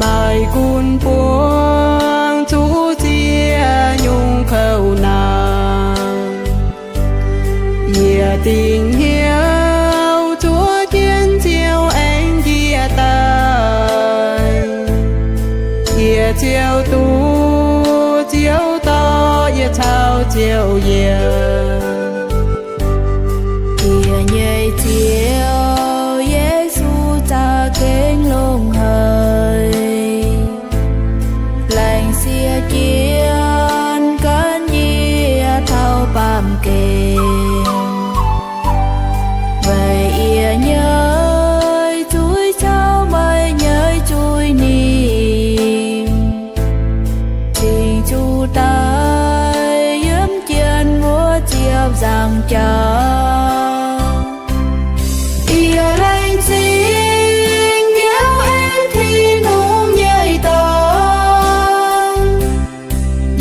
Maaih gunv buangv zuqc ziex nyungc kouv naanc, yie dingc hnyouv zuov jienv Ziouv aengx njiec daaih. Yie ziouc duqv Ziouv dorh yie caux Ziouv yiem. Yie nyei Ziouv, Yesu za'gengh longx haic. Laengz sieqv jienv gan yie taux baamh gen, weic yie nyei zuiz caux meih nyei zuiz ninh cingx zuqc daaih yiem jienv wuov ziepc nzaangc jauv. Yie laengz zingh Ziouv aengx Tin-Hungh nyei dorn.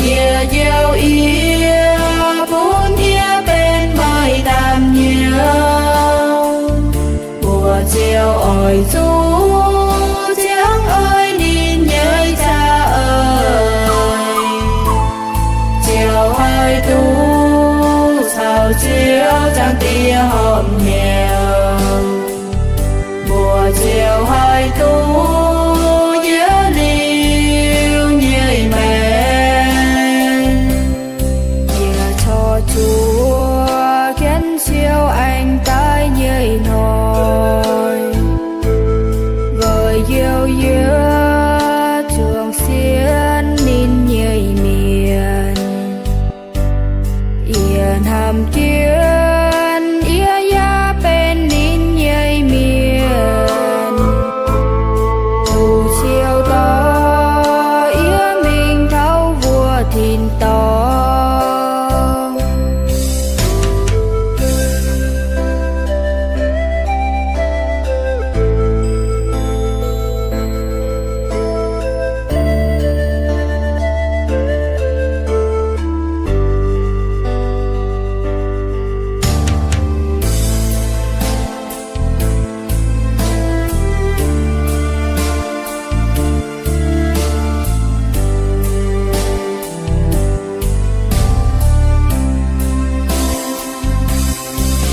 Yie njoux yie bun yie benx meih naamh nyouz. Mbuo ziouc oix zuqc ziangh oix ninh nyei za'eix. Ziouc haih duqv caux Ziouv zaangc Diex horpc hnyouv. Mbuo ziouc haih duqv yie liuz nyei maengc. Yie corc zuqc jienv Ziouv aengx daaih nyei hnoi, weic njoux yie zuangx sienx ninh nyei mienh. Yie hnamv jienv yie yaac benx ninh nyei mienh. Duqv Ziouv dorh yie mingh taux wuov tin-dorngh.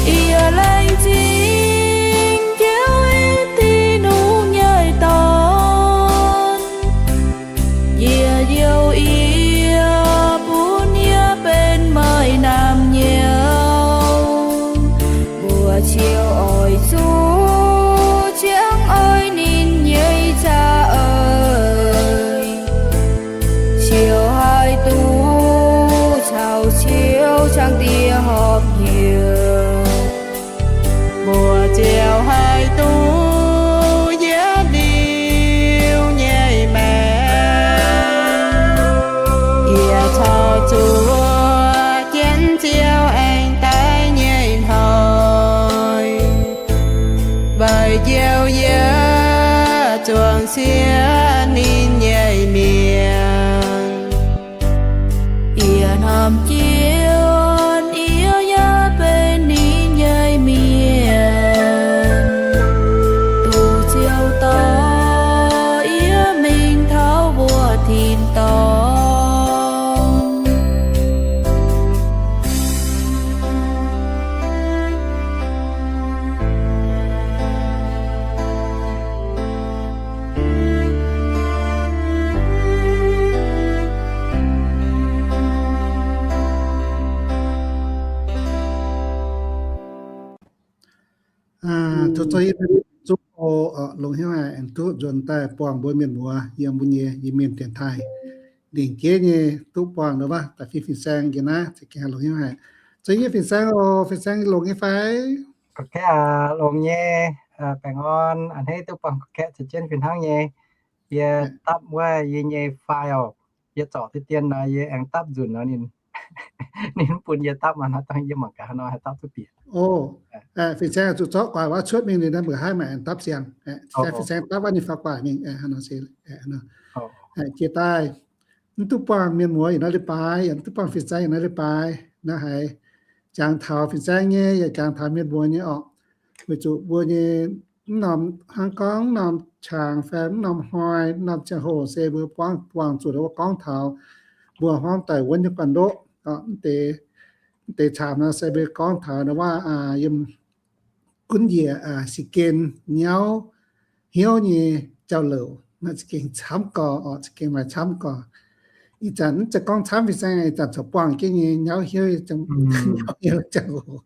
Yie laengz zingh Ziouv aengx Tin-Hungh nyei dorn. Yie njoux yie bun yie benx meih naamh nyouz. Mbuo ziouc oix zuqc ziangh oix ninh nyei za'eix. Ziouc haih duqv caux Ziouv zaangc Diex horpc hnyouv. Mbuo ziouc haih duqv yie liuz nyei maengc. Yie corc zuqc jienv Ziouv aengx daaih nyei hnoi, weic njoux yie zuangx sienx ninh nyei mienh. Yie hnamv jienv yie yaac benx ninh nyei mienh. Duqv Ziouv dorh yie mingh taux wuov tin-dorngh. Zoux, zoux yie mienh zuqv oc, longx hnyouv haic aengx duqv nzuonx daaih buangh mbuo mienh muoz yiem mbuo nyei Iu-Mienh dienx taaih. Lingc jeiv nyei duqv buangh nor, da'fih fin-saeng njiec naaiv, za'gengh longx hnyouv haic. Zoux yie fin-saeng oc, fin-saeng longx nyei fai? Gorqv-kaeqv aac, longx nyei. Baengh orn a'hneiv duqv buangh gorqv-kaeqv caux jienv fih hnangv nyei. Yie dapv wuov yie nyei file, yie zorc duqv dien nor, yie aengx dapv nzunc nor, ninh, ninh mv bun yie dapv aqv nor, dangh yie mangc gaax haaix nor haih dapv duqv bieqc. Fin-saeng zuqc zorqv guaax wuov cuotv mingh, ninh mbuo haih maaih aengx dapv siang. Fin-saeng dapv wuov ninh faaux guaax mingh. Jiex daaih, mv duqv buangh mienh muoz yiem naaiv leiz-baaix, yaac mv duqv buangh fin-saeng yiem naaiv leiz-baaix. Naaiv haiz jangx taux fin-saeng nyei, yaac jangx taux mienh muoz nyei orqc. Weic zuqc mbuo nyei mv norm, hnangv gorngv mv norm qangx fai mv norm hnoi, mv norm ziangh hoc se mbuo buangh, buangh zuqc wuov gorngv taux mbuo hmuangv daaih wuonv nyei guanh ndoqv, mv deix caamx nor se mbuo gorngv taux ndau wuov yiem gunv njiec za'gengh nyauv hnyouv nyei jauv-louc, za'gengh camv gorx, za'gengh maaih camv gorx. Ih zanc mv zeiz gorngv camv fin-saeng, ih zanc corc buangh jienv nyei nyauv hnyouv, nyauv hnyouv jauv-louc.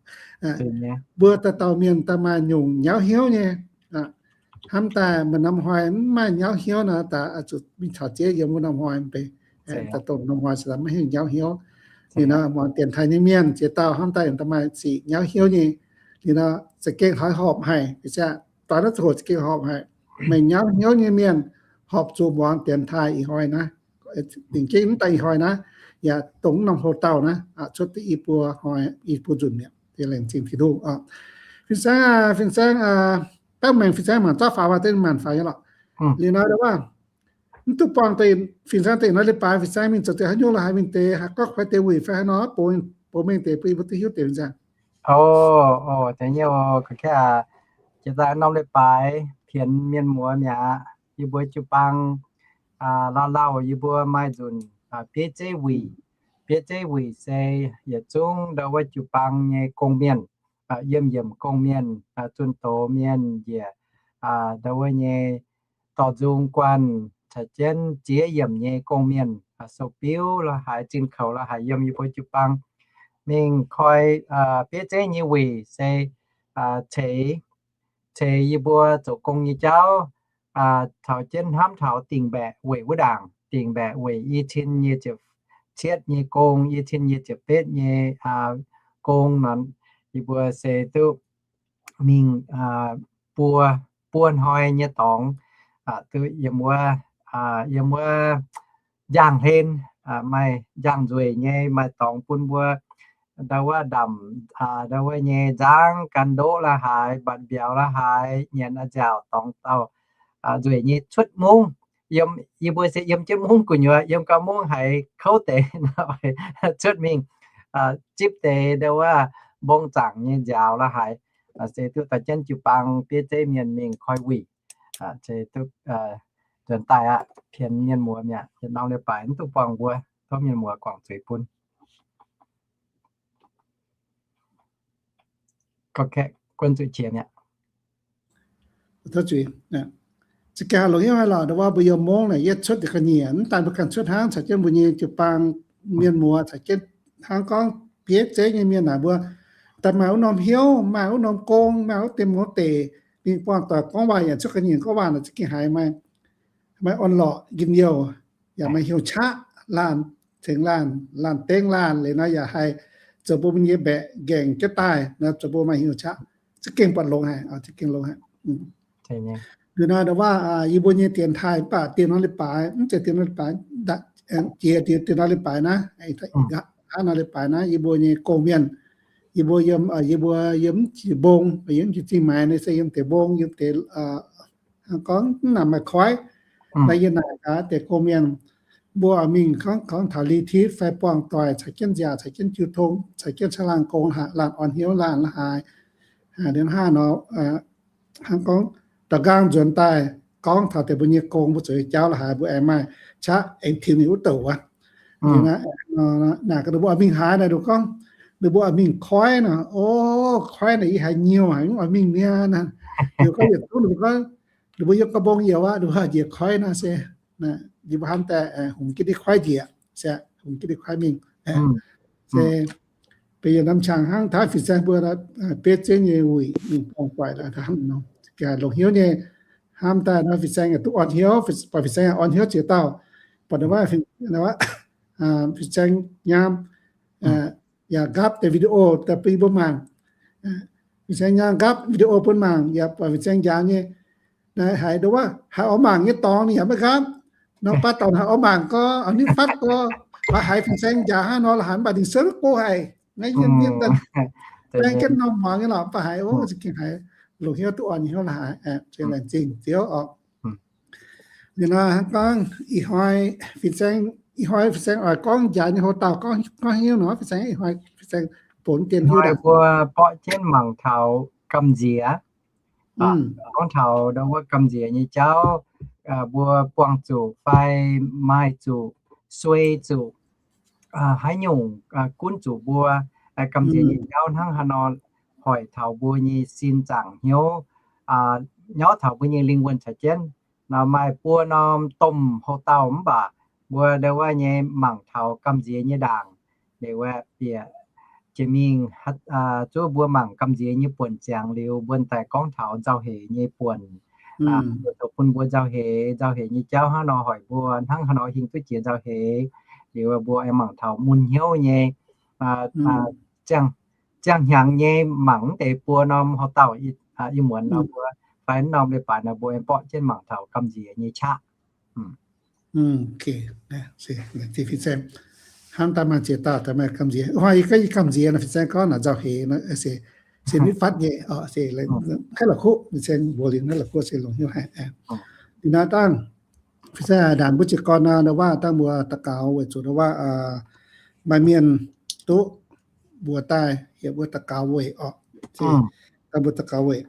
Mbuo dauh dauh mienh daaih maaih nyungc nyauv hnyouv nyei. Hnamv daaih maaih norm hnoi mv maaih nyauv hnyouv nor, daaih zuqc mingh caux ziex yiem wuov norm hnoi mv bei. Daaih dongh norm hnoi se maiv hiuv nyauv hnyouv. Liuz nor muangx dienx taaih nyei mienh ziex dauh hnamv daaih yaac daaih maaih sic nyauv hnyouv nyei. Liuz nor za'gengh haiz horpc haic, doix naaiv ziangh hoc za'gengh horpc haic. Meih nyauv hnyouv nyei mienh horpc zuqc muangx dienx taaih ih hnoi naaiv. Dingc jienv mv daaih ih hnoi naaiv, yaac dongh norm hlo dauh naaiv cuotv i buo hnoi, i buo nzunc mi'aqv. Laengz zingh Tin-Hungh. Fin-saeng, fin-saeng, dangh maengc fin-saeng mangc zorqv faaux waac deix maanc faaux nyei lorqc. Liuz nor wuov, mv duqv buangh deix, fin-saeng deix nor leiz-baaix fin-saeng mingh zoux deix haaix nyungc la'haaix mingh deix, haih gorngv kuaix deix wuic fai haaix nor, bun mengh deix bun yie mbuo duqv hiuv deix fin-saeng. O, deix nyei, jiex daaih norm leiz-baaix pienx mienh muoz mi'aqv. Yie mbuo jiu-baang lauh lauh, yie mbuo maaih nzunc bieiv zeiv wuic. Bieiv zeiv wuic se yietc zungv ndau wuov jiu-baang nyei gong-mienh, yiem yiemc gong-mienh, zunh doz mienh, njiec ndau wuov nyei dorh nzung guanh caux jienv ziex yiemc nyei gong-mienh, sou-biuv la'haaix, zinh koux la'haaix, yiem yie mbuo jiu-baang mingh koi bieiv zeiv nyei wuic se ceix, ceix yie mbuo zoux gong nyei jauv, taux jienv hnamv taux dingc mbaeqc weic wuov ndaangc, dingc mbaeqc weic i cin nyic ziepc cietv nyei gong, i cin nyic ziepc betv nyei gong nor, yie mbuo se duqv mingh buo, buo hnoi nyei dorngx, duqv yiem wuov, yiem wuov njang-hlen, maaih njang-nzueic nyei, maaih dorngx bun mbuo ndau wuov ndamc, ndau wuov nyei nzangv gan ndoqv la'haaix, mbatc mbiauz la'haaix, nyanc a'nziaauc dorngx dauh nzueic nyei cuotv mungv. Yiem, yie mbuo se yiem jienv mungv gu'nyuoz, yiem gau mungv haiz kouv deix nor, cuotv mingh zipv deix ndau wuov mbong zaangc nyei nziaaux la'haaix, se duqv daaih jienv jiu-baang bieiv zeiv mienh mingh koi wuic, se duqv nzuonx daaih aqv. Pienx mienh muoz mi'aqv, yietc norm leiz-baaix mv duqv buangh mbuo, tov mienh muoz guangc zuiz bun. Gorngv kaeqv, guon zuqc qiex mi'aqv. Tov zuiz. Za'gengh longc hnyouv haic lorqc, ndau wuov mbuo yiem mungv naaic yietv cuotv deix ga'nyiec, mv daaih mbuo ganh cuotv hnangv, caux jienv mbuo nyei jiu-baang mienh muoz, caux jienv hnangv gorngv bieiv zeiv nyei mienh naaic, mbuo daaih maaih wuov norm hnyouv, maaih wuov norm gong, maaih wuov deix mungv deix, mingh buangh doic gorngv waac yaac cuotv ga'nyiec gorngv waac naaic za'gengh haiz maaih, maaih orn-lorqc njien-youh, yaac maaih hnyouv qaqv laanh, tengx laanh, laanh dengv laanh liuz nor yaac haih zoux bun mbuo nyei mbaeqc nqaengc jienv daaih nor, zoux bun maaih hnyouv qaqv. Za'gengh buatc longx haic, za'gengh longx haic. Liuz nor ndau wuov yie mbuo nyei dienx taaih mv baac diex norm leiz-baaix, mv zeiz diex norm leiz-baaix, jiex diex norm leiz-baaix naaiv, hnangv norm leiz-baaix naaiv yie mbuo nyei gong-mienh, yie mbuo yiem, yie mbuo yiem mv jiex mbong, yiem mv jiex zingh maengx, naaiv se yiem deix mbong, yiem deix, hnangv gorngv mv naaic maaih koiv, naaiv yiem naaic gaax deix gong-mienh, mbuo mingh gorngv, gorngv taux li-titv fai buangh doic caux jienv nziaauc, caux jienv jiu tong, caux jienv caangh laangh gong, laanh orn hnyouv laanh la'haaix, liuz hnangv nor, hnangv gorngv da'nqaang nzuonx daaih gorngv taux deix mbuo nyei gong, mbuo zoux nyei jauv la'haaix, mbuo aengx maaih qaqv aengx tinx ninh wuov douc wuov. Naaic gaax ninh mbuo oix mingh haaix naaic, ninh gorngv, ninh mbuo oix mingh koiv nor. O, koiv naaic yie haiz nyiuh haic, mv oix mingh niaa naaic. Ninh gorngv yietc zungv ninh mbuo gorngv, ninh mbuo yiem ga'mbong youz aqv, ninh mbuo njiec koiv naaic se, yie mbuo hnamv daaih hungx jienv ndiev koiv njiec, se hungx jienv ndiev koiv mingh. Se benx yietc norm qangx hnangv taux fin-saeng mbuo bieiv zeiv nyei wuic mingh buangh doic la'hnamv nor, gengh longc hnyouv nyei. Hnamv daaih nor fin-saeng yaac duqv orn hnyouv, buatc fin-saeng yaac orn hnyouv ziex dauh, buatc wuov, fin-saeng nyaam yaac nqaapv deix video daaih bun mbuo mangc. Fin-saeng nyaam nqaapv video bun mangc, yaac buatc fin-saeng njaaux nyei. Naaiv haiz ndau wuov haiz oix mangc nyei dorngx ninh yaac maiv nqaapv. Nor baav dauh haiz oix mangc gorngv, ninh fatv gorngv, mv baac haiz fin-saeng njaaux hnangv nor la'haaix, mv baac ninh se duqv go haic. Naaiv yiem, yiem daaih baeng jienv norm muangx nyei lorqc, mv baac haiz, o, za'gengh haiz longc hnyouv duqv orn hnyouv la'haaix, laengz zingh Ziouv oc. Liuz nor hnangv gorngv ih hnoi fin-saeng, ih hnoi fin-saeng oix gorngv njaaux nyei hlo dauh gorngv, gorngv haaix nyungc nor, fin-saeng, ih hnoi fin-saeng bun dien hiuv daaih. Mbuo borqv jienv mangc taux gamh nziex. Gorngv taux ndau wuov gamh nziex nyei jauv, mbuo buangh zuqc fai maaih zuqc, suei zuqc, haaix nyungc gunv zuqc mbuo gamh nziex nyei jauv hnangv haaix nor hoic taux mbuo nyei sin zaangc hnyouv, nyorv taux mbuo nyei lingh wuonh caux jienv. Nor maaih buo norm domh houx-dauh mv baac mbuo ndau wuov nyei mangc taux gamh nziex nyei ndaangc, liuz bieqc jiex mingh zuov mbuo mangc gamh nziex nyei buonc ziangx liuz, mbuo daaih gorngv taux nzauh heix nyei buonc. Mbuo zoux bun mbuo nzauh heix, nzauh heix nyei jauv hnangv nor hoic mbuo, hnangv haaix nor hingh duqv jiex nzauh heix. Liuz mbuo aengx mangc taux mun hnyouv nyei ziangh hnyangx nyei mangc mv deix buo norm houx-dauh i muonz nor mbuo, fai norm leiz-baaix nor mbuo aengx borqv jienv mangc taux gamh nziex nyei qaqv. Hnangv daaih maaih ziex dauh maaih gamh nziex, hnoi yie gorngv yie gamh nziex nor, fin-saeng gorngv naaic nzauh heix nor, se nitv fatv nyei, haih la'kuqv, fin-saeng mbuox liuz haih la'kuqv se longc hnyouv haic. Liuz naaiv dangh fin-saeng haaix ndaangc mbuo jiez gorn nor, ndau wuov dangh mbuo daux gaux weic zuqc ndau wuov maaih mienh duqv mbuox daaih hietc mbuo daux gaux weic orqc. Dangh mbuo daux gaux weic.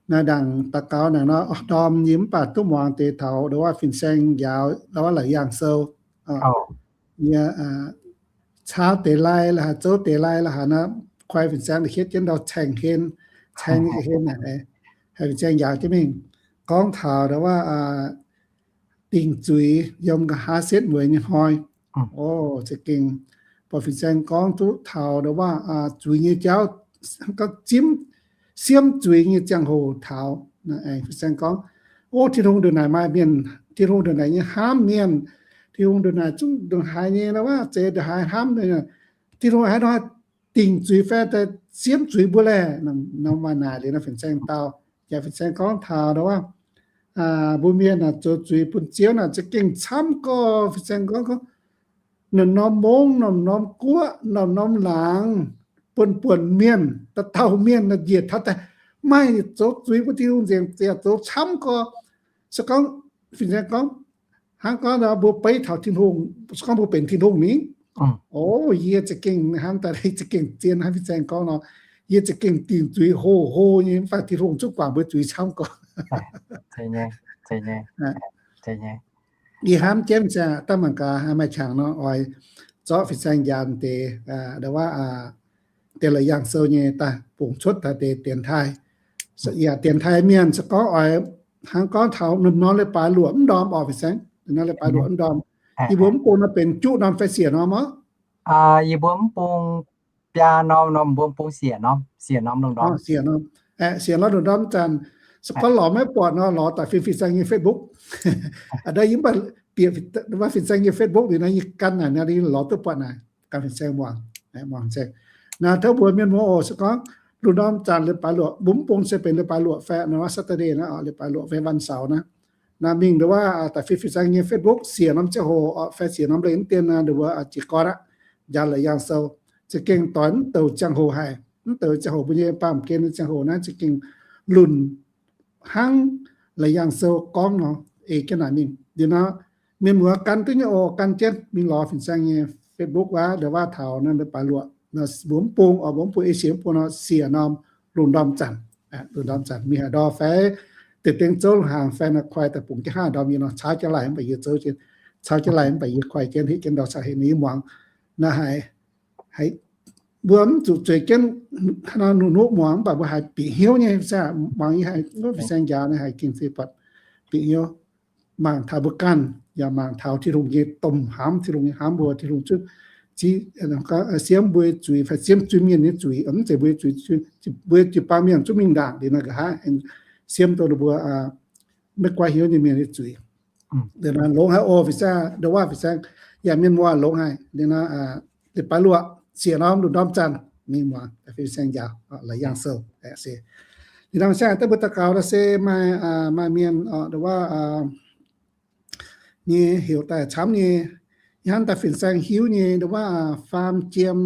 Naaiv ndaangc daux gaux naaic nor, ndorm yie mv baac duqv muangx deix taux ndau wuov fin-saeng njaaux ndau wuov Laauc Yaangh Sou nyei caauv deix lai la'haaix, zouv deix lai la'haaix nor, koi fin-saeng da'hietv jienv ndau caeng hlen, caeng hlen naaic, haiz fin-saeng njaaux jienv mingh gorngv taux ndau wuov dingc zuiz yiem nqa'haav setv mueiz nyei hnoi. O, za'gengh buatc fin-saeng gorngv duqv taux ndau wuov zuiz nyei jauv, gorngv zimv, siemv zuiz nyei ziangh hoc taux. Fin-saeng gorngv, o, Tin-Hungh ndongc naaic maaih mienh, Tin-Hungh ndongc naaic nyei hnamv mienh, Tin-Hungh ndongc naaic zungv ndongc haaix nyei ndau wuov zeix ndongc haaix hnamv, Tin-Hungh haaix nor dingc zuiz fai daaih siemv zuiz mbuo laeh. Nor maaih naaic liuz nor fin-saeng dau, yaac fin-saeng gorngv taux ndau wuov mbuo mienh naaic zoux zuiz bun Ziouv naaic za'gengh camv gorx. Fin-saeng gorngv, gorngv norm-norm mungv, norm-norm guoqv, norm-norm laangz, buonc-buonc mienh, dauh dauh mienh naaic njiec taux daaih maaih zoux zuiz bun Tin-Hungh nzengc, ziouc zoux camv gorx. Se gorngv fin-saeng gorngv, hnangv gorngv mbuo beiv taux Tin-Hungh, se gorngv mbuo benx Tin-Hungh ni, o, yie za'gengh hnamv daaih za'gengh zien hnangv fin-saeng gorngv nor, yie za'gengh dingc zuiz hoc hoc nyei, mv baac Tin-Hungh zungv guangc mbuo zuiz camv gorx. Yie hnamv jienv daaih mangc gaax maaih qangx nor oix zorqv fin-saeng njaaux deix, ndau wuov deix Laauc Yaangh Sou nyei daaih bungx cuotv daaih deix dienx taaih. Yaac dienx taaih mienh se gorngv oix hnangv gorngv taux norm-norm leiz-baaix luoqc mv ndorm orqc fin-saeng, norm leiz-baaix luoqc mv ndorm. Yie mbuo mv bung nor benx juqv norm fai siec norm orqc? Yie mbuo mv bung biaa norm, norm mbuo mv bung siec norm, siec norm lungh ndorm. Siec norm, siec norm lungh ndorm zanc, se gorngv lorz maiv buatc nor lorz daaih fin-fin-saeng nyei Facebook. A'ndaaih yie mv baac bieqc fin-saeng nyei Facebook liuz nor yie gan naaic nor yie lorz duqv buatc naaic, gan fin-saeng muangx, muangx fin-saeng. Naaiv tov mbuo mienh muoz oc, se gorngv lungh ndorm zanc leiz-baaix luoqc, mbuo mv bung se benx leiz-baaix luoqc fai nor Saturday naaiv, leiz-baaix luoqc fai วันเสาร์ naaiv, naaiv mingh ndau wuov daaih fin-fin-saeng nyei Facebook siec norm ziangh hoc fai siec norm leiz-dien naaiv ndau wuov jiez gorn aqv, njaaux Laauc Yaangh Sou, za'gengh doix mv douc ziangh hoc haic, mv douc ziangh hoc mbuo nyei baamh gen nyei ziangh hoc naaiv za'gengh lunc hnangv Laauc Yaangh Sou gorngv nor, ei jienv naaic mingh. Liuz nor, mienh muoz gan duqv nyei oc, gan jienv mingh lorz fin-saeng nyei Facebook wuov, ndau wuov taux naaiv leiz-baaix luoqc, mbuo mv bung oc, mbuo mv bung Esie mv bung nor siec norm lungh ndorm zanc, lungh ndorm zanc mingh haaix ndorm fai deix dengh zouv lungh haangx fai nor koi daaih bungx jienv hnangv ndorm yie nor caux jienv laih mv baac yie zouv jienv, caux jienv laih mv baac yie koi jienv hitv jienv ndau caux hec ninh yie muangx. Naaiv haiz, haiz mbuo mv zuqc zueiz jienv haaix nor nuqv-nuqv muangx mv baac mbuo haiz bieqc hnyouv nyei, muangx yie haiz fin-saeng njaaux naaiv haiz gengh se buatc bieqc hnyouv. Mangc taux mbuo ganh, yaac mangc taux Tin-Hungh nyei domh hnamv, Tin-Hungh nyei hnamv mbuo, Tin-Hungh zungv siemv mbuo zuiz fai siemv zuiz mienh nyei zuiz, mv zeiz mbuo zuiz, mbuo jiu-baang mienh zungv mingh ndaangc liuz naaiv nqa'haav siemv duqv ninh mbuo maiv goiv hnyouv nyei mienh nyei zuiz. Liuz naaiv longx haic oc, fin-saeng, ndau wuov fin-saeng, yaac mienh muoz longx haic. Liuz naaiv leiz-baaix luoqc siec norm lungh ndorm zanc mingh muangx fin-saeng njaaux Laauc Yaangh Sou se. Liuz naaiv fin-saeng daaih mbuo daux gaux naaiv se maaih, maaih mienh ndau wuov nyei heuc daaih camv nyei, hnangv daaih fin-saeng hiuv nyei ndau wuov Faam Jiem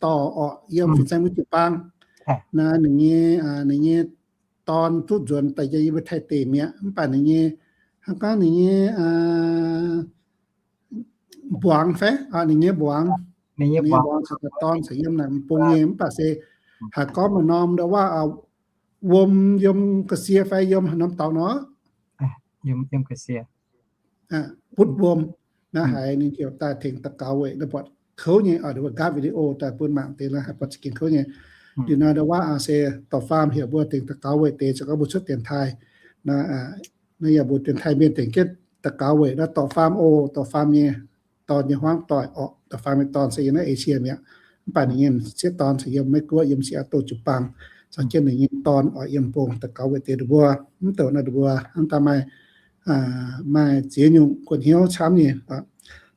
Dorc orqc, yiem fin-saeng mbuo jiu-baang. Naaiv ninh nyei, ninh nyei dorn duqv nzuonx daaih yiem yie mbuo Taiv deic mi'aqv, mv baac ninh nyei, hnangv gorngv ninh nyei mbuangz fai, ninh nyei mbuangz, ninh nyei mbuangz caux dorn caux yiem naaic m'bung nyei, mv baac se haiz gorngv maaih norm ndau wuov wuom yiem ga'sie fai yiem haaix norm dorngx nor? Yiem, yiem ga'sie. Butv wuom. Naaiv haiz ninh heuc daaih tengx daux gaux weic naaiv buatc kouv nyei, nduov gaatv video daaih bun mangc deix la'haiz buatc za'gengh kouv nyei. Liuz nor nduov waac se dorh faam heuc mbuo tengx daux gaux weic deix, zoux gorngv mbuo cuotv dienx taaih. Naaiv yaac mbuo dienx taaih mienh tengx jienv daux gaux weic naaiv dorh faam oc, dorh faam nyei dorn nyei hmuangv doic orqc. Dorh faam nyei dorn se yiem naaiv Asia mi'aqv. Mv baac ninh nyei sieqv dorn se yiem Meiv Guoqv, yiem Seattle jiu-baang. Caux jienv ninh nyei dorn oix yiem mbong daux gaux weic deix ninh mbuo. Mv douc naaiv ninh mbuo hnangv daaih maaih, maaih ziex nyungc guon hnyouv camv nyei.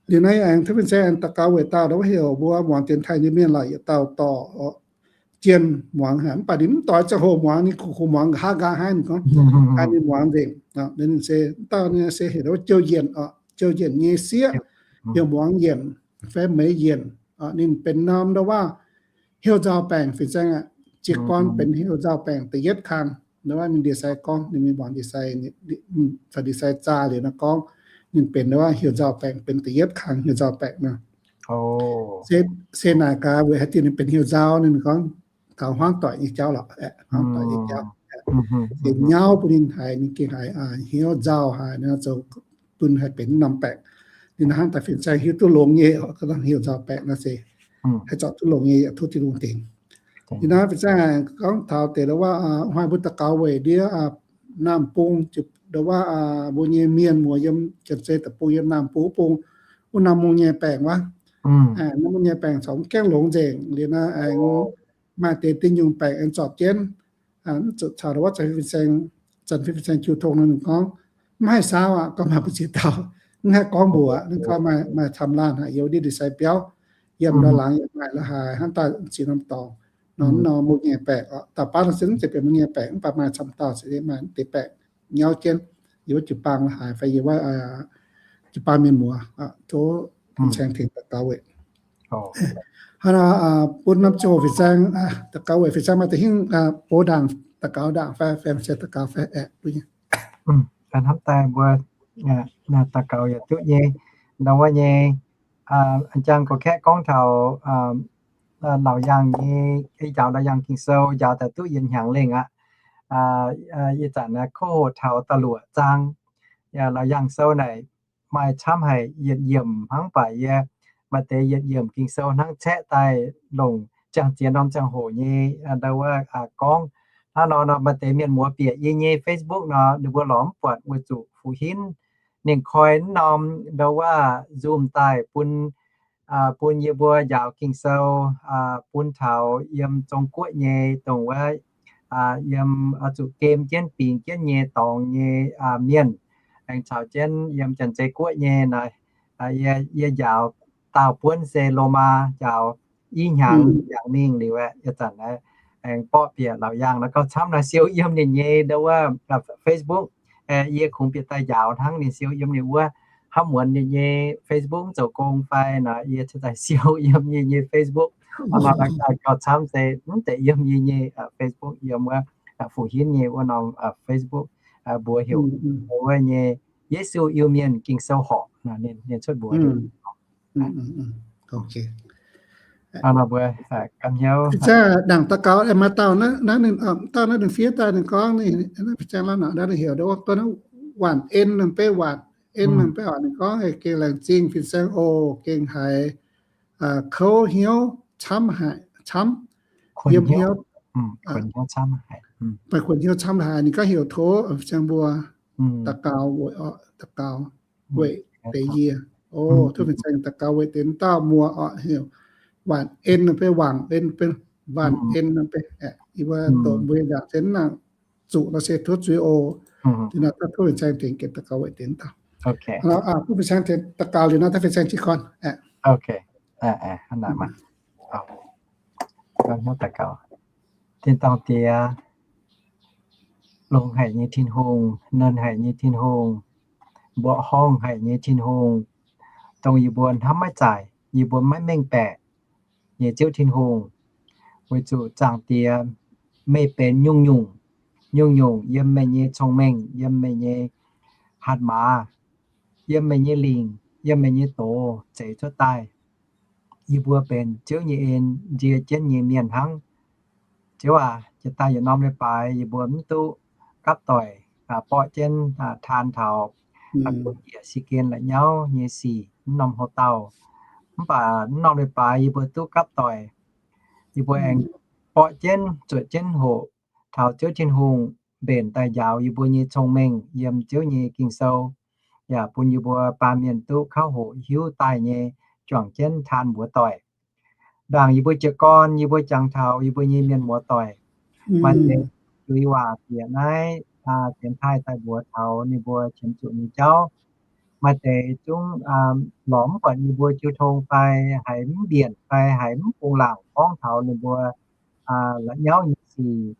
Liuz naaiv aengx tov fin-saeng daux gaux weic dauh nduov heuc mbuo muangx dienx taaih nyei mienh lorqc, yietc dauh dorh jien muangx haic. Mv baac ninh mv doix ziangh hoc muangx, ninh kuv kuv muangx nqa'haav nqa'haav haiv ninh gorngv, ninh muangx nzengc. Ninh se, dauh ninh se heuc nduov jouh yienc orqc, jouh yienc nyei sieqv, heuc muangx yienc fai meix yienc. Ninh benx norm nduov waac hnyouv nzauh baengc fin-saeng aqv. Jiez gorn benx hnyouv nzauh baengc da'yietv kang. Nduov waac ninh ndie-sai gorngv, ninh mingh muangx ndie-sai, ndie-sai zaah liuz nor gorngv ninh benx nduov waac hnyouv nzauh baengc, benx da'yietv kang hnyouv nzauh baengc nor. Se naaic gaax weic haaix diuc ninh benx hnyouv nzauh, ninh gorngv taux hmuangv doic nyei jauv lorqc, hmuangv doic nyei jauv. Se nyauv bun ninh haiz, ninh gengh haiz hnyouv nzauh haic, ninh zoux bun haih benx norm baengc. Ninh hnangv daaih fin-saeng hiuv duqv longx nyei, gorngv hnyouv nzauh baengc nor se haih zorpc duqv longx nyei, yaac tov Tin-Hungh tengx. Ninh hnangv fin-saeng gorngv taux deix nduov waac, hnoi mbuo daux gaux weic ndiev Naamh Bung, nduov waac mbuo nyei mienh muoz yiem Janx-Zei Deic-Bung, yiem Naamh Bung wuov bung, wuov norm mungv nyei baengc wuov. Norm mungv nyei baengc corc mv gaengh longx nzengc. Liuz nor aengx maaih deix diuh nyungc baengc aengx zorpc jienv. Mv zuqc caux nduov waac zanc fin-saeng, zanc fin-saeng jiu tong nor ninh gorngv, mv haih saauv aqv, gorngv maaih mbu'ziex dauh mv haih gorngv mbuox, ninh gorngv maaih camv laanh haic, yiem ndie-sai biauv, yiem nor laangz yaac maaih la'haaix, hnangv daaih ziex norm dorngx nor, nor mungv nyei baengc oc. Da'faanh nor se mv zeiz benx mungv nyei baengc, mv baac maaih camv dauh se maaih deix baengc nyauv jienv yiem wuov jiu-baang la'haaix fai yiem wuov jiu-baang mienh muoz. Tov fin-saeng tengx daux gaux weic. Hnangv nor bun norm ziangh hoc fin-saeng daux gaux weic. Fin-saeng maaih deix hingv box ndaangc daux gaux ndaangc fai, fin-saeng daux gaux fai aeqv, duqv nyei. Hnamv daaih mbuo daux gaux yaac duqv nyei. Ndau wuov nyei, jang gorx-kaeqv gorngv taux laauc yaangh nyei, njaaux laauc yaangh Ging-Sou njaaux daaih duqv yietc hnyangx lengh aqv. Ih zanc kov hoqc taux da'luoqc zaang. Laauc yaangh sou naaic maaih camv haic, yietc yiemc hnangv baac yie maaih deix yietc yiemc Ging-Sou hnangv caeqv daaih longc ziangh ziex norm ziangh hoc nyei ndau wuov gorngv. Hnangv nor nor maaih deix mienh muoz bieqc yie nyei Facebook nor, ninh mbuo lorz mv buatc weic zuqc Fu Hinv ninh koi mv norm ndau wuov Zoom daaih bun, bun yie mbuo njaaux Ging-Sou bun taux yiem Zong-Guoqv nyei dongh wuov, yiem zuqc gem jienv bingx jienv nyei dorngx nyei mienh, aengx caux jienv yiem Janx-Zei Guoqv nyei naaic. Yie njaaux daauh buonv se Lomaa njaaux i hnyangx, hnyangx mingh liuz aeqv, ih zanc aengx borqv bieqc laauc yaangh nor gauh camv naaic siou yiem ninh nyei ndau wuov Facebook. Yie kungx bieqc daaih njaaux hnangv ninh siou yiem ninh wuov. Hnamv muonz ninh nyei Facebook mv zoux gong fai nor, yie cingx daaih siou yiem yie nyei Facebook. Gauh camv se mv deix yiem yie nyei Facebook, yiem wuov Fu Hinv nyei wuov norm Facebook, mbuox heuc wuov nyei Yesu Iu-Mienh Ging-Sou horpc, ninh cuotv mbuox. Mbuo ganh hnyouv. Ndaangc daux gaux maaih dauh naaiv, dauh naaiv ninh fiev daaih ninh gorngv ninh, naaiv ninh heuc nduov wuov, waanc en naaiv beiv, waanc en naaiv beiv oc, ninh gorngv gengh laengz zingh fin-saeng oc, gengh haiz kouv hnyouv camv haic, camv, yiem hnyouv, maaih kuonx hnyouv camv haic. Ninh gorngv heuc tov fin-saeng mbuo daux gaux weic, daux gaux weic deix yie. O, tov fin-saeng daux gaux weic deix dauh muoz oc, heuc waanc en naaiv beiv, waanc en, waanc en naaiv beiv. Yie mbuo doqc mbuo yaac se nangc zuqc nor se tov zuiz oc. Dinh nor tov fin-saeng tengx jienv daux gaux weic deix dauh. Tov fin-saeng tengx daux gaux liuz nor, tov fin-saeng jiez gorn. Tin-dorngh Diex, longx haic nyei Tin-Hungh, nernh haic nyei Tin-Hungh, mbuoqc horngh haic nyei Tin-Hungh, dongh yie mbuo hnamv maiv zaaic, yie mbuo maiv mengh baeqc nyei Ziouv Tin-Hungh. Weic zuqc Zaangc Diex, meih benx nyungc-nyungc, nyungc-nyungc yiem meih nyei cong-mengh, yiem meih nyei hatc maaz, yiem meih nyei lingc, yiem meih nyei doz zeix cuotv daaih. Yie mbuo benx Ziouv nyei en nzie jienv nyei mienh hnangv. Ziouv aac, jiex daaih yietc norm leiz-baaix yie mbuo mv duqv gapv doic borqv jienv taan taux gunv njiec si gen la'nyauv nyei sic mv norm houx-dauh. Mv baac mv norm leiz-baaix yie mbuo duqv gapv doic, yie mbuo aengx borqv jienv zuotc jienv hoqc taux Ziouv Tin-Hungh mbenc daaih njaaux yie mbuo nyei cong-mengh yiem Ziouv nyei Ging-Sou, yaac bun yie mbuo baamh mienh duqv kauv hoqc hiuv daaih nyei juangc jienv taan mbuox doic. Ndaangc yie mbuo jiez gorn yie mbuo jangx taux yie mbuo nyei mienh muoz doic, maaih deix zuiz waac bieqc naaiv sienx taaih daaih mbuox taux ninh mbuo qiemx zuqc nyei jauv. Maaih deix zungv lorz mv buatc yie mbuo jiu tong fai haiz mv mbienc fai haiz mv bungx laangc gorngv taux ninh mbuo la'nyauv nyei sic,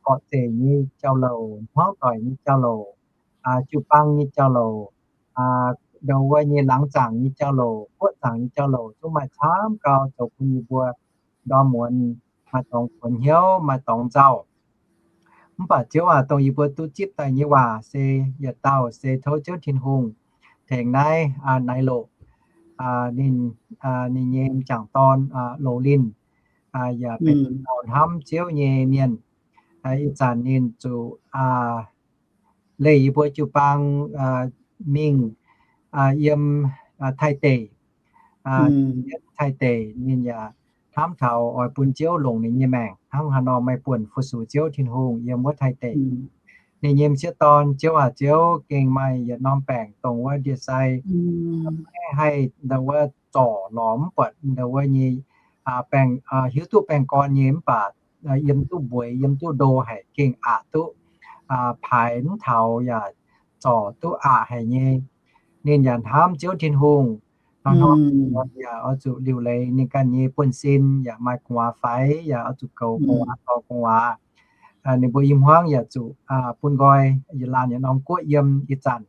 gorqv-zeic nyei jauv-louc, hmuangv doic nyei jauv-louc, jiu-baang nyei jauv-louc, ndau wuov nyei laangz zaangc nyei jauv-louc, guoqv zaangc nyei jauv-louc, zungv maaih camv gau zoux bun yie mbuo ndorm muonz maaih dorngx kuonx hnyouv, maaih dorngx nzauh. Mv baac Ziouv aac, dongh yie mbuo duqv zipv daaih nyei waac se yietc dauh se tov Ziouv Tin-Hungh tengx naaiv Naaiv Loqc, ninh, ninh nyei m'jangc dorn Loz Linh, yaac benx dauh hnamv Ziouv nyei mienh. Ih zanc ninh zuqc leih yie mbuo jiu-baang mingh yiem Taiv deic. Taiv deic ninh yaac hnamv taux oix bun Ziouv longc ninh nyei maengc hnangv haaix nor maaih buonc fu-sux Ziouv Tin-Hungh yiem wuov Taiv deic. Ninh nyei m'sieqv dorn, Ziouv aac, Ziouv, gengh maaih yietc norm baengc dongh wuov ndie-sai maiv haih ndau wuov zorc lorz mv buatc ndau wuov nyei baengh, hiuv duqv baengh gorn nyei mv baac yiem duqv mbueix, yiem duqv ndo haic, gengh aqc duqv paaix mv taux yaac zorc duqv aqc haic nyei. Ninh yaac hnamv Ziouv Tin-Hungh, hnoi-hnoi yaac oix zuqc liuc leiz ninh ganh nyei buonv-sin, yaac maaih gu'nguaaz faix yaac oix zuqc goux gu'nguaaz, dorh gu'nguaaz. Ninh mbuo i hmuangv yaac zuqc bun nqoi, yietc laanh yietc norm guoqv yiem. Ih zanc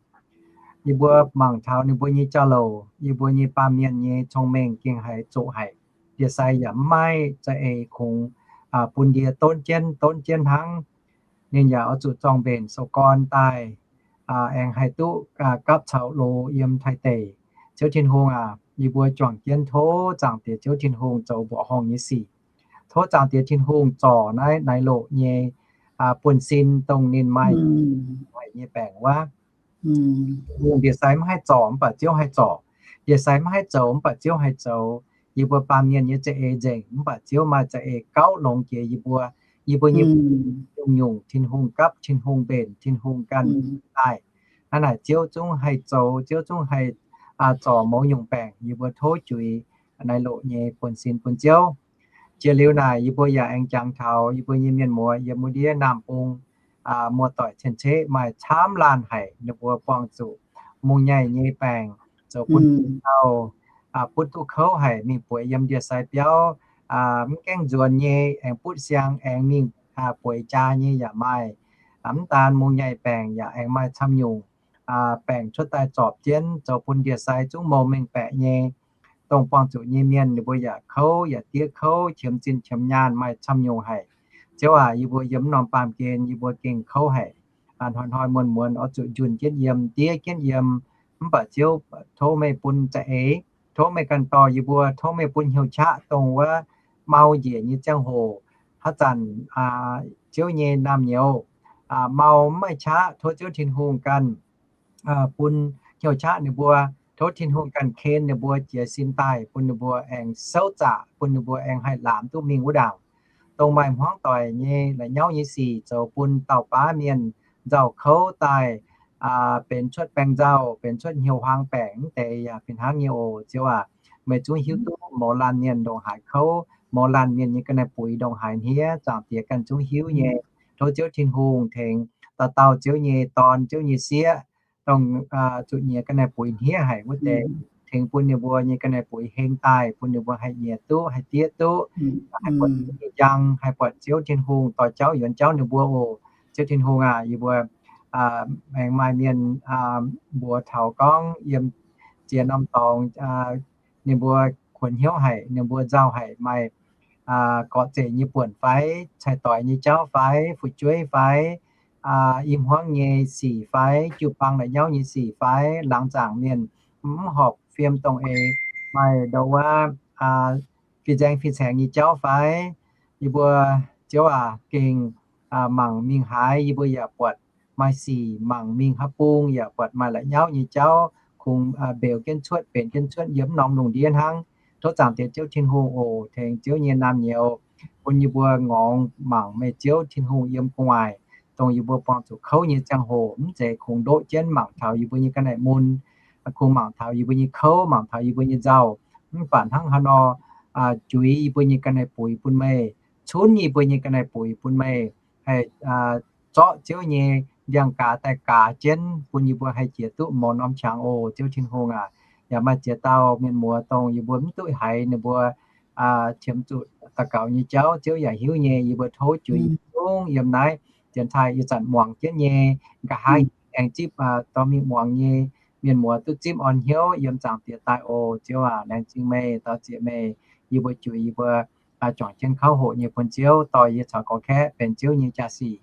yie mbuo mangc taux ninh mbuo nyei jauv-louc, yie mbuo nyei baamh mienh nyei cong-mengh gengh haiz zoqc haic. Ndie-sai yaac mv maaih za'eix kungx bun ndie donv jienv, donv jienv hnangv. Ninh yaac oix zuqc zorng-mbenc sou gorn daaih, aengx haih duqv gapv caux loz yiem Taiv deic. Ziouv Tin-Hungh aac, yie mbuo juangc jienv tov Zaangc Diex Ziouv Tin-Hungh zoux mbuoqc horngh nyei sic. Tov Zaangc Diex Tin-Hungh zorc naaiv Naaiv Loqc nyei buonv-sin dongh ninh maaih haic nyei baengc wuov. Hungh ndie-sai maiv haih zorc mv baac Ziouv haih zorc. Ndie-sai maiv haih zoux mv baac Ziouv haih zoux. Yie mbuo baamh mienh nyei za'eix nzengc mv baac Ziouv maaih za'eix gauh longx jiex yie mbuo. Yie mbuo nyei nyungc-nyungc Tin-Hungh gapv, Tin-Hungh mbenc, Tin-Hungh ganh daaih. Hnangv naaic Ziouv zungv haih zoux, Ziouv zungv haih zorc mouz nyungc baengc. Yie mbuo tov juix Naaiv Loqc nyei buonv-sin bun Ziouv. Jiex liuz naaic yie mbuo yaac aengx jangx taux yie mbuo nyei mienh muoz yiem wuov ndiev Naamh Bung, muoz-doic cien-ceqv maaih camv laanh haic ninh mbuo buangh zuqc mungh nyaih nyei baengc zoux bun dauh butv duqv kouv haic mingh bueix yiem ndie-sai biauv, mv gaengh nzuonx nyei aengx butv siang aengx mingh bueix jaa nyei yaac maaih. Mv daan mungh nyaih baengc yaac aengx maaih camv nyungc baengc cuotv daaih zorpc jienv zoux bun ndie-sai zungv mouz mengh baeqc nyei. Dongh buangh zuqc nyei mienh ninh mbuo yaac kouv yaac diev kouv, qiemx zinh qiemx nyaanh maaih camv nyungc haic. Ziouv aac, yie mbuo yiem mv norm baamh gen yie mbuo gengh kouv haic. Hnoi-hnoi muonz-muonz oix zuqc njunh jienv yiem, diev jienv yiem. Mv baac Ziouv, tov meih bun za'eix, tov meih ganh dorh yie mbuo, tov meih bun hnyouv qaqv dongh wuov mau njiec nyei ziangh hoc. Haaix zanc Ziouv nyei naamh nyouz mau mv maaih qaqv, tov Ziouv Tin-Hungh ganh bun hnyouv qaqv ninh mbuo. Tov Tin-Hungh ganh ken ninh mbuo jiez sin daaih bun ninh mbuo aengx souv zaqc, bun ninh mbuo aengx haih laamx duqv mingh wuov ndaangc. Dongh maaih hmuangv doic nyei la'nyauv nyei sic zoux bun dauh baav mienh nzauh kouv daaih, benx cuotv baeng nzauh, benx cuotv hnyouv huaang baengc mv deix yaac fih hnangv nyei oc. Ziouv aac, meih zungv hiuv duqv mouz laanh mienh ndongc haaix kouv, mouz laanh mienh nyei ga'naaiv buix ndongc haaix hniev, Zaangc Diex ganh zungv hiuv nyei. Tov Ziouv Tin-Hungh tengx dauh dauh Ziouv nyei dorn, Ziouv nyei sieqv, dongh zuqc nyiex ga'naaiv buix hniev haic wuov deix, tengx bun ninh mbuo nyei ga'naaiv buix heng daaih, bun ninh mbuo haih nyiex duqv, haih diev duqv, haih buatc njang, haih buatc Ziouv Tin-Hungh dorh jauv yuonx jauv ninh mbuo oc. Ziouv Tin-Hungh aac, yie mbuo aengx maaih mienh mbuox taux gorngv yiem ziex norm dorngx ninh mbuo kuonx hnyouv haic, ninh mbuo nzauh haic, maaih gorqv-zeic nyei buonc fai, cai-doix nyei jauv fai, fu'jueiv fai, i hmuangv nyei sic fai, jiu-baang la'nyauv nyei sic fai, laangz zaangc mienh mv horpc fiem dongh eix, maaih ndau wuov fin-saeng fin-saeng nyei jauv fai, yie mbuo Ziouv aac, gengh mangc mingh haaix yie mbuo yaac buatc maaih sic, mangc mingh haaix bung yaac buatc maaih la'nyauv nyei jauv, kungx mbeux jienv cuotv, benx jienv cuotv yiem mv norm lungh ndiev hnangv. Tov Zaangc Diex Ziouv Tin-Hungh oc, tengx Ziouv nyei naamh nyouz bun yie mbuo ngorngx mangc meih Ziouv Tin-Hungh yiem gu'nguaaic, dongh yie mbuo buangh zuqc kouv nyei ziangh hoc, mv zeiz kungx ndoqv jienv mangc taux yie mbuo nyei ga'naaiv mun, kungx mangc taux yie mbuo nyei kouv, mangc taux yie mbuo nyei nzauh. Mv baac hnangv haaix nor juix yie mbuo nyei ga'naaiv buix bun meih, cunv yie mbuo nyei ga'naaiv buix bun meih, haih zorqv Ziouv nyei ndiangx-gaaz daaih gaaz jienv bun yie mbuo haih jiex duqv mouz norm qangx oc, Ziouv Tin-Hungh aac. Yaac maaih ziex dauh mienh muoz dongh yie mbuo mv duqv haiz ninh mbuo qiemx zuqc daux gaux nyei jauv, Ziouv yaac hiuv nyei. Yie mbuo tov juix yietc zungv yiem naaiv dienx taaih ih zanc muangx jienv nyei, nqa'haav aengx zipv dorh mingh muangx nyei mienh muoz duqv zipv orn hnyouv yiem Zaangc Diex daaih oc, Ziouv aac. Laengz zingh meih, daux zieqc meih. Yie mbuo juix yie mbuo juangc jienv kauv hoqc nyei bun Ziouv, dorh yie caux gorx-kaeqv benx Ziouv nyei jaa-sic,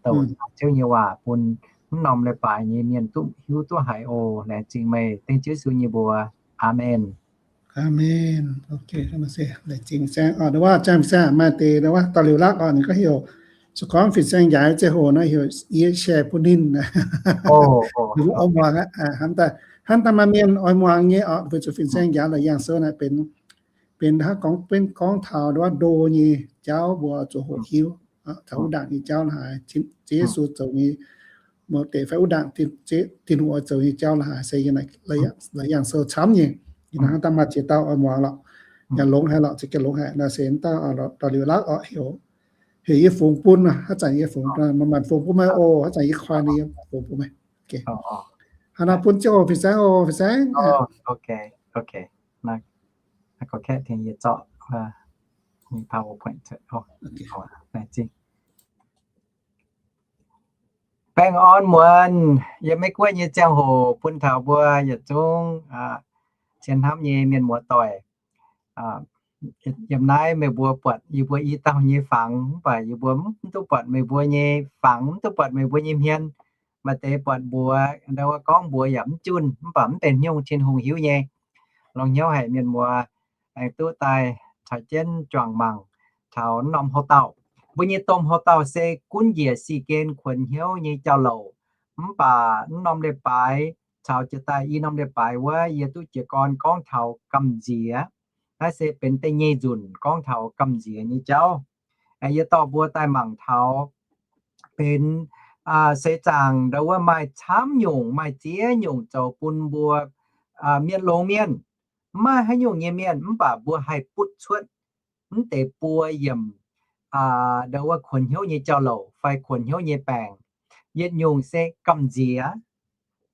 douc Ziouv nyei waac bun mv norm leiz-baaix nyei mienh duqv hiuv duqv haiz oc. Laengz zingh meih, dengv Ziouv Yesu nyei mbuox. Aamen. Aamen. Laengz zingh saeng, maaih deix dauh liuz lakv oc, ninh gorngv heuc, se gorngv fin-saeng njaaux ziangh hoc nor heuc yie share bun ninh. Oix muangx aqv, hnangv daaih maaih mienh oix muangx nyei oc, weic zuqc fin-saeng njaaux la'yangh sou naaic benx, benx hnangv gorngv, benx gorngv taux ndo nyei jauv mbuo zuqc hoqc hiuv, taux wuov ndaangc nyei jauv la'haaix, Ziouv Yesu zoux nyei, mbuo deix fai wuov ndaangc Tin-Hungh oix zoux nyei jauv la'haaix, se la'yangh sou camv nyei. Ih hnangv daaih maaih ziex dauh oix muangx lorqc, yaac longx haic lorqc, za'gengh longx haic. Naaiv se dauh dauh liuz lakv oc, heuc, heuc yie fungx bun, haaix zanc yie fungx, maaih maanh fungx bun meih oc, haaix zanc yie koi ninh yie fungx bun meih. Hnangv naaiv bun Ziouv oc, fin-saeng oc, fin-saeng. Baengh orn muonz yiem Meiv Guoqv nyei ziangh hoc bun taux mbuo yietc zungv cien hnamv nyei mienh muoz doic. Yiem naaiv meih mbuo buatc yie mbuo i dauh nyei fangx, mv baac yie mbuo mv duqv buatc meih mbuo nyei fangx, mv duqv buatc meih mbuo nyei hmien. Maaih deix buatc mbuox, ndau wuov gorngv mbuox yaac mv junh, mv baac mv benx haaix nyungc, Tin-Hungh hiuv nyei. Longx hnyouv haic mienh muoz aengx duqv daaih caux jienv juangc mangc taux norm houc dauh. Mbuo nyei domh houc dauh se gunv njiec sic gen kuonx hnyouv nyei jauv-louc. Mv baac mv norm leiz-baaix caux jiex daaih i norm leiz-baaix wuov, yie duqv jiez gorn gorngv taux gamh nziex. Naaiv se benx da'nyeic nzunc gorngv taux gamh nziex nyei jauv. Yie dorh mbuo daaih mangc taux benx seix zaangc ndau wuov maaih camv nyungc, maaih ziex nyungc zoux bun mbuo mienh longx mienh, mv maaih haaix nyungc nyei mienh, mv baac mbuo haih butv cuotv mv deix buo yiemc ndau wuov kuonx hnyouv nyei jauv-louc fai kuonx hnyouv nyei baengc. Yietc nyungc se gamh nziex.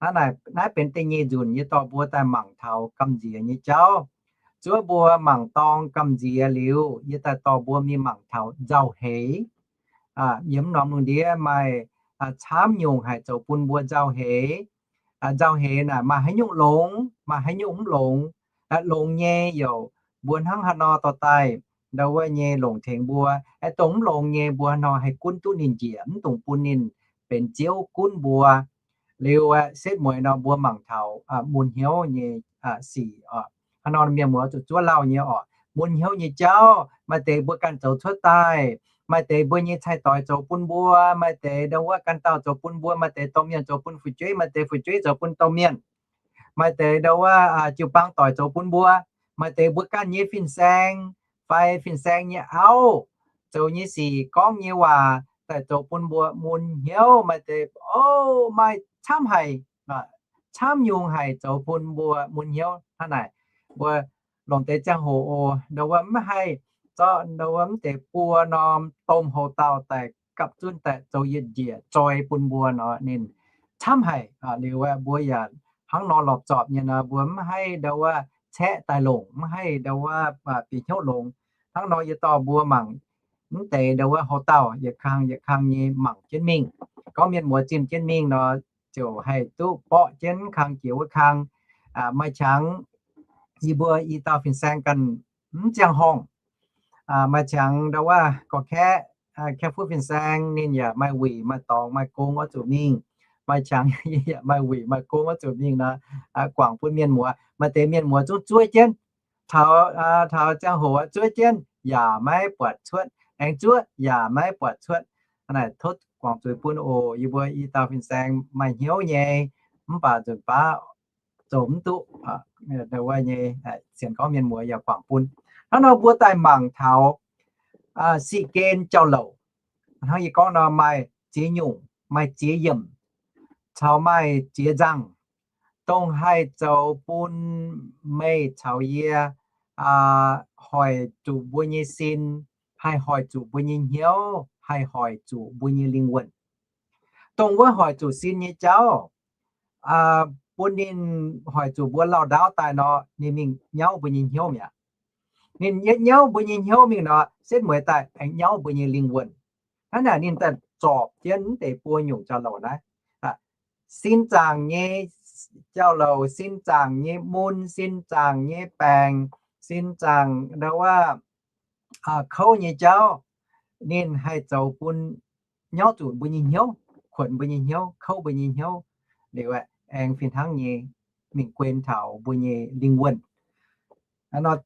Naaiv, naaiv benx da'nyeic nzunc yie dorh mbuo daaih mangc taux gamh nziex nyei jauv. Zuov mbuo mangc dorng gamh nziex liuz, yie daaih dorh mbuo mingh mangc taux nzauh heix. Yiem mv norm lungh ndiev maaih camv nyungc haic zoux bun mbuo nzauh heix. Nzauh heix naaic maaih haaix nyungc longx, maaih haaix nyungc mv longx. Longx nyei youc mbuo hnangv haaix nor dorh daaih ndau wuov nyei longc tengx mbuo. Dongh mv longx nyei mbuo haaix nor haih gunv duqv ninh njiec, mv dungx bun ninh benx ziouv gunv mbuo. Liuz aeqv, setv mueiz nor mbuo mangc taux mun hnyouv nyei sic oc. Haaix nor mienh muoz zuqc zuov lauh nyei oc. Mun hnyouv nyei jauv, maaih deix mbuo ganh zoux cuotv daaih, maaih deix mbuo nyei cai-doix zoux bun mbuo, maaih deix ndau wuov ganh dauh zoux bun mbuo, maaih deix domh mienh zoux bun fu'jueiv, maaih deix fu'jueiv zoux bun domh mienh, maaih deix ndau wuov jiu-baang doic zoux bun mbuo, maaih deix mbuo ganh nyei fin-saeng fai fin-saeng nyei auv zoux nyei sic, gorngv nyei waac daaih zoux bun mbuo mun hnyouv. Maaih deix, o, maaih camv haic, camv nyungc haic zoux bun mbuo mun hnyouv. Hnangv naaic, mbuo longc deix ziangh hoc oc, ndau wuov mv haih zorqv ndau wuov mv deix buo norm domh houc dauh daaih gapv zunv daaih zoux yietc njiec zoi bun mbuo nor, ninh camv haic. Liuz aeqv, mbuo yaac hnangv nor lorpc zorpc nyei nor, mbuo mv haih ndau wuov caeqv daaih longc, mv haih ndau wuov bieqc hnyouv longx. Hnangv nor yie dorh mbuo mangc mv deix ndau wuov houc dauh yietc kang yietc kang nyei mangc jienv mingh. Gorngv mienh muoz zimh jienv mingh nor, ziouc haih duqv borqv jienv kang jiex wuov kang. Maaih qangx yie mbuo i dauh fin-saeng ganh mv ziangh horngh. Maaih qangx ndau wuov gorx-kaeqv, kaeqv fuqv fin-saeng, ninh yaac maaih wuic maaih dorngx maaih gong oix zuqc mingh. Maaih qangx yaac maaih wuic maaih gong oix zuqc mingh nor, guangc bun mienh muoz. Maaih deix mienh muoz zungv zuov jienv, taux, taux ziangh hoc zuov jienv yaac maiv buatc cuotv. aengx zuov yaac maiv buatc cuotv. Naaic tov guangc zuiz bun oc. Yie mbuo i dauh fin-saeng maaih hnyouv nyei, mv baac nzunc baav zoux mv duqv. Nyei sienx gorngv mienh muoz yaac guangc bun. Hnangv nor mbuo daaih mangc taux sic gen jauv-louc. Hnangv yie gorngv nor, maaih ziex nyungc, maaih ziex yiemc, caux maaih ziex nzangh, dongh haih zoux bun meih caux yie hoic zuqc mbuo nyei sin, haih hoic zuqc mbuo nyei hnyouv, haih hoic zuqc mbuo nyei lingh wuonh. Dongh wuov hoic zuqc sin nyei jauv, bun ninh hoic zuqc mbuo lauh ndaauv daaih nor, ninh mingh nyauv mbuo nyei hnyouv mi'aqv. Ninh yietv nyauv mbuo nyei hnyouv mingh nor, setv mueiz daaih aengx nyauv mbuo nyei lingh wuonh. Hnangv naaic ninh daaih zorpc jienv mv deix buo nyungc jauv-louc naaiv. Sin zaangc nyei jauv-louc, sin zaangc nyei mun, sin zaangc nyei baengc, sin zaangc ndau wuov kouv nyei jauv, ninh haih zoux bun nyauv zuqc mbuo nyei hnyouv, kuonx mbuo nyei hnyouv, kouv mbuo nyei hnyouv, liuz aengx fih hnangv nyei mingh guen taux mbuo nyei lingh wuonh.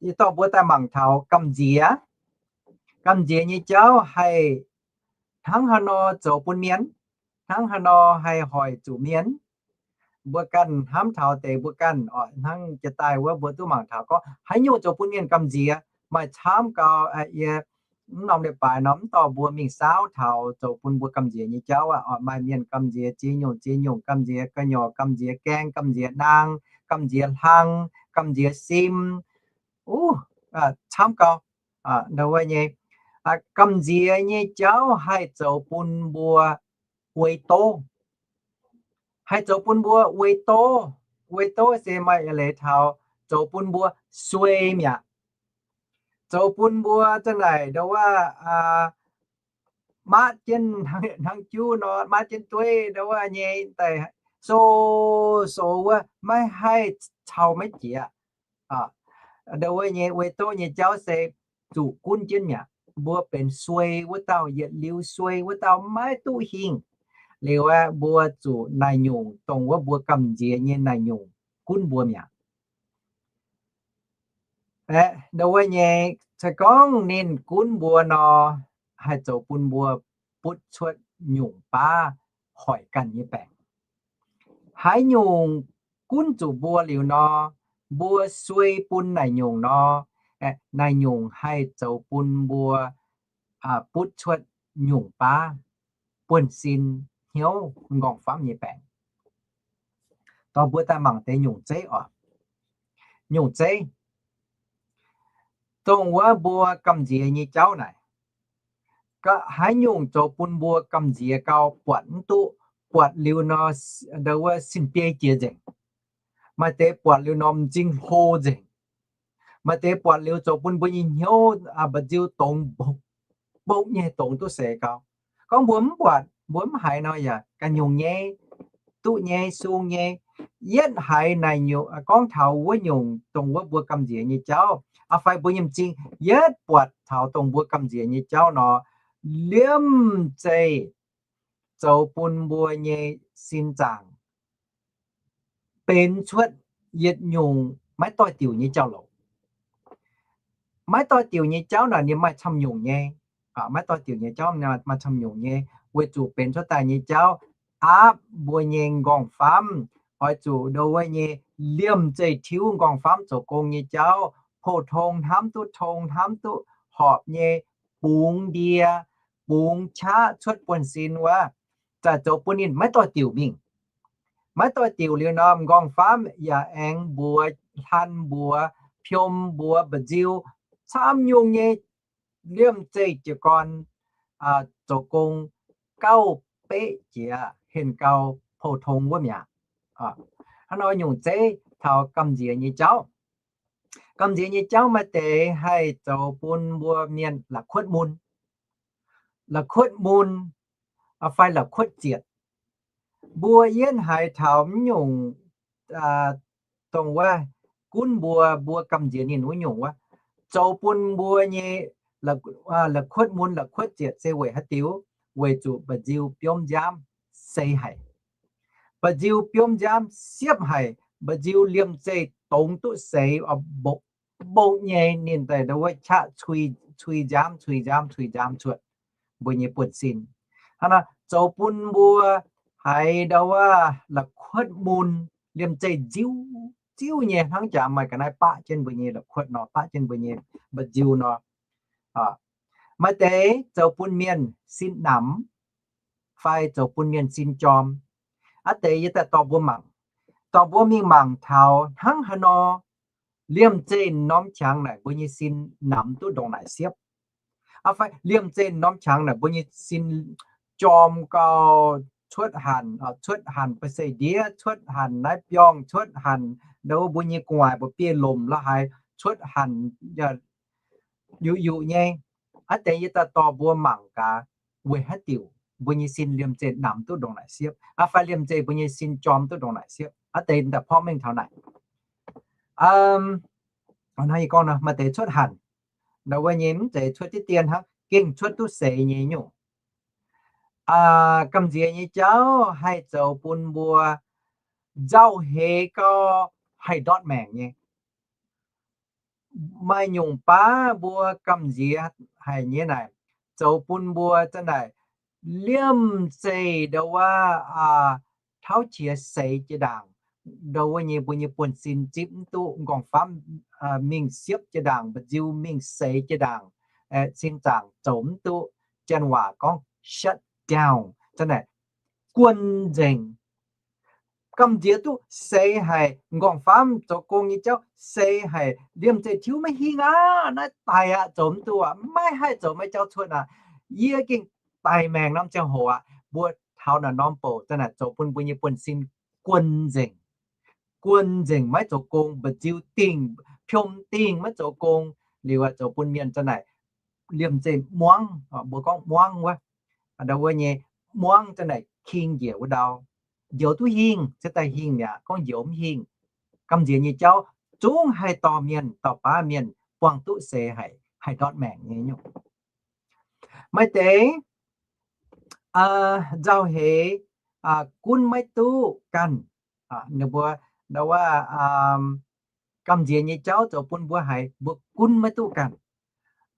Yie dorh mbuo daaih mangc taux gamh nziex. Gamh nziex nyei jauv haih hnangv haaix nor zoux bun mienh, hnangv haaix nor haih hoic zuqc mienh. Mbuo ganh hnamv taux deix mbuo ganh oc, hnangv jiex daaih wuov mbuo duqv mangc taux gorngv haaix nyungc zoux bun mienh gamh nziex, maaih camv gau. Yie mv norm leiz-baaix nor mv dorh mbuo mingh saauv taux zoux bun mbuo gamh nziex nyei jauv aqv. Oc, maaih mienh gamh nziex ziex nyungc ziex nyungc, gamh nziex gu'nyuoz, gamh nziex gaeng, gamh nziex naang, gamh nziex hlang, gamh nziex sim. Camv gau. Ndau wuov nyei, gamh nziex nyei jauv haih zoux bun mbuo uix doz, haih zoux bun mbuo uix doz. Uix doz se maaih eix leiz taux zoux bun mbuo suei mi'aqv. Zoux bun mbuo za'naaic ndau wuov maatv jienv hnangv juv nor, maatv jienv dueiv ndau wuov nyei daaih soux soux wuov maiv haih cau maiv jiex. Ndau wuov nyei uix doz nyei jauv se zuqc gunv jienv mi'aqv. Mbuo benx suei wuov dauh, yietc liuz suei wuov dauh maiv duqv hingh. Liuz aeqv, mbuo zuqc naaic nyungc dongh wuov mbuo gamh nziex nyei naaic nyungc gunv mbuo mi'aqv. Aeqv, ndau wuov nyei, se gorngv ninh gunv mbuo nor, haih zoux bun mbuo butv cuotv nyungc baav hoic ganh nyei baengc. Haaix nyungc gunv zuqc mbuo liuz nor, mbuo suei bun naaic nyungc nor, naaic nyungc haih zoux bun mbuo butv cuotv nyungc baav buonv-sin hnyouv m'nqorngv-famv nyei baengc. Dorh mbuo daaih mangc deix nyungc zeiv oc. Nyungc zeiv, dongh wuov mbuo gamh nziex nyei jauv naaic, haaix nyungc zoux bun mbuo gamh nziex gau buatc mv duqv, buatc liuz nor, ndau wuov sin-biei jiex nzengc. Maaih deix buatc liuz nor m'zing hlo nzengc. Maaih deix buatc liuz zoux bun mbuo nyei hnyouv mba'nziu dongz, mbopv nyei dongz duqv seix gau. Gorngv mbuo mv buatc, mbuo mv haiz nor yaac ganh nyungc nyei, duqv nyei, sung nyei. Yietv haiz naaic nyungc, gorngv taux wuov nyungc dongh wuov mbuo gamh nziex nyei jauv, fai mbuo nyei m'zing yietv buatc taux dongh mbuo gamh nziex nyei jauv nor, liemh zeih zoux bun mbuo nyei sin zaangc benx cuotv yietc nyungc maiv doix-diuc nyei jauv-louc. Maiv doix-diuc nyei jauv naaic ninh maaih camv nyungc nyei. Maiv doix-diuc nyei jauv maaih camv nyungc nyei, weic zuqc benx cuotv daaih nyei jauv aapv mbuo nyei m'nqorngv-famv, oix zuqc ndau wuov nyei liemh zeih tiuv m'nqorngv-famv zoux gong nyei jauv, pou-tong hnamv duqv tong, hnamv duqv horpc nyei, bungx ndie, bungx qaqv cuotv buonv-sin wuov, zaqc zoux bun ninh maiv doix-diuc mingh. Maiv doix-diuc liuz nor, m'nqorngv-famv yaac aengx mbuox hlan mbuox, piom mbuox mba'nziu, camv nyungc nyei liemh zeih jiez gorn zoux gong gauh beqv jiex henh gau pou-tong wuov mi'aqv. Hnangv nor nyungc zeiv taux gamh nziex nyei jauv. Gamh nziex nyei jauv maaih deix haih zoux bun mbuo mienh la'kuotv mun. La'kuotv mun fai la'kuotv zietc. Mbuo yietv haiz taux mv nyungc dongh wuov gunv mbuo, mbuo gamh nziex ninh wuov nyungc wuov, zoux bun mbuo nyei la'kuotv mun la'kuotv zietc se weic haaix diuc? Weic zuqc mba'nziu biomv nziaamv sei haic. Mba'nziu biomv nziaamv siepv haic, mba'nziu liemh zeih dongz duqv seix mbopv. mbongv nyei ninh daaih ndau wuov qaqv cui, cui nziaamv, cui nziaamv, cui nziaamv cuotv mbuo nyei buonv-sin. Hnangv naaic zoux bun mbuo haiz ndau wuov la'kuotv mun, liemh zeih nziu, nziu nyei hnangv jaax maaih ga'naaiv baqv jienv mbuo nyei la'kuotv nor, baqv jienv mbuo nyei mba'nziu nor. Maaih deix zoux bun mienh sin namx, fai zoux bun mienh sin jorm. Aav deix yie daaih dorh mbuo mangc, dorh mbuo mingh mangc taux hnangv haaix nor liemh zeih norm qangx naaic mbuo nyei sin namx duqv ndongc naaic siepv. Aa, fai liemh zeih norm qangx naaic mbuo nyei sin jorm gau, cuotv hanc, cuotv hanc ba'seic-ndiev, cuotv hanc naaiv biorngh, cuotv hanc ndau wuov mbuo nyei gu'nguaaic mba'biei lomc la'haaix, cuotv hanc yuqc yuqc nyei. Aav deix yie daaih dorh mbuo mangc gaax, weic haaix diuc mbuo nyei sin liemh zeih namx duqv ndongc naaic siepv, aa, fai liemh zeih mbuo nyei sin jorm duqv ndongc naaic siepv. Aav deix daaih porv mengh taux naaic. Hnangv yie gorngv nor, maaih deix cuotv hanc ndau wuov nyei mv zeiz cuotv diqv dien hnangv, gengh cuotv duqv seix nyei nyungc. Gamh nziex nyei jauv haih zoux bun mbuo nzauh heix gau, haih ndortv maengc nyei. Maaih nyungc baav mbuo gamh nziex haic nyei naaic, zoux bun mbuo za'naaic liemh zeih ndau wuov tauv qiex seix jiex ndaangc, ndau wuov nyei mbuo nyei buonv-sin zipv mv duqv, m'nqorngv-famv mingh siepv jiex ndaangc, mba'nziu mingh seix jiex ndaangc, sin zaangc zoux mv duqv. Janx waac gorngv shut down, za'naaic guon nzengc. Gamh nziex duqv seix haic, m'nqorngv-famv zoux gong nyei jauv seix haic, liemh zeih tiuv maiv hingh aqv, naaiv daic aqv, zoux mv duqv aqv, maiv haih zoux maiv jauv cuotv aqv. Yie gengh daic maengc norm ziangh hoc aqv. Mbuo taux naaic norm bouc za'naaic zoux bun mbuo nyei buonv-sin guon nzengc. Guon nzengc maiv zoux gong, mba'nziu dingh, piom dingh maiv zoux gong. Liuz aqv, zoux bun mienh za'naaic liemh zeih muangv, mbuo gorngv muangv wuov, ndau wuov nyei muangv za'naaic king njiec wuov ndau. Njoux duqv hingh se daaih hingh mi'aqv, gorngv njoux mv hingh. Gamh nziex nyei jauv zungv haih dorh mienh, dauh baav mienh buangh duqv seix haic, haih ndortv maengc nyei nyungc. Maaih deix nzauh heix, gunv maiv duqv ganh. Ninh mbuo ndau wuov gamh nziex nyei jauv zoux bun mbuo haiz mbuo gunv maiv duqv ganh.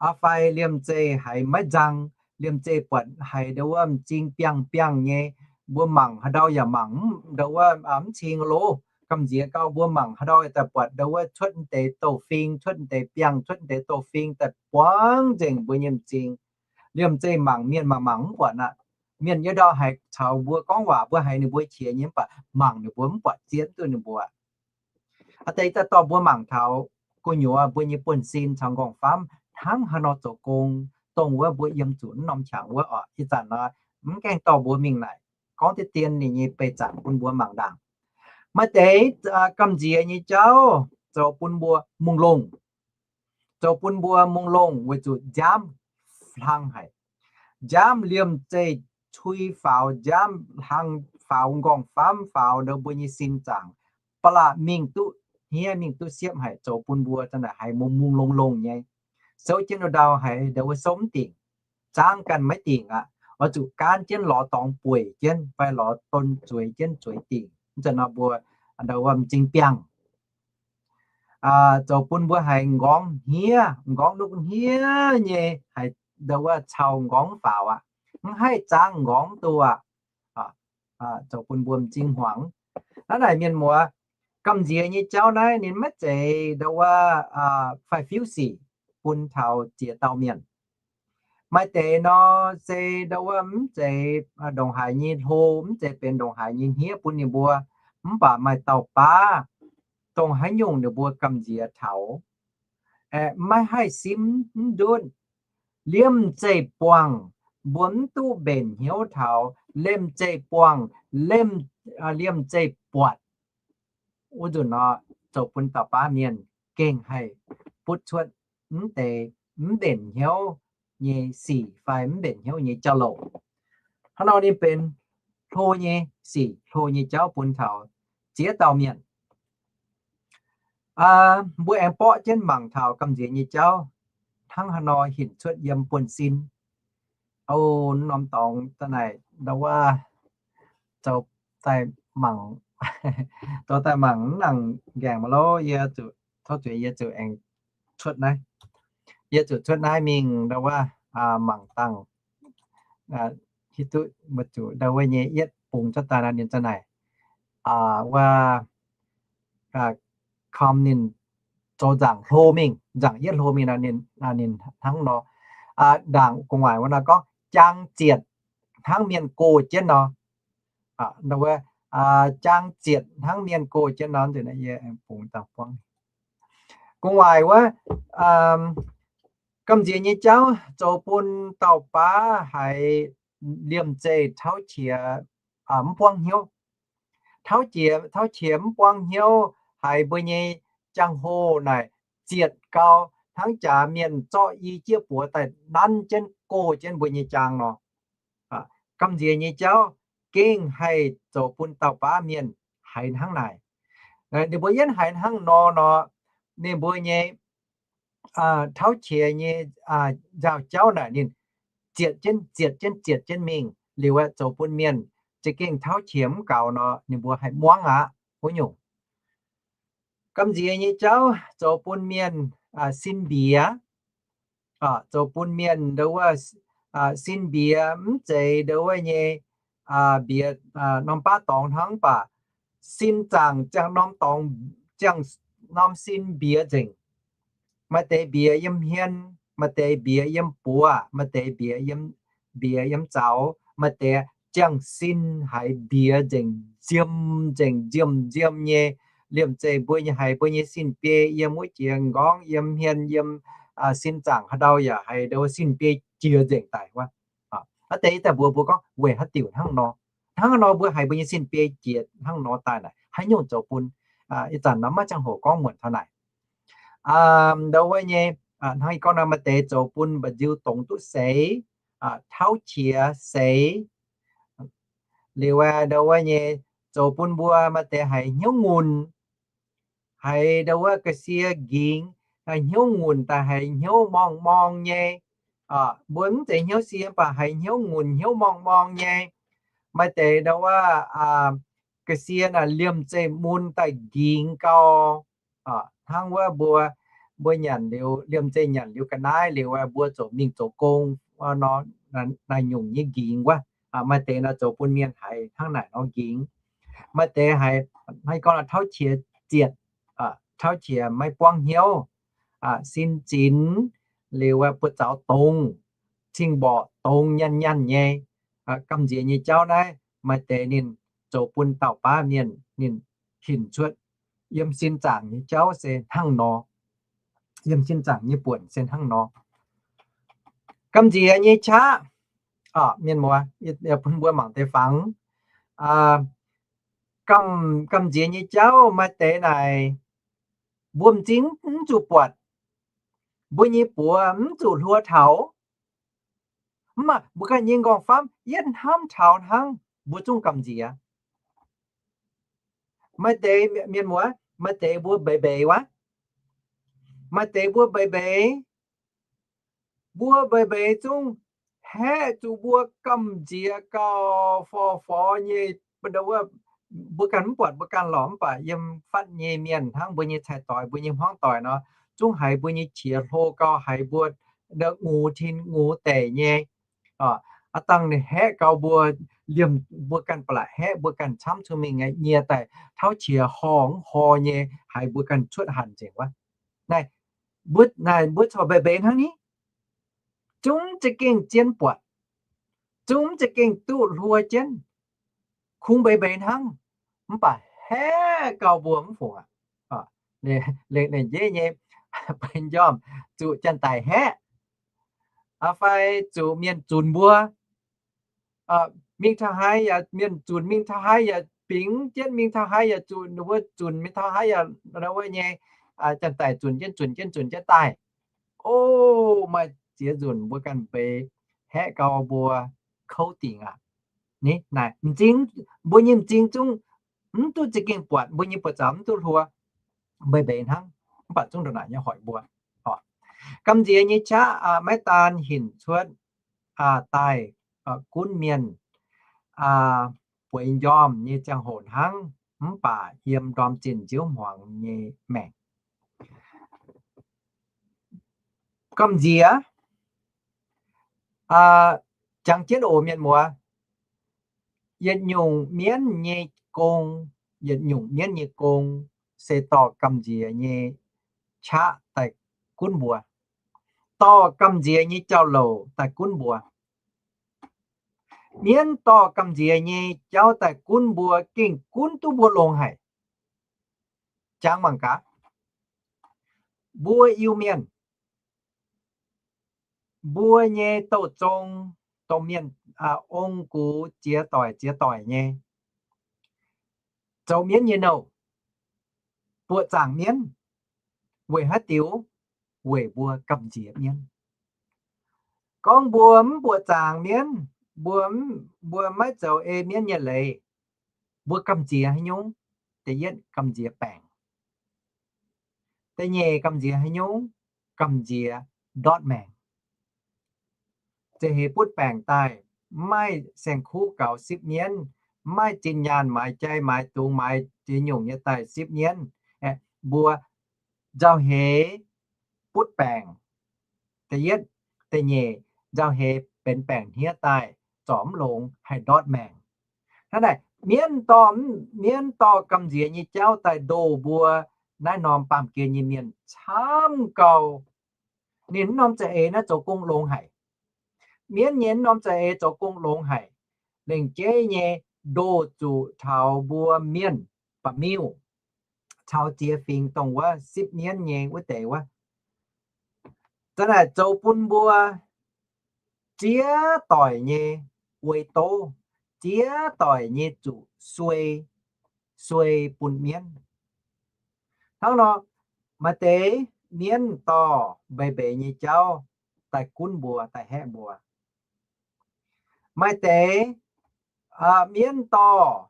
Aa, fai liemh zeih haiz maiv nzang, liemh zeih buatc haiz ndau wuov m'zing biangh biangh nyei, mbuo mangc haaix ndau yaac mangc, ndau wuov mv cing loh. Gamh nziex gau mbuo mangc haaix ndau daaih buatc ndau wuov cuotv deix douh fing, cuotv deix biangh, cuotv deix douh fing daaih buangv nzengc mbuo nyei m'zing. Liemh zeih mangc mienh mangc mangc mv buatc aqv. Mienh nyei ndau haiz caux mbuo gorngv waac, mbuo haiz ninh mbuo qiex nyei mv baac mangc ninh mbuo mv buatc, zieqv mv duqv ninh mbuo. Aa, deix daaih dorh mbuo mangc taux gu'nyuoz mbuo nyei buonv-sin caux m'nqorngv-famv hnangv haaix nor zoux gong, dongh wuov mbuo yiem zuqc mv norm qangx wuov oc. Ih zanc nor mv gaengh dorh mbuo mingh naaic, gorngv deix dien ninh nyei beih zanc bun mbuo mangc ndaangc. Maaih deix gamh nziex nyei jauv zoux bun mbuo mungh longh, zoux bun mbuo mungh longh weic zuqc nziaamv hlang haic. Nziaamv liemh zeih cui faaux, nziaamv hlang faaux, m'nqorngv-famv faaux, ndau mbuo nyei sin zaangc ba'laqc mingh duqv hniev, mingh duqv siepv haic, zoux bun mbuo za'naaic haiz mungh mungh longh longh nyei. Souv jienv wuov ndau haiz ndau wuov souv mv dingc, zaangv ganh maiv dingc aqv. Oix zuqc gaanv jienv lorz dorngx bueic jienv fai lorz don zueiz jienv zueiz dingc. Mv zeiz nor mbuo ndau wuov m'zing biangh, zoux bun mbuo haiz m'nqorngv hniev, m'nqorngv nuqv hniev nyei, haiz ndau wuov cau m'nqorngv faaux aqv, mv haih zaangv m'nqorngv duqv aqv. Zoux bun mbuo m'zing hmuangx. Naaiv naaic mienh muoz, gamh nziex nyei jauv naaiv ninh maiv zeiz ndau wuov faix-fiuv sic bun taux ziex dauh mienh. Maaih deix nor se ndau wuov mv zeiz ndongc haaix nyei hlo, mv zeiz benx ndongc haaix nyei hniev bun ninh mbuo, mv baac maaih dauh baav dongh haaix nyungc ninh mbuo gamh nziex taux, maiv haih simv mv ndutv. Liemh zeih buangh mbuo mv duqv mbenc hnyouv taux, liemh zeih buangh, liemh zeih buatc. Wuov nzunc nor, zoux bun dauh baav mienh gengh haih butv cuotv mv deix mv mbenc hnyouv nyei sic fai mv mbenc hnyouv nyei jauv-louc. Hnangv nor ninh benx hlo nyei sic, hlo nyei jauv bun taux ziex dauh mienh. Mbuo aengx borqv jienv mangc taux gamh nziex nyei jauv hnangv haaix nor hinc cuotv yiem buonv-sin. O, norm dorngx da'naaiv ndau wuov zoux daaih mangc, zoux daaih mangc mv nangc nqaengc maiv lorqc. Yie zuqc, tov zuqc yie zuqc aengx cuotv naaiv. Yie zuqc cuotv naaiv mingh ndau wuov mangc dangh, hiuv duqv mbuo zuqc ndau wuov nyei yietv bungx cuotv daaih nor ninh za'naaic, wuov, kom ninh zoux nzaangc hlo mingh, nzaangc yietv hlo mingh nor ninh, ninh hnangv nor, ndaangc gu'nguaaic wuov nor gorngv jaang zietc hnangv mienh gox jienv nor. Jaang zietc hnangv mienh gox jienv nor, bungx dangh buangv. Gu'nguaaic wuov, gamh nziex nyei jauv zoux bun dauh baav haiz liemh zeih tauv qiex mv buangv hnyouv. Tauv qiex, tauv qiex mv buangv hnyouv haiz mbuo nyei jaang-hoh naaic zietc gau hnangv jaax mienh zorqv i jieqv buoz daaih nanv jienv gox jienv mbuo nyei jaang nor. Gamh nziex nyei jauv gengh haih zoux bun dauh baav mienh haiz hnangv naaic. Ninh mbuo yietv haiz hnangv nor nor, ninh mbuo nyei tauv qiex nyei nzaaux jauv naaic ninh zietc jienv, zietc jienv, zietc jienv mingh liuz aeqv, zoux bun mienh za'gengh tauv qiex mv gaux nor, ninh mbuo haih muangv aqv wuov nyungc. Gamh nziex nyei jauv zoux bun mienh sin mbiex, zoux bun mienh ndau wuov sin mbiex mv zeiz ndau wuov nyei mbiex norm baav dorngx hnangv, mv baac sin zaangc ziangh norm dorngx, ziangh norm sin mbiex nzengc. Maaih deix mbiex yiem hmien, maaih deix mbiex yiem buoz, maaih deix mbiex yiem, mbiex yiem zaux, maaih deix ziangh sin haiz mbiex nzengc, nziem nzengc, nziem nziem nyei. Liemh zeih mbuo nyei haiz mbuo nyei sin biei yiem wuov jiex nqorngv, yiem hmien, yiem sin zaangc haaix ndau yaac haiz ndau wuov sin biei jiex nzengc daic wuov. Aa, deix daaih mbuox mbuo gorngv weic haaix diuc hnangv nor. Hnangv nor mbuo haiz mbuo nyei sin biei jiex hnangv nor daaih naaic, haaix nyungc zoux bun? Ih zanc nor maiv ziangh hoc gorngv muonc taux naaic. Ndau wuov nyei, hnangv ih gorngv nor, maaih deix zoux bun mba'nziu dongz duqv seix, tauv qiex seix. Liuz ndau wuov nyei, zoux bun mbuo maaih deix haiz hnyouv ngunc, haiz ndau wuov ga'sie nqingx, hnyouv ngunc daaih haiz hnyouv morng morng nyei. Mbuo mv zeiz hnyouv sie mv baac haiz hnyouv ngunc hnyouv morng morng nyei. Maaih deix ndau wuov ga'sie naaic liemh zeih mun daaih nqingx gau. Hnangv wuov mbuo, mbuo nyanc liuz, liemh zeih nyanc liuz ga'naaiv liuz, mbuo zoux mingh zoux gong nor, naaiv nyungc nyei nqingx wuov. Maaih deix nor zoux bun mienh haiz hnangv naaic nor nqingx. Maaih deix haiz, hnangv gorngv tauv qiex zietc, tauv qiex maiv buangv hnyouv, sin zinx liuz buoz-zaux dongz, cing-mborqc dongz nyanh nyanh nyei. Gamh nziex nyei jauv naaiv maaih deix ninh zoux bun dauh baav mienh ninh hinc cuotv yiem sin zaangc nyei jauv se hnangv nor. Yiem sin zaangc nyei buonc se hnangv nor. Gamh nziex nyei qaqv, mienh muoz, bun mbuo mangc deix fangx. Gamh, gamh nziex nyei jauv maaih deix naaic, mbuo m'zing mv zuqc buatc, mbuo nyei buoz mv zuqc hluo taux. Mv baac mbuo ganh nyei nqorngv-famv yietv hnamv taux hnangv, mbuo zungv gamh nziex. Maaih deix mienh muoz, maaih deix mbuo mbeix mbeix wuov. Maaih deix mbuo mbeix mbeix, mbuo mbeix mbeix zungv haeqv zuqc mbuo gamh nziex gauh forv-forv nyei. Mbuo ganh mv buatc mbuo ganh lorqc, mv baac yiem fatv nyei mienh hnangv mbuo nyei cai-doix, mbuo nyei hmuangv doic nor, zungv haiz mbuo nyei qiex hlo gauh, haiz mbuo ngux tin ngux deic nyei. Aav dangh ninh haeqv gauh mbuo, liemh mbuo ganh ba'laqc haeqv, mbuo ganh camv cun mingh nyie daaih tauv qiex horh mv horh nyei, haiz mbuo ganh cuotv hanc nzengc wuov. Naaiv, naaiv mbuo corc mbeix mbeix hnangv ni. Zungv za'gengh zien buatc, zungv za'gengh duqv hluo jienv, kungx mbeix mbeix hnangv, mv baac haeqv gauh mbuo mv fungc aqv. Lengc, lengc jeiv nyei, beix njormh zuqc janx-daic haeqv, fai zuqc mienh zunc mbuo, mingh taux haaix yaac mienh zunc, mingh taux haaix yaac bingx jienv, mingh taux haaix yaac zuqc ninh mbuo zunc, mingh taux haaix yaac wuov nyei, janx-daic zunc jienv, zunc jienv, zunc jienv daaih. O, maaih ziex nzunc mbuo ganh mbeix haeqv gau mbuo kouv dingc aqv. Ni, naaic m'zing, mbuo nyei m'zing zungv mv duqv za'gengh buatc, mbuo nyei buoz-zaux mv duqv hluo, mbeix mbeix hnangv, mv baac zungv ndongc naaic nyei hoic mbuo. Gamh nziex nyei qaqv maiv daan hinc cuotv daaih gunv mienh bueix njormh nyei ziangh hoc hnangv, mv baac yiem ndorm zinh nziouv hmuangx nyei maengc. Gamh nziex, jangx jienv oc mienh muoz, yietc nyungc mienv nyei gong, yietc nyungc mienv nyei gong se dorh gamh nziex nyei qaqv daaih gunv mbuo, dorh gamh nziex nyei jauv-louc daaih gunv mbuo. Mienv dorh gamh nziex nyei jauv daaih gunv mbuo gengh gunv duqv mbuo longx haic. Jangx mangc gaax, mbuo Iu-Mienh, mbuo nyei douh zong, dongh mienh ong-gux ziex doic ziex doic nyei zoux mienv nyei nouh, buoqc zaangc mienv. Weic haaix diuc? Weic mbuo gamh nziex mienv. Gorngv mbuo mv buoqc zaangc mienv, mbuo, mbuo maiv zoux ei mienv nyei leiz, mbuo gamh nziex haaix nyungc? Da'yietv, gamh nziex baengc. Da'nyeic, gamh nziex haaix nyungc? Gamh nziex ndortv maengc. Zeiz heix butv baengc daaih, mv maaih saeng-kuv gaux sipv mienv, mv maaih zinh nyaanh maaiz jai maaiz dungz maaiz ziex nyungc nyei daaih sipv mienv. Mbuo nzauh heix butv baengc. Da'yietv, da'nyeic, nzauh heix benx baengc hniev daaih, zorc mv longx haih ndortv maengc. Hnangv naaic, mienv dorh, mienv dorh gamh nziex nyei jauv daaih ndoh mbuo naaiv norm baamh gen nyei mienh camv gau. Ninh mv norm za'eix naaiv zoux gong longx haic. Mienv nyei mv norm za'eix zoux gong longx haic. Lengc jeiv nyei ndoh zuqc taux mbuo mienh ba'miuh caux ziex fingx dongh wuov sipv mienv nyei wuov deix wuov, za'naaic zoux bun mbuo ziex doic nyei uix doz, ziex doic nyei zuqc suei, suei bun mienv. Hnangv nor, maaih deix mienv dorh mbeix mbeix nyei jauv daaih gunv mbuo, daaih haeqv mbuo. Maaih deix mienv dorh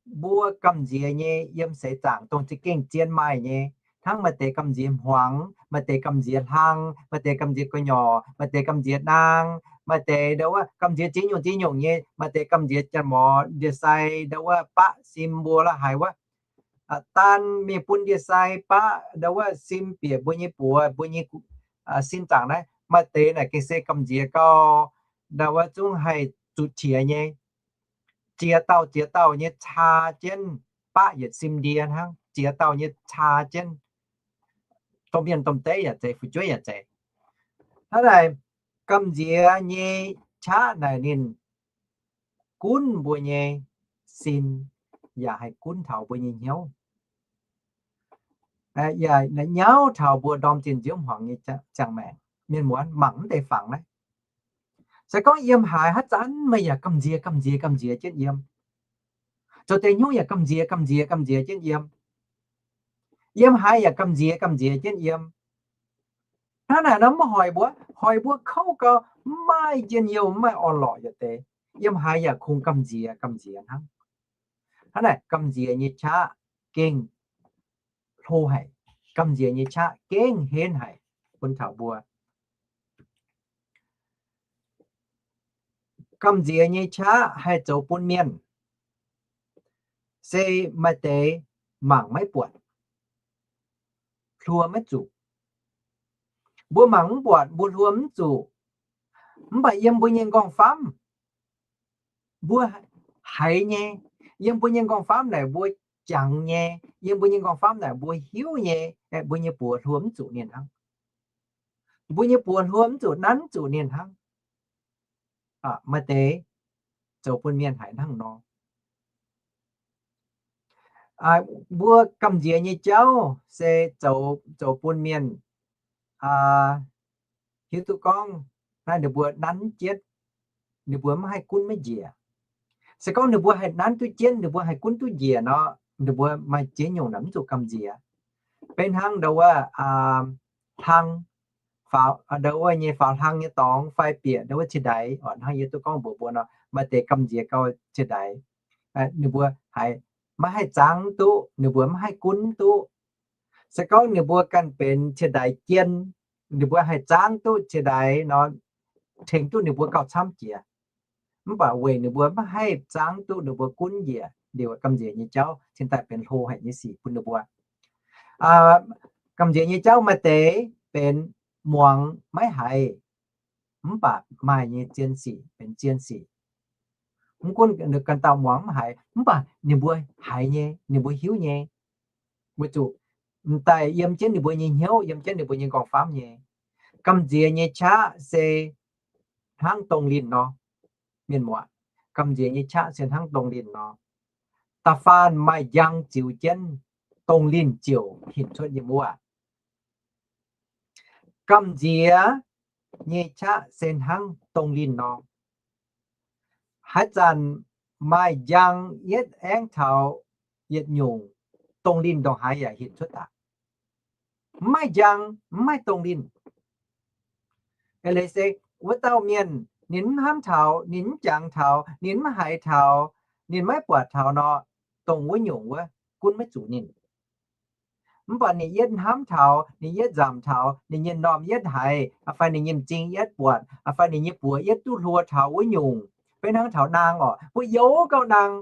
mbuo gamh nziex nyei yiem seix zaangc dongh za'gengh zien maaih nyei. Hnangv maaih deix gamh nziex hmuangx, maaih deix gamh nziex hlang, maaih deix gamh nziex gu'nyuoz, maaih deix gamh nziex naang, maaih deix ndau wuov gamh nziex ziex nyungc ziex nyungc nyei, maaih deix gamh nziex janx-morz ndie-sai ndau wuov baqv sim mbuo la'haaix wuov. Daan mingh bun ndie-sai baqv ndau wuov sim bieqc mbuo nyei buoz, mbuo nyei sin zaangc naaiv. Maaih deix naaic gengh se gamh nziex gau, ndau wuov zungv haih zuqc qiex nyei. Ziex dauh ziex dauh nyei caa jienv baqv yietc sim ndie hnangv, ziex dauh nyei caa jienv. Domh mienh domh deiv yaac zeiz, fu'jueiv yaac zeiz. Hnangv naaic, gamh nziex nyei qaqv naaic ninh gunv mbuo nyei sin, yaac haih gunv taux mbuo nyei hnyouv, yaac nyauv taux mbuo ndorm zinh nziouv hmuangx nyei ziangh maengc. Mienh muonz mangc mv deix fangx naaiv. Se gorngv yiem haaix haaix zanc meih yaac gamh nziex gamh nziex gamh nziex jienv yiem. Zoux deix hnyouv yaac gamh nziex gamh nziex gamh nziex jienv yiem. Yiem haaix yaac gamh nziex gamh nziex jienv yiem. Hnangv naaic nor mv hoic mbuo, hoic mbuo kouv gau, mv maaih njien-youh, mv maaih orn-lorqc yietc deix. Yiem haaix yaac kungx gamh nziex gamh nziex hnangv. Hnangv naaic gamh nziex nyei qaqv gengh hlo haic. Gamh nziex nyei qaqv gengh henv haic bun taux mbuo. Gamh nziex nyei qaqv haih zoux bun mienh, se maaih deix mangc maiv buatc, hluo maiv zuqc. Mbuo mangc mv buatc, mbuo hluo mv zuqc. Mv baac yiem mbuo nyei nqorngv-famv, mbuo haiz nyei, yiem mbuo nyei nqorngv-famv naaic mbuo jangx nyei, yiem mbuo nyei nqorngv-famv naaic mbuo hiuv nyei, mbuo nyei buoz hluo mv zuqc ninh hnangv. Mbuo nyei buoz hluo mv zuqc, nanv mv zuqc ninh hnangv. Maaih deix zoux bun mienh haiz hnangv nor. Mbuo gamh nziex nyei jauv se zoux, zoux bun mienh hiuv duqv gorngv naaiv ninh mbuo nanv jienv, ninh mbuo maiv haih gunv maiv njiec. Se gorngv ninh mbuo haih nanv duqv jienv, ninh mbuo haih gunv duqv njiec nor, ninh mbuo maaih ziex nyungc naaic mv zuqc gamh nziex. Beiv hnangv ndau wuov hlang, ndau wuov nyei faaux hlang nyei dorngx fai bieqc ndau wuov ciex ndaix, hnangv yie duqv gorngv mbuox mbuo nor, maaih deix gamh nziex gau ciex ndaix. Ninh mbuo haiz maiv haih zaangv duqv, ninh mbuo maiv haih gunv duqv. Se gorngv ninh mbuo ganh benx ciex ndaix jien, ninh mbuo haih zaangv duqv ciex ndaix nor, tengx duqv ninh mbuo gauh camv jiex. Mv baac weic ninh mbuo maiv haih zaangv duqv ninh mbuo gunv njiec liuz, gamh nziex nyei jauv cingx daaih benx hlo haic nyei sic bun ninh mbuo. Gamh nziex nyei jauv maaih deix benx muangx maiv haiz, mv baac maaih nyei zien sic benx zien sic. Mv gunv ganh dauh muangx mv haiz, mv baac ninh mbuo haiz nyei, ninh mbuo hiuv nyei. Weic zuqc m'daaih yiem jienv ninh mbuo nyei hnyouv, yiem jienv ninh mbuo nyei nqorngv-famv nyei. Gamh nziex nyei qaqv se hnangv dongh linh nor. Mienh muoz, gamh nziex nyei qaqv se hnangv dongh linh nor. Da'faanh maaih njang ziux jienv, dongh linh ziouc hinc cuotv yiem wuov. Gamh nziex nyei qaqv se hnangv dongh linh nor. Haaix zanc maaih njang yietv aengv taux yietc nyungc, dongh linh ndongc haaix yaac hinc cuotv daaih. Mv maaih njang, mv maaih dongh linh. Eix leiz se wuov dauh mienh ninh mv hnamv taux, ninh mv jangx taux, ninh mv haiz taux, ninh maiv buatc taux nor, dongh wuov nyungc wuov gunv maiv zuqc ninh. Mv baac ninh yietv hnamv taux, ninh yietv nzamc taux, ninh nyei m'normh yietv haiz, fai ninh nyei m'zing yietv buatc, fai ninh nyei buoz yietv duqv hluo taux wuov nyungc, beiv hnangv taux naang orqc, mbuo youz gauh naang.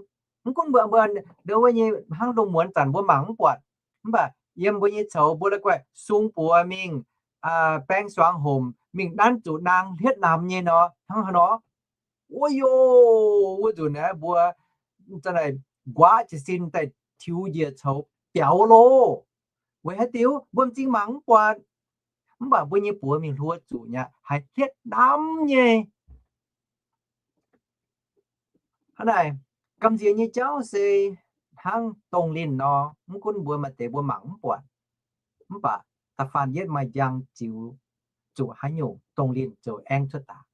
Mv gunv mbuo, mbuo ndongc wuov nyei hnangv lungh muonz zanc mbuo mangc mv buatc, mv baac yiem mbuo nyei coux mbuo la'guaih sung buoz mingh, baeng suangx homc mingh nanv zuqc naang hietv namx nyei nor, hnangv haaix nor. Wuov youz, wuov nzunc aeqv, mbuo nquaqv jiez sin daaih tiux njiec coux biaux loh. Weic haaix diuc? Mbuo m'zing mangc mv buatc. Mv baac mbuo nyei buoz mingh hluo zuqc nyei, haiz hietv namx nyei. Hnangv naaic, gamh nziex nyei jauv se hnangv dongh linh nor, mv gunv mbuo maaih deix mbuo mangc mv buatc, mv baac da'faanh yietv maaih njang ziux zuqc haaix nyungc, dongh linh ziouc aengv cuotv daaih.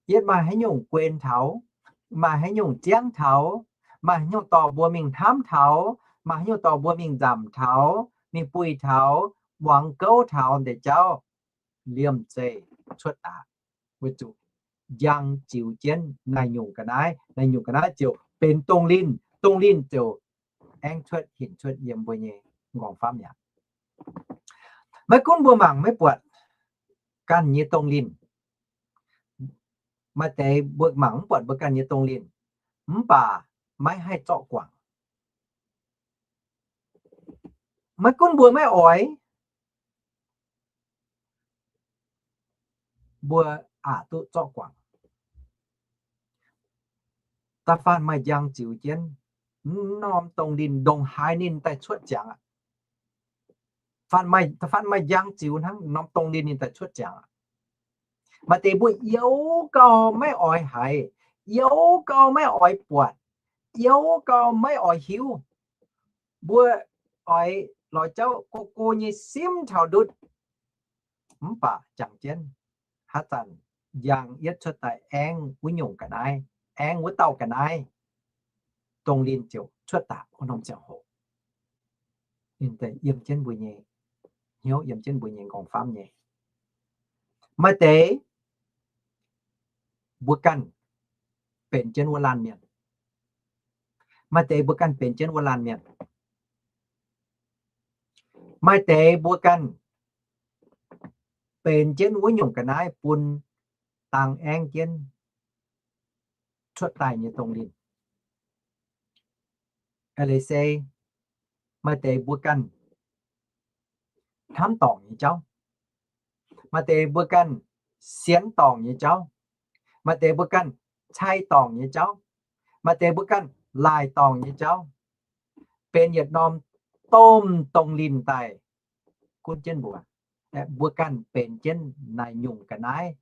Yietv maaih haaix nyungc guen taux, maaih haaix nyungc ziangv taux, maaih haaix nyungc dorh mbuo mingh hnamv taux, maaih haaix nyungc dorh mbuo mingh nzamc taux, mingh buih taux, muangx gouv taux ndeic jauv, liemh zeih cuotv daaih. Weic zuqc njang ziux jienv naaiv nyungc ga'naaiv, naaiv nyungc ga'naaiv ziouc benx dongh linh, dongh linh ziouc aengv cuotv hinc cuotv yiem mbuo nyei nqorngv-famv mi'aqv. Maiv gunv mbuo mangc maiv buatc ganh nyei dongh linh, maaih deix mbuo mangc mv buatc mbuo ganh nyei dongh linh, mv baac maiv haih zorqv guangc. Maiv gunv mbuo maiv oix, mbuo aqc duqv zorqv guangc. Da'faanh maaih njang ziux jienv, norm dongh linh ndongc haaix ninh daaih cuotv ziangx aqv. Da'faanh maaih njang ziux hnangv, norm dongh linh ninh daaih cuotv ziangx aqv. Maaih deix mbuo youz gauh maiv oix haiz, youz gauh maiv oix buatc, youz gauh maiv oix hiuv. Mbuo oix lorz jauv go go nyei simv taux ndutv. Mv baac jangx jienv, haaix zanc njang yietv cuotv daaih aengv wuov nyungc ga'naaiv, aengv wuov dauh ga'naaiv, dongh linh ziouc cuotv daaih wuov norm ziangh hoc. Ninh daaih yiem jienv mbuo nyei hnyouv, yiem jienv mbuo nyei nqorngv-famv nyei. Maaih deix mbuo ganh benx jienv wuov laanh mienh. Maaih deix mbuo ganh benx jienv wuov laanh mienh. Maaih deix mbuo ganh benx jienv wuov nyungc ga'naaiv bun dang aengv jienv cuotv daaih nyei dongh linh. Eix leiz se maaih deix mbuo ganh hnamv dorngc nyei jauv, maaih deix mbuo ganh sienx dorngc nyei jauv, maaih deix mbuo ganh cai dorngc nyei jauv, maaih deix mbuo ganh laaic dorngc nyei jauv, benx yietc norm domh dongh linh daaih gunv jienv mbuo. Mbuo ganh benx jienv naaiv nyungc ga'naaiv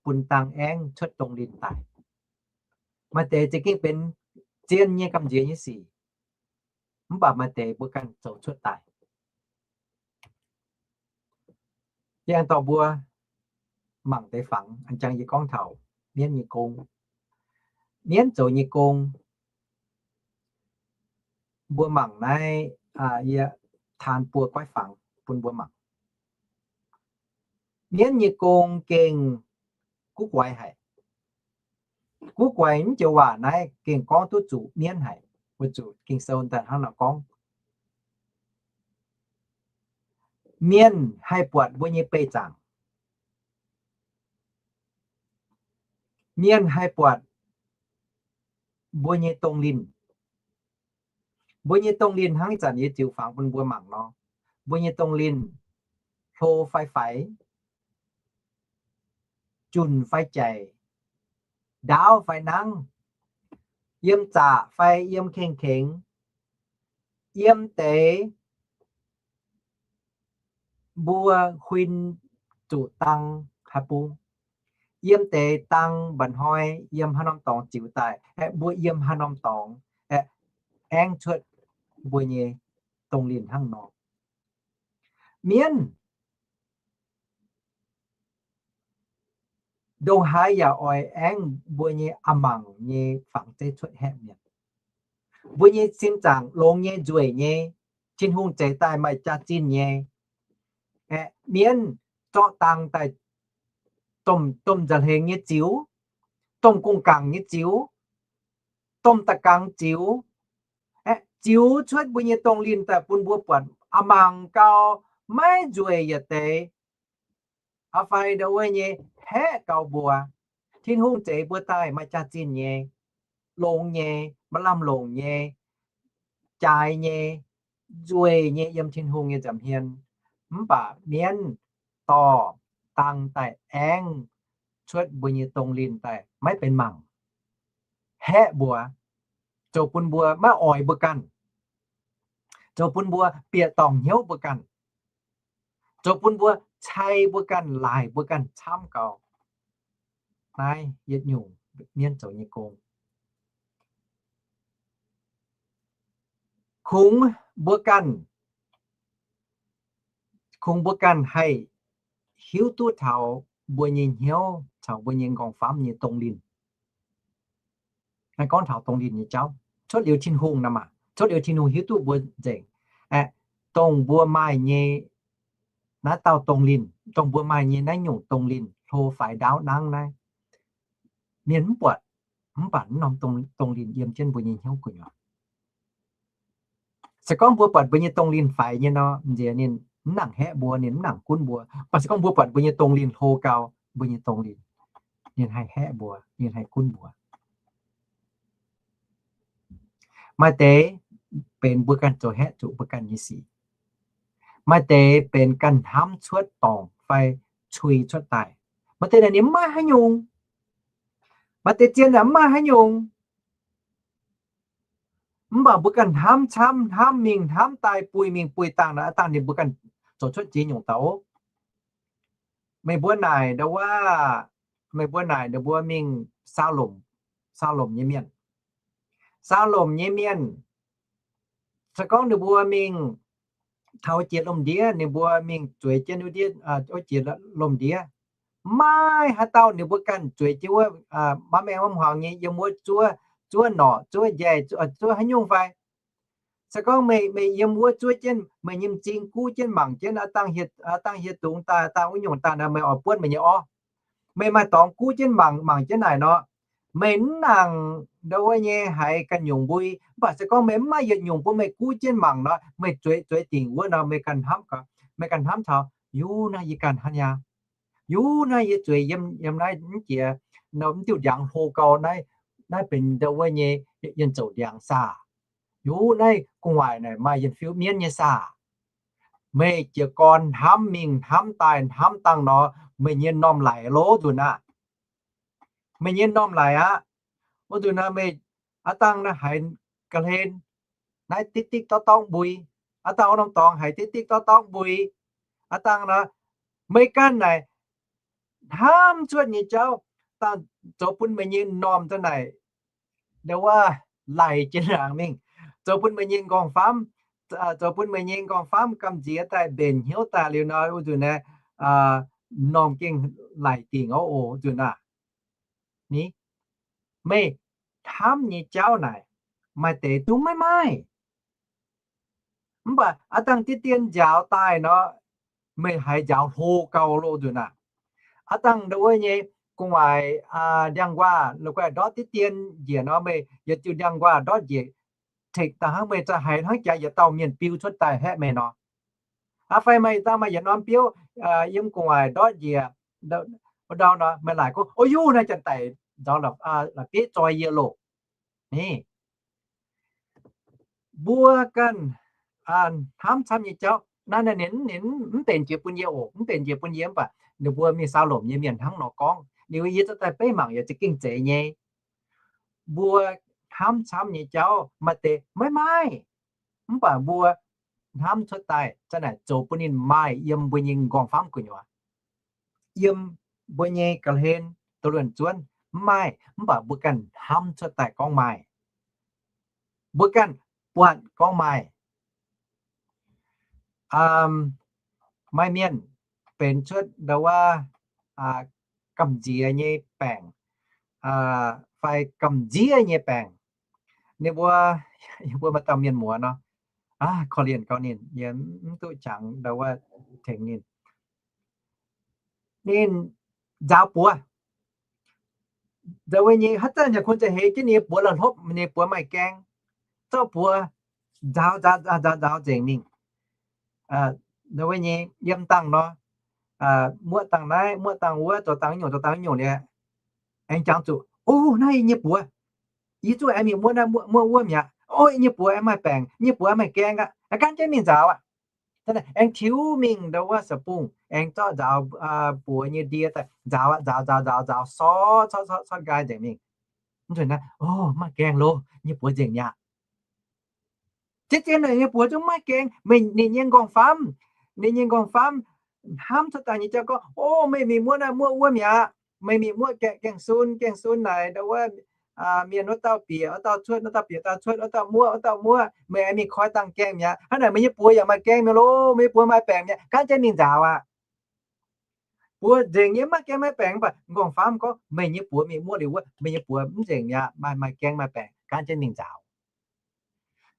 bun dang aengv cuotv dongh linh daaih. Maaih deix za'gengh benx zien nyei gamh nziex nyei sic, mv baac maaih deix mbuo ganh zoux cuotv daaih. Yie aengx dorh mbuo mangc deix fangx, a'jang yie gorngv taux mienv nyei gong. Mienv zoux nyei gong, mbuo mangc naaiv, yie taan buo goiv fangx bun mbuo mangc. Mienv nyei gong gengh guv guaix haic. Guv guaix mv joux waac naaiv gengh gorngv duqv zuqc mienv haic, weic zuqc Ging-Sou daaih hnangv naaiv gorngv. Mienh haih buatc mbuo nyei beih zaangc. Mienh haih buatc mbuo nyei dongh linh. Mbuo nyei dongh linh hnangv ih zanc yie ziux fangx bun mbuo mangc nor, mbuo nyei dongh linh hlo fai faix, junc fai jaic, ndaauv fai nangv, yiem zaqc fai yiem kengx-kengx, yiem deix mbuo huin zuqc dang haaix bung, yiem deix dang mba'hnoi, yiem haaix norm dorngx ziux daaih, aeqv, mbuo yiem haaix norm dorngx, aeqv, aengv cuotv mbuo nyei dongh linh hnangv nor. Mienv ndongc haaix yaac oix aengv mbuo nyei a'mangc nyei fangx zeiv cuotv haeqv mienh. Mbuo nyei sin zaangc longx nyei, nzueic nyei, Tin-Hungh zeix daaih maaih jaax-zinh nyei. Aeqv, mienv zorqv dang daaih domh, domh nza'hengx nyei ziux, domh gong-gaangc nyei ziux, domh da'gangx ziux, aeqv, ziux cuotv mbuo nyei dongh linh daaih bun mbuo buatc a'mangc gau, maiv nzueic yietc deix. Aa fai ndau wuov nyei haeqv gau mbuo. Tin-Hungh zeix mbuo daaih maaih jaax-zinh nyei, longx nyei, maaih lamh longc nyei, jaaix nyei, nzueic nyei yiem Tin-Hungh nyei nza'hmien. Mv baac mienv dorh dang daaih aengv cuotv mbuo nyei dongh linh daaih maiv benx mangc, haeqv mbuo, zoux bun mbuo maiv oix mbuo ganh, zoux bun mbuo bieqc dorngc hnyouv mbuo ganh, zoux bun mbuo cai mbuo ganh, laic mbuo ganh camv gau. Naaiv yietc nyungc mienv zoux nyei gong. Kungx mbuo ganh, kungx mbuo ganh haih hiuv duqv taux mbuo nyei hnyouv caux mbuo nyei nqorngv-famv nyei dongh linh. Naaiv gorngv taux dongh linh nyei jauv. Cuotv liuz Tin-Hungh nor maah, cuotv liuz Tin-Hungh hiuv duqv mbuo nzengc. Aeqv, dongh mbuo maaih nyei naaiv dauh dongh linh, dongh mbuo maaih nyei naaiv nyungc dongh linh, hlo faix ndaauv nangv naaiv, mienh mv buatc, mv baac naaiv norm dongh linh yiem jienv mbuo nyei hnyouv gu'nyuoz. Se gorngv mbuo buatc mbuo nyei dongh linh faix nyei nor, nziex ninh mv nangc haeqv mbuo, ninh mv nangc gunv mbuo. Mv baac se gorngv mbuo buatc mbuo nyei dongh linh hlo gau, mbuo nyei dongh linh, ninh haih haeqv mbuo, ninh haih gunv mbuo. Maaih deix benx mbuo ganh zoux haeqv zuqc mbuo ganh nyei sic. Maaih deix benx ganh hnamv cuotv dorngc fai cui cuotv daaih. Maaih deix naaic ninh mv maaih haaix nyungc. Maaih deix zien naaic mv maaih haaix nyungc. Mv baac mbuo ganh hnamv camv, hnamv mingh hnamv daaih, buih mingh buih dangh naaic, aav dangh ninh mbuo ganh zoux cuotv ziex nyungc daaih oc. Meih mbuo naaic ndau wuov, meih mbuo naaic ninh mbuo mingh Saalomh, Saalomh nyei mienh. Saalomh nyei mienh, se gorngv ninh mbuo mingh taux jiex lomh ndiev, ninh mbuo mingh zueiz jienv wuov ndiev, wuov jiex lomh ndiev, maiv haaix dauh ninh mbuo ganh zueiz jienv wuov, maav maengh wuov hmuangx nyei, yiem wuov zuov, zuov norqc, zuov njaih, zuov haaix nyungc fai. Se gorngv meih, meih yiem wuov zuov jienv, meih nyei m'zing guv jienv mangc jienv, aav dangh hieh dungz daaih, aav dangh wuov nyungc daaih nor, meih oix buonv meih nyei orv. Meih maaih dorngx guv jienv mangc, mangc jienv naaic nor, meih mv nangc ndau wuov nyei haiz ganh nyungc mbui. Mv baac se gorngv meih mv maaih yietc nyungc bun meih guv jienv mangc nor, meih zueiz, zueiz dingc wuov nor, meih ganh hnamv gaax, meih ganh hnamv taux, yie naaiv yie ganh hnangv aqv. Yie naaiv yie zueiz yiem, yiem naaiv mv jiex, mv diuh ndiangx hlo gau naaiv, naaiv benx ndau wuov nyei yienh zouc ndiangx saah. Yie naaiv gu'nguaaic naaic maaih yienh fiuv mienv nyei saah. Meih jiez gorn hnamv mingh hnamv daaih hnamv dangh nor, meih nyei normh laic lov nzunc aqv. Meih nyei normh laic aqv. Wuov nzunc naaiv meih aav dangh naaiv haiz ga'hlen naaiv dikv dikv dorv dorngv mbui, aav dangh wuov norm dorngx haiz dikv dikv dorv dorngv mbui, aav dangh nor meih ganh naaic hnamv cuotv nyei jauv dangh zoux bun meih nyei normh daaih naaic, ndau wuov, laic jienv laangz mingh, zoux bun meih nyei nqorngv-famv, zoux bun meih nyei nqorngv-famv gamh nziex daaih, mbenc hnyouv daaih liuz nor, wuov nzunc naaiv normh gengh laic dingc oc, wuov nzunc naaiv. Ni, meih hnamv nyei jauv naaic, maaih deix zungv maiv maaih. Mv baac aav dangh diqv dien njaaux daaih nor, meih haiz njaaux hlo gau loh nzunc naaiv. Aav dangh ndau wuov nyei gu'nguaaic ndiangx-nquaah, la'guaih ndortv diqv dien njiec nor, meih yietc diuh ndiangx-nquaah ndortv njiec, tekc daaih hnangv meih za'gengh haiz hnangv jaax yietc dauh mienh biu cuotv daaih haeqv meih nor. Aa fai meih dangh maaih yietc norm biouv yiem gu'nguaaic ndortv njiec, ndau nor meih laaic gorngv, o, yie naaiv janx-daic nzaaux la'bieiv zoi yie loh. Ni, mbuo ganh hnamv camv nyei jauv naaiv, ninh, ninh mv benx jiex bun yie oc, mv benx jiex bun yie. Mv baac ninh mbuo mingh Saalomh nyei mienh hnangv nor gorngv. Liuz yie cuotv daaih beiv mangc yaac za'gengh zeiz nyei. Mbuo hnamv camv nyei jauv maaih deix maiv maaih. Mv baac mbuo hnamv cuotv daaih za'naaic zoux bun ninh maaih yiem mbuo nyei nqorngv-famv gu'nyuoz, yiem mbuo nyei ga'hlen, doz luonc zuonv mv maaih, mv baac mbuo ganh hnamv cuotv daaih gorngv maaih. Mbuo ganh buatc gorngv maaih. Maaih mienh benx cuotv ndau wuov gamh nziex nyei baengc fai gamh nziev nyei baengc. Ninh mbuo, yie mbuo maaih dauh mienh muoz nor, korv-lienh gau ninh, yie mv duqv qangx ndau wuov tengx ninh. Ninh nzaaux buoz. Nzaaux wuov nyei haaix zanc yaac kun za'heix jienv ninh nyei buoz la'hlopv, ninh nyei buoz maaih gaeng, zorqv buoz nzaaux nzaaux nzaaux nzaaux nzengc mingh. Ndau wuov nyei yiem dangh nor, muoqv dangh naaiv, muoqv dangh wuov, zoux dangh nyungc, zoux dangh nyungc liuz, aengx jangx zuqc, o, naaiv yie nyei buoz, yie zungv aengx mingh muoqv naaiv muoqv wuov mi'aqv. O, yie nyei buoz aengx maaih baengc, yie nyei buoz aengx maaih gaeng aqv. Aengx gan jienv mingh nzaaux aqv. Aengx tiux mingh ndau wuov saa-bungh, aengx zorqv nzaaux buoz nyei ndie daaih nzaaux aqv, nzaaux nzaaux nzaaux nzaaux, sortv sortv sortv nqaai nzengc mingh. Mv zuqc naaiv, o, maaih gaeng loh, yie nyei buoz nzengc mi'aqv. Zien-zien naaic nyei buoz zungv maaih gaeng, meih ninh nyei nqorngv-famv, ninh nyei nqorngv-famv hnamv cuotv daaih nyei jauv gorngv, o, meih mingh muoqv naaiv muoqv wuov mi'aqv. Meih mingh muoqv gaeng, gaeng-sun, gaeng-sun naaic ndau wuov, mienh wuov dauh bieqc, wuov dauh cuotv, wuov dauh bieqc, dauh cuotv, wuov dauh muoqv, wuov dauh muoqv, meih aengx mingh koi dangh gaeng mi'aqv. Hnangv naaic meih nyei buoz yaac maaih gaeng mi'aqv loh, meih nyei buoz maaih baengc mi'aqv, gaanv jienv mingh nzaaux aqv. Buoz nzengc nyei, maaih gaeng maaih baengc, mv baac nqorngv-famv gorngv meih nyei buoz mingh muoqv liuz wuov, meih nyei buoz mv nzengc mi'aqv, maaih, maaih gaengh maaih baengc, gaanv jienv mingh nzaaux.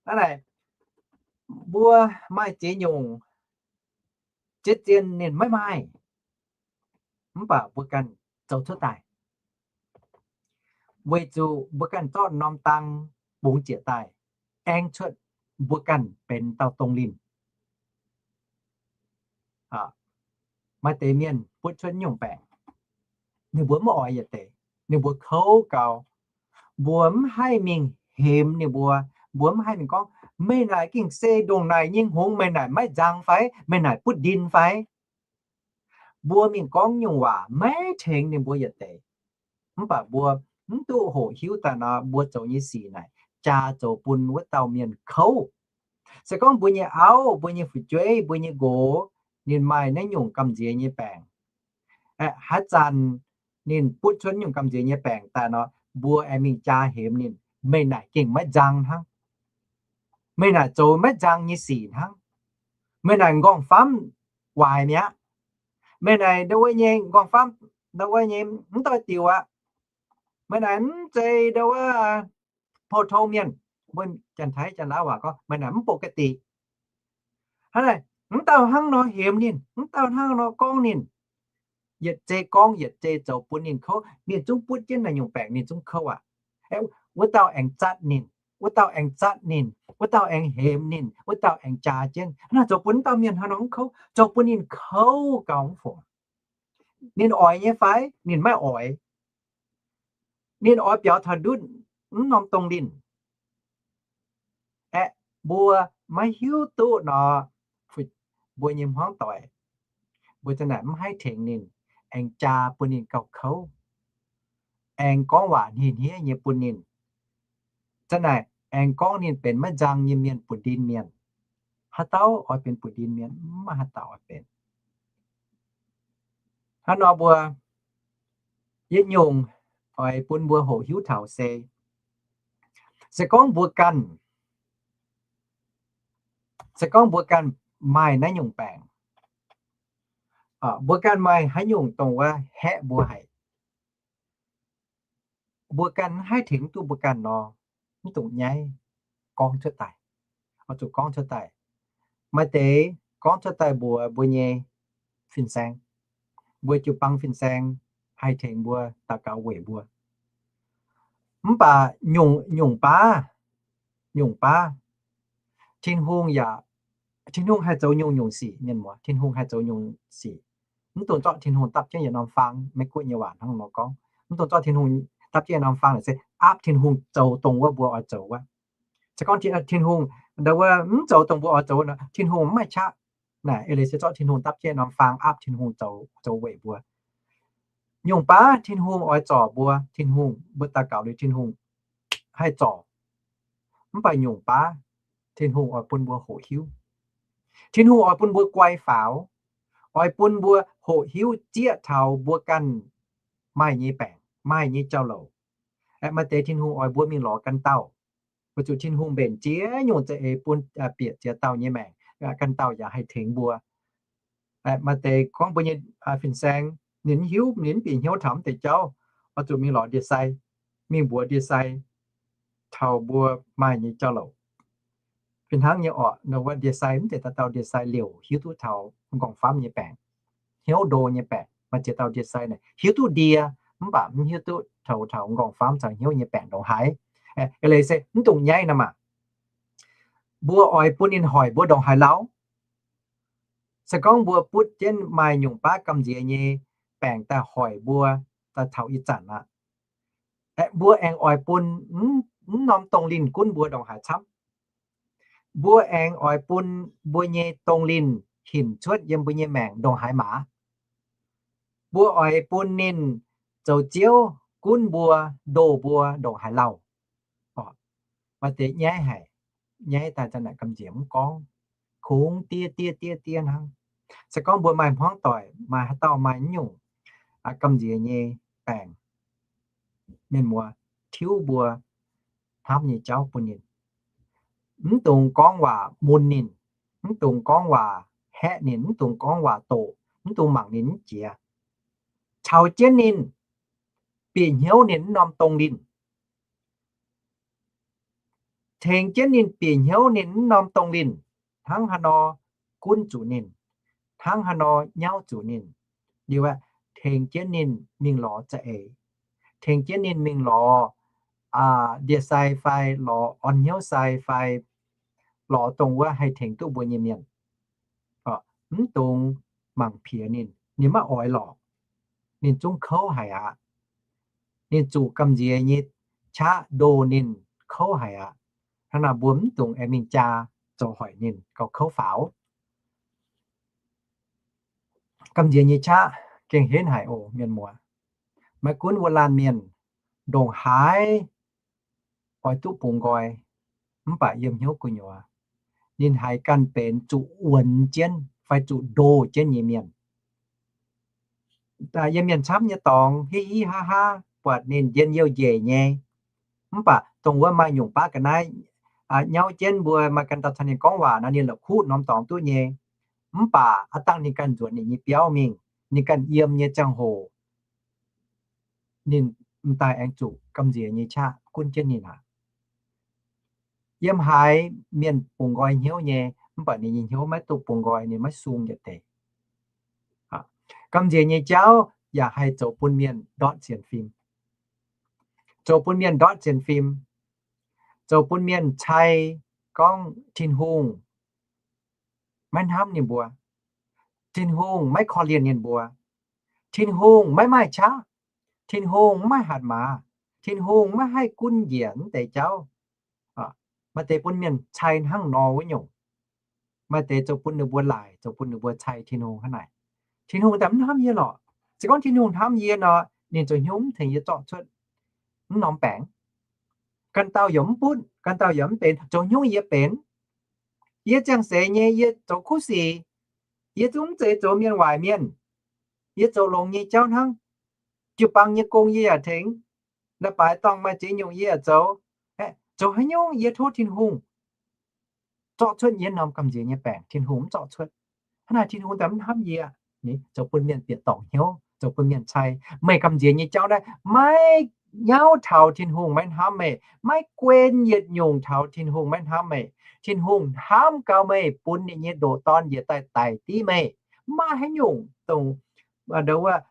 Hnangv naaic, mbuo maaih ziex nyungc, ziex zien ninh maiv maaih, mv baac mbuo ganh zoux cuotv daaih, weic zuqc mbuo ganh zorqv norm dang bungx jiex daaih, aengx cuotv mbuo ganh benx dauh dongh linh. Maaih deix mienh butv cuotv nyungc baengc, ninh mbuo mv oix yietc deix, ninh mbuo kouv gau. Mbuo mv haih mingh hemx ninh mbuo. Mbuo mv haih mingh gorngv, meih naaic gengh se ndongc naaic nyei hngongx, meih naaic maiv nzang fai? Meih naaic butv ndin fai? Mbuo mingh gorngv nyungc waac maiv tengx ninh mbuo yietc deix. Mv baac mbuo mv duqv hoqc hiuv daaih nor, mbuo zoux nyei sic naaic jaa zoux bun wuov dauh mienh kouv. Se gorngv mbuo nyei auv, mbuo nyei fu'jueiv, mbuo nyei nqox, ninh maaih naaiv nyungc gamh nziex nyei baengc, haaix zanc ninh butv cuotv nyungc gamh nziex nyei baengc daaih nor, mbuo aengx mingh jaa hemx ninh, meih naaic gengh maiv nzang hnangv. Meih naaic zoux maiv nzang nyei sic hnangv. Meih naaic nqorngv-famv waaic mi'aqv. Meih naaic ndau wuov nyei nqorngv-famv, ndau wuov nyei mv doix diuc aqv. Meih naaic mv zeiz ndau wuov pou-tong mienh. Mbuo Janx-Taiv Janx-Laauv waac gorngv meih naaic mv ปกติ. Hnangv naaic, mv dauh hnangv nor hemx ninh, mv dauh hnangv nor gorngv ninh, yietc zei gorngv yietc zei zoux bun ninh kouv. Ninh zungv butv jienv naaiv nyungc baengc ninh zungv kouv aqv. Wuov dauh aengx zatv ninh, wuov dauh aengx zatv ninh, wuov dauh aengx hemx ninh, wuov dauh aengx jaa jienv. Naaiv zoux bun wuov dauh mienh hnangv nor mv kouv, zoux bun ninh kouv gauh mv fungc. Ninh oix nyei fai? Ninh maiv oix. Ninh oix biaux taux ndutv mv norm dongh linh. Aeqv, mbuo maiv hiuv duqv nor, mbuo nyei hmuangv doic, mbuo za'naaic mv haih tengx ninh, aengx jaa bun ninh gauh kouv, aengx gorngv waac hniev-hniev nyei bun ninh. Za'naaic aengx gorngv ninh benx maiv nzang nyei mienh, buoz-ndin mienh. Haaix dauh oix benx buoz-ndin mienh? Mv maaih haaix dauh oix benx. Hnangv nor mbuo yietc nyungc oix bun mbuo hoqc hiuv taux se, se gorngv mbuo ganh, se gorngv mbuo ganh maaih naaiv nyungc baengc, mbuo ganh maaih haaix nyungc dongh wuov haeqv mbuo haic, mbuo ganh mv haih tengx duqv mbuo ganh nor, mv dungx nyaiv, gorngv cuotv daaih. Oix zuqc gorngv cuotv daaih. Maaih deix gorngv cuotv daaih mbuox mbuo nyei fin-saeng, mbuo jiu-baang fin-saeng haih tengx mbuo daux gaux weic mbuo. Mv baac nyungc, nyungc baav, nyungc baav, Tin-Hungh yaac, Tin-Hungh haih zoux nyungc-nyungc sic, mienh muoz. Tin-Hungh haih zoux nyungc sic. Mv dungx zorqv Tin-Hungh dapv jienv yietc norm faang. Meiv Guoqv nyei waac hnangv nor gorngv, mv dungx zorqv Tin-Hungh dapv jienv yietc norm faang, se aapv Tin-Hungh zoux dongh wuov mbuo oix zoux wuov. Se gorngv Tin-Hungh ndau wuov mv zoux dongh mbuo oix zoux nor, Tin-Hungh mv maaih qaqv. Naaic eix leiz se zorqv Tin-Hungh dapv jienv norm faang aapv Tin-Hungh zoux, zoux weic mbuo. Nyungc baav Tin-Hungh oix zorc mbuo, Tin-Hungh, mbuo daux gaux liuz Tin-Hungh haih zorc. Mv baac nyungc baav Tin-Hungh oix bun mbuo hoqc hiuv. Tin-Hungh oix bun mbuo guai faaux, oix bun mbuo hoqc hiuv zieqv taux mbuo ganh maaih nyei baengc, maaih nyei jauv-louc. Aeqv, maaih deix Tin-Hungh oix mbuo mingh lorz ganh dauh, weic zuqc Tin-Hungh mbenc ziex nyungc za'eix bun, bieqc ziex dauh nyei maengc, ganh dauh yaac haih tengx mbuo. Maaih deix gorngv mbuo nyei fin-saeng, ninh mv hiuv, ninh mv bieqc hnyouv taux mv deix jauv, oix zuqc mingh lorz ndie-sai, mingh mbuox ndie-sai taux mbuo maaih nyei jauv-louc. Fih hnangv nyei orqc, ndau wuov ndie-sai mv zeiz dauh dauh ndie-sai liouc hiuv duqv taux m'nqorngv-famv nyei baengc, hnyouv ndo nyei baengc. Maaih ziex dauh ndie-sai naaic hiuv duqv ndie, mv baac mv hiuv duqv taux, taux m'nqorngv-famv caux hnyouv nyei baengc ndongc haaix. Eix leiz se mv dungx nyaiv nor maah. Mbuo oix bun ninh hoic mbuo ndongc haaix lauh? Se gorngv mbuo butv jienv maaih nyungc baav gamh nziex nyei baengc daaih hoic mbuo daaih taux ih zanc aqv, mbuo aengx oix bun mv norm dongh linh gunv mbuo ndongc haaix camv? Mbuo aengx oix bun mbuo nyei dongh linh hinc cuotv yiem mbuo nyei maengc ndongc haaix maaz? Mbuo oix bun ninh zoux ziouv gunv mbuo, ndoh mbuo ndongc haaix lauh? Maaih deix nyaiv haic, nyaiv daaih za'naaic gamh nziex mv gorngv, kungx diev diev diev diev hnangv. Se gorngv mbuo maaih hmuangv doic, maaih haaix dauh maaih naaiv nyungc gamh nziex nyei baengc, mienh muoz, tiuv mbuo hnamv nyei jauv bun ninh. Mv dungx gorngv waac mun ninh, mv dungx gorngv waac haeqv ninh, mv dungx gorngv waac doqc, mv dungx mangc ninh mv jiex. Caux jienv ninh, bieqc hnyouv ninh mv norm dongh linh, tengx jienv ninh bieqc hnyouv ninh mv norm dongh linh, hnangv haaix nor gunv zuqc ninh, hnangv haaix nor nyauv zuqc ninh. Liuz aeqv, tengx jienv ninh mingh lorz za'eix, tengx jienv ninh mingh lorz ndie-sai fai lorz orn hnyouv sai fai lorz dongh wuov haih tengx duqv mbuo nyei mienh. Mv dungx mangc piex ninh, ninh maiv oix lorqc. Ninh zungv kouv haic aqv. Ninh zuqc gamh nziex nyei qaqv ndoh ninh kouv haic aqv. Hnangv naaic mbuo mv dungx aengx mingh jaa zoux hoic ninh gauh kouv faaux. Gamh nziex nyei qaqv gengh henv haic oc mienh muoz. Maiv gunv wuov laanh mienh ndongc haaix oix duqv bungx nqoi, mv baac yiem hnyouv gu'nyuoz ninh haiz ganh benx zuqc wuonx jienv fai zuqc ndoh jienv nyei mienh. Yiem mienh camv nyei dorngx hiv hiv haav haav buatc ninh njien-youh njiec nyei. Mv baac dongh wuov maaih nyungc baav ga'naaiv nyauv jienv mbuo maaih ganh dauh caux ninh gorngv waac nor, ninh la'kuqv norm dorngx duqv nyei. Mv baac aav dangh ninh ganh nzuonx ninh nyei biauv mingh, ninh ganh yiem nyei ziangh hoc, ninh m'daaih aengx zuqc gamh nziex nyei qaqv gunv jienv ninh aqv. Yiem haaix mienh bungx nqoi hnyouv nyei, mv baac ninh nyei hnyouv maiv duqv bungx nqoi, ninh maiv sung yietc deix. Gamh nziex nyei jauv yaac haih zoux bun mienh ndortv sienx fim, zoux bun mienh ndortv sienx fim, zoux bun mienh cai gorngv Tin-Hungh maiv hnamv ninh mbuo, Tin-Hungh maiv korv-lienh ninh mbuo, Tin-Hungh maiv maaih qaqv, Tin-Hungh maiv maaih hatc maaz, Tin-Hungh maiv haih gunv njiec mv deix jauv. Maaih deix bun mienh cai hnangv nor wuov nyungc. Maaih deix zoux bun ninh mbuo laaic, zoux bun ninh mbuo cai Tin-Hungh hnangv naaic. Tin-Hungh daaih mv hnamv yie lorqc. Se gorngv Tin-Hungh hnamv yie nor, ninh zoux hnyouv mv tengx yie zorqv cuotv mv norm baengc. Ganh dauh yaac mv butv, ganh dauh yaac mv benx, zoux hnyouv yie benx. Yie ziangh seix nyei, yie zoux kuv sic, yie zungv mv zeiz zoux mienh waaic mienh. Yie zoux longx nyei jauv hnangv. Jiu-baang nyei gong yie yaac tengx. Leiz-baaix dorngh maaih ziex nyungc yie yaac zoux. Zoux haaix nyungc yie tov Tin-Hungh zorqv cuotv yie norm gamh nziex nyei baengc, Tin-Hungh mv zorqv cuotv. Hnangv naaic Tin-Hungh daaih mv hnamv yie. Zoux bun mienh bieqc dorngc hnyouv, zoux bun mienh cai. Meih gamh nziex nyei jauv naaiv maiv nyauv taux Tin-Hungh maiv hnamv meih, maiv guen yietc nyungc taux Tin-Hungh maiv hnamv meih. Tin-Hungh hnamv gau meih, bun ninh nyei ndoqc Dorn njiec daaih daic div meih. Mv maaih haaix nyungc dongh, ndo wuov,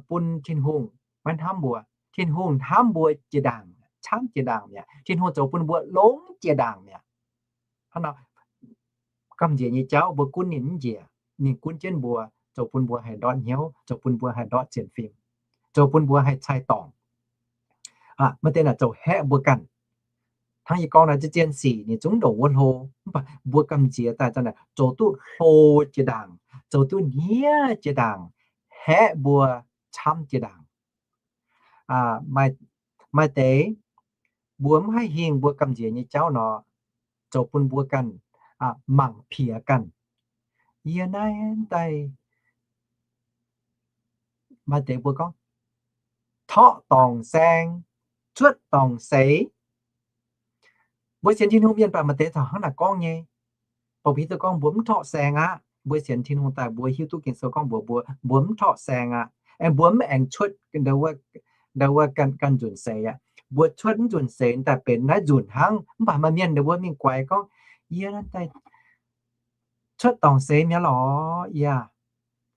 bun Tin-Hungh maiv hnamv mbuo. Tin-Hungh hnamv mbuo jiex ndaangc, camv jiex ndaangc mi'aqv. Tin-Hungh zoux bun mbuo longx jiex ndaangc mi'aqv. Hnangv nor, gamh nziex nyei jauv mbuo gunv ninh mv njiec. Ninh gunv jienv mbuo, zoux bun mbuo haih ndortv hnyouv, zoux bun mbuo haih ndortv sienx fim, zoux bun mbuo haih cai dorngc. Maaih deix naaic zoux haeqv mbuo ganh. Hnangv yie gorngv naaic, zien zien sic ninh zungv ndongc wuov hlo, mv baac mbuo gamh nziex daaih zoux duqv hlo jiex ndaangc, zoux duqv hniev jiex ndaangc, haeqv mbuo camv jiex ndaangc. maaih, maaih deix mbuo mv haih hingh mbuo gamh nziex nyei jauv nor, zoux bun mbuo ganh mangc piex ganh. Yie naaiv daaih maaih deix mbuo gorngv, torqv dorngc saeng, cuotv dorngc seix. Mbuo sienx Tin-Hungh mienh baac maaih deix taux hnangv naaic gorngv nyei. Baac mbuo hiuv duqv gorngv mbuo mv torqv saeng aqv. Mbuo sienx Tin-Hungh daaih mbuo hiuv duqv Ging-Sou gorngv mbuo, mbuo, mbuo mv torqv saeng aqv. Aengx mbuo mv aengx cuotv ndau wuov ganh nzunc seix aqv. Mbuo cuotv mv nzunc seix daaih benx naaiv nzunc hnangv. Mv baac maaih mienh ninh mbuo mingh guaix gorngv, yie naaiv daaih cuotv dorngc seix mi'aqv lorqc, yie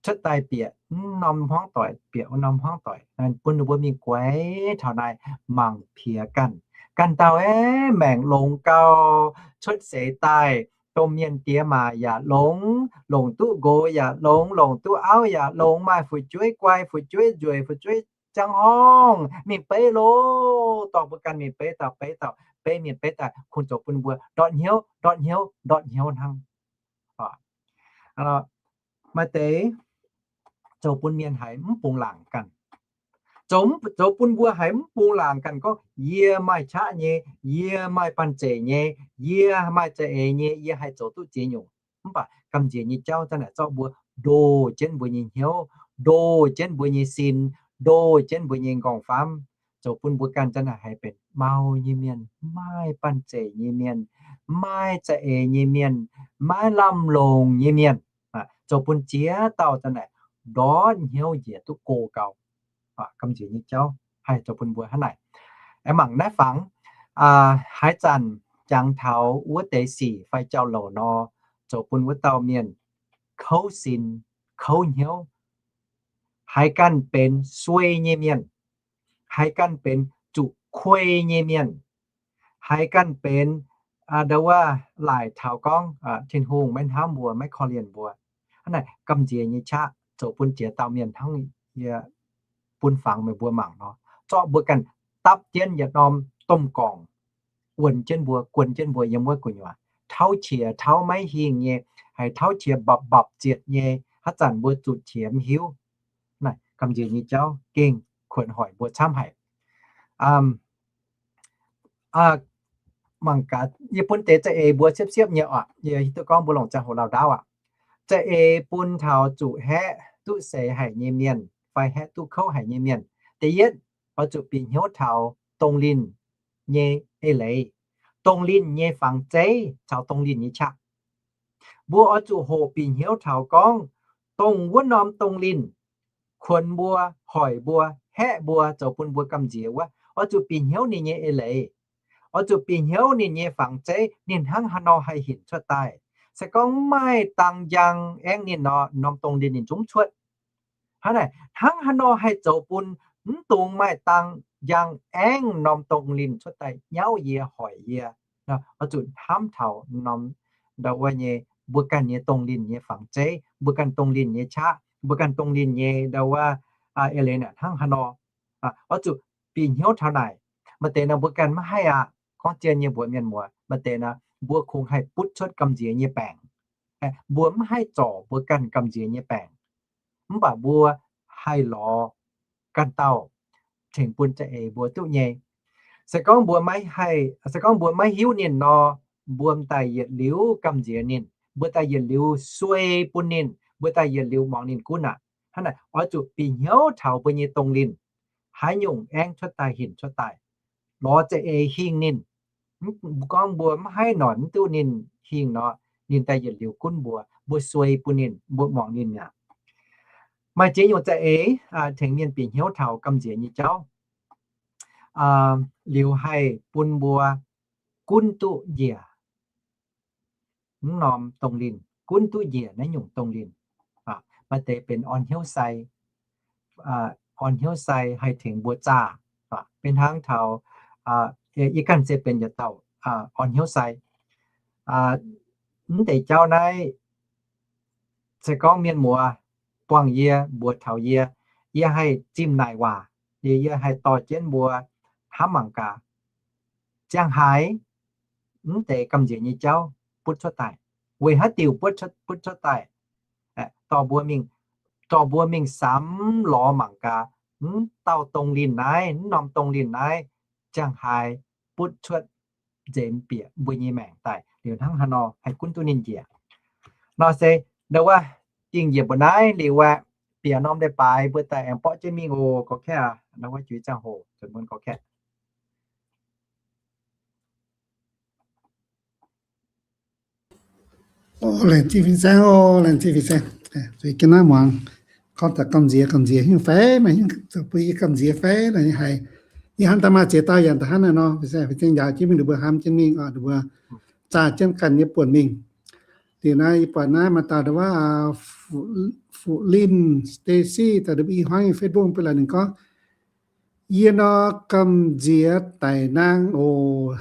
cuotv daaih bieqc mv norm hmuangv doic, bieqc wuov norm hmuangv doic. Bun ninh mbuo mingh guaix taux naaic, mangc piex ganh. Ganh dauh aeqv, maengc longx gau, cuotv seix daaih, domh mienh diex maac yaac longx, longc duqv nqox yaac longx, longc duqv auv yaac longx, maaih fu'jueiv guai, fu'jueiv nzueic, fu'jueiv ziangh horngh, mingh beiv loh, dorh mbuo ganh mingh beiv dauh, beiv dauh, beiv mienh beiv daaih, kungx zoux bun mbuo ndortv hnyouv, ndortv hnyouv, ndortv hnyouv hnangv. Maaih deix zoux bun mienh haiz mv bungx laangc ganh. Zoux, zoux bun mbuo haiz mv bungx laangc ganh gorngv, yie maaih qaqv nyei, yie maaih banh zeic nyei, yie maaih za'eix nyei, yie haih zoux duqv ziex nyungc. Mv baac gamh nziex nyei jauv zanc naaic zorqv mbuo ndoh jienv mbuo nyei hnyouv, ndoh jienv mbuo nyei sin, ndoh jienv mbuo nyei nqorngv-famv, zoux bun mbuo ganh zanc naaic haiz benx mau nyei mienh, maiv maaih banh zeic nyei mienh, maiv maaih za'eix nyei mienh, maiv maaih lamh longc nyei mienh, zoux bun ziex dauh zanc naaic ndortv hnyouv njiec duqv go gau. Gamh nziex nyei jauv haih zoux bun mbuo hnangv naaic. Aengx mangc naaiv fangx, haaix zanc jangx taux wuov deix sic fai jauv-louc nor, zoux bun wuov dauh mienh kouv sin, kouv hnyouv, haiz ganh benx suei nyei mienh, haiz ganh benx zuqc kuei nyei mienh, haiz ganh benx ndau wuov laaic taux gorngv Tin-Hungh maiv hnamv mbuo, maiv korv-lienh mbuo. Hnangv naaic gamh nziex nyei qaqv zoux bun ziex dauh mienh hnangv yie bun fangx meih mbuo mangc nor, zorqv mbuo ganh dapv jienv yietc norm domh gorngc, wuonx jienv mbuo, guon jienv mbuo yiem wuov gu'nyuoz, tauv qiex tauv maiv hingh nyei, haiz tauv qiex mbapc mbapc zietc nyei, haaix zanc mbuo zuqc qiex mv hiuv. Naaiv gamh nziex nyei jauv gengh kuonx hoic mbuo camv haic. Mangc gaax, yie bun deix za'eix mbuo siepv-siepv nyei oc. Yie hiuv duqv gorngv mbuo longc ziangh hoc lauh ndaauv aqv. Za'eix bun taux zuqc haeqv duqv seix haic nyei mienh fai haeqv duqv kouv haic nyei mienh, da'yietv, oix zuqc bieqc hnyouv taux dongh linh nyei eix leiz, dongh linh nyei fangx zeiv caux dongh linh nyei qaqv. Mbuo oix zuqc hoqc bieqc hnyouv taux gorngv dongh wuov norm dongh linh kuonx mbuo, hoic mbuo, haeqv mbuo, zoux bun mbuo gamh nziex wuov, oix zuqc bieqc hnyouv ninh nyei eix leiz. Oix zuqc bieqc hnyouv ninh nyei fangx zeiv, ninh hnangv haaix nor haih hinc cuotv daaih. Se gorngv mv maaih dang njang aengv ninh nor, norm dongh linh ninh zungv cuotv. Hnangv naaic, hnangv haaix nor haih zoux bun mv dungx maaih dang njang aengv norm dongh linh cuotv daaih nyauv yie, hoic yie? Oix zuqc hnamv taux norm ndau wuov nyei, mbuo ganh nyei dongh linh nyei fangx zeiv, mbuo ganh dongh linh nyei qaqv, mbuo ganh dongh linh nyei ndau wuov eix leiz naaic hnangv haaix nor. Oix zuqc bieqc hnyouv taux naaic. Maaih deix nor mbuo ganh maiv haih aqv. Gorngv zien nyei mbuox mienh muoz, maaih deix nor mbuo kungx haih butv cuotv gamh nziex nyei baengc. Mbuo mv haih zorc mbuo ganh gamh nziex nyei baengc, mv baac mbuo haih lorz ganh dauh tengx bun za'eix mbuo duqv nyei. Se gorngv mbuo maiv haih, se gorngv mbuo maiv hiuv ninh nor, mbuo daaih yietc liuz gamh nziex ninh, mbuo daaih yietc liuz suei bun ninh, mbuo daaih yietc liuz muangx ninh gunv aqv. Hnangv naaic, oix zuqc bieqc hnyouv taux mbuo nyei dongh linh, haaix nyungc aengv cuotv daaih hinc cuotv daaih, lorz za'eix hingh ninh. Gorngv mbuo mv haih noic mv duqv ninh hingh nor, ninh daaih yietc liuz gunv mbuo, mbuo suei bun ninh, mbuo muangx ninh mi'aqv. Maaih ziex nyungc za'eix tengx mienh bieqc hnyouv taux gamh nziex nyei jauv, liuz haih bun mbuo gunv duqv njiec mv norm dongh linh, gunv duqv njiec naaiv nyungc dongh linh. Maaih deix benx orn hnyouv sai, orn hnyouv sai haih tengx mbuo zaah. Beiv hnangv taux yie ganh se benx yietc dauh orn hnyouv sai. Mv deix jauv naaiv, se gorngv mienh muoz buangh yie, mbuox taux yie, yie haih zimh naaic waac, yie haih dorh jienv mbuo hnamv mangc gaax. Ziangh haaix mv deix gamh nziex nyei jauv butv cuotv daaih? Weic haaix diuc butv cuotv daaih? Dorh mbuo mingh, dorh mbuo mingh samx lorz mangc gaax, mv dauh dongh linh naaiv, mv norm dongh linh naaiv, ziangh haaix butv cuotv nzemx bieqc mbuo nyei maengc daaih. Liuz hnangv haaix nor haih gunv duqv ninh njiec. Nor se ndau wuov dingh njiec mbuo naaiv liuz aqv, bieqc norm leiz-baaix mbuo daaih aengx borqv jienv mingh oc, gorqv-kaeqv aqv. Ndau wuov juix ziangh hoc zuqc mbuo gorqv-kaeqv. Laengz zingh fin-saeng oc, laengz zingh fin-saeng. Zueiz jienv naaiv muangx, gorngv daaih gamh nziex, gamh nziex hiuv fai, maaih hiuv zoux bun yie gamh nziex fai, haiz yie hnamv daaih maaih ziex dauh yaac da'hnangv naaiv nor, fin-saeng, fin-saeng njaaux jienv mingh, ninh mbuo hnamv jienv mingh, ninh mbuo zaah jienv ganh nyei buonc mingh. Liuz naaiv yie buatc naaiv maaih dauh ndau wuov, Fu-, Fu-, Lin Stacy, daaih i hmuangv nyei Facebook beiv laaix ninh gorngv, yie nor gamh nziex daic nangh oc.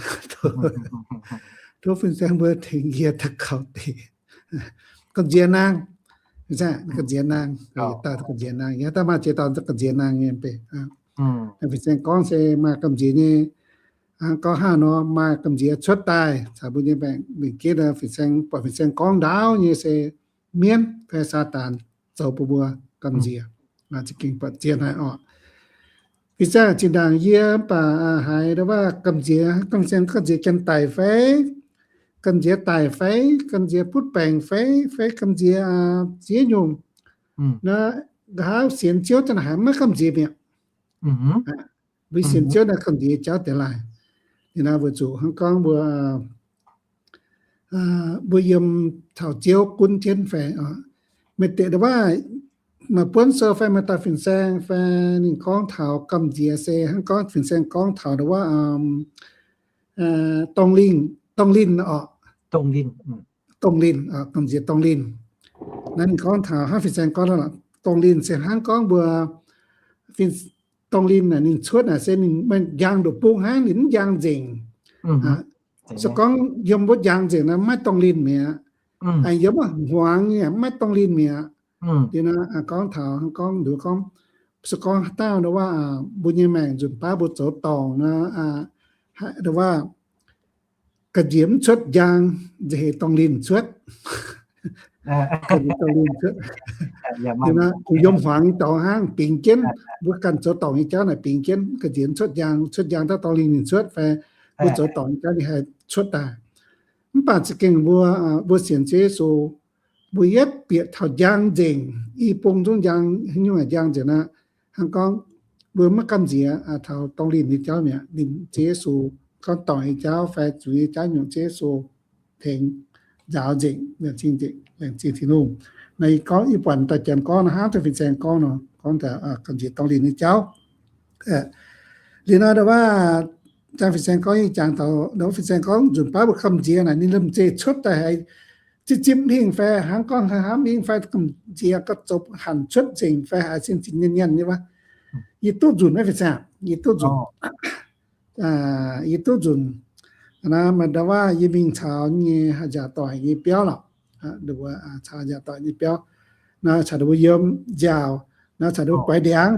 Tov fin-saeng mbuo tengx yie daux gaux deix. Gamh nziex nangh. Gamh nziex nangh. Gamh nziex nangh. Yie daaih maaih ziex dauh gamh nziex nangh nyei beiv. Fin-saeng gorngv se maaih gamh nziex nyei. Gorngv hnangv nor maaih gamh nziex cuotv daaih caux mbuo nyei maengc, mingh gitv fin-saeng, buatc fin-saeng gorngv ndaauv nyei se mienv fai Saadaan zoux bun mbuo gamh nziex. Za'gengh buatc zien haic oc. Fin-saeng, zinh ndaangc yie mv baac haiz ndau wuov gamh nziex, gamh nziex, gamh nziex janx daic fai, gamh nziex daic fai, gamh nziex butv baengc fai, fai gamh nziex ziex nyungc. Naaiv nqa'haav sienx Ziouv daaih naaic haiz maiv gamh nziex mi'aqv. Mbuo sienx Ziouv naaiv gamh nziex jauv deix laaih. Ninh naaiv weic zuqc hnangv gorngv mbuo, mbuo yiem taux Ziouv gunv jienv fai. Maaih deix ndau wuov maaih buonv sou fai maaih dauh fin-saeng fai ninh gorngv taux gamh nziex se hnangv gorngv fin-saeng gorngv taux ndau wuov dongh linh, dongh linh oc. Dongh linh, gamh nziex dongh linh. Naaiv ninh gorngv taux hnangv fin-saeng gorngv, dongh linh se hnangv gorngv mbuo dongh linh naaic ninh cuotv naaic se ninh njang ndoqc bung hnangv, ninh mv njang nzengc. Se gorngv yiem wuov njang nzengc naaiv maiv dongh linh mi'aqv. Yiem wuov hmuangx nyei maiv dongh linh mi'aqv. Liuz naaiv gorngv taux gorngv nduov gorngv, se gorngv haaix dauh ndau wuov mbuo nyei maengc nzunc baav mbuo zoux dorngc nor, ndau wuov gamh nziex mv cuotv njang, nziex heuc dongh linh cuotv. Dongh linh cuotv. Liuz naaiv kungx yiem hmuangx nyei dorngx hnangv bingx jienv, mbuo ganh zoux dorngc nyei jauv naaic bingx jienv, gamh nziex mv cuotv njang, cuotv njang dauh dongh linh ninh cuotv fai mbuo zoux dorngc nyei jauv ninh haih cuotv daaih. Mv baac za'gengh mbuo, mbuo sienx Ziouv Yesu, mbuo yietv bieqc taux njang nzengc, i bung zungv njang, haaix nyungc njang nzengc aqv. Hnangv gorngv mbuo maiv gamh nziex taux dongh linh nyei jauv mi'aqv. Ninh Ziouv Yesu gorngv dorngc nyei jauv fai zuiz nyei jauv nyungc Ziouv Yesu tengx nzaaux nzengc, laengz zingh nzengc, laengz zingh Tin-Hungh. Naaiv yie gorngv, yie buatc dauh janx gorngv nor, hnangv deix fin-saeng gorngv nor, gorngv daaih gamh nziex dongh linh nyei jauv. Liuz nor ndau wuov, jang fin-saeng gorngv, yie jangx taux ndau wuov fin-saeng gorngv nzunc baav mbuo gamh nziex naaic ninh lomh nzoih cuotv daaih haiz zipv zipv hingh fai hnangv gorngv hnamv hingh fai gamh nziex gauh zoux hanc cuotv nzengc fai haiz zinh zinh nyaanh nyaanh nyei wuov. Yie duqv nzunc naaiv fin-saeng, yie duqv nzunc. Yie duqv nzunc. Naaiv maaih ndau wuov yie mingh caux nyei nziaauc doic nyei biauv lorqc. Caux nziaauc doic nyei biauv, naaiv caux ninh mbuo yiem nziaauc, naaiv caux ninh mbuo guaix ndiangx.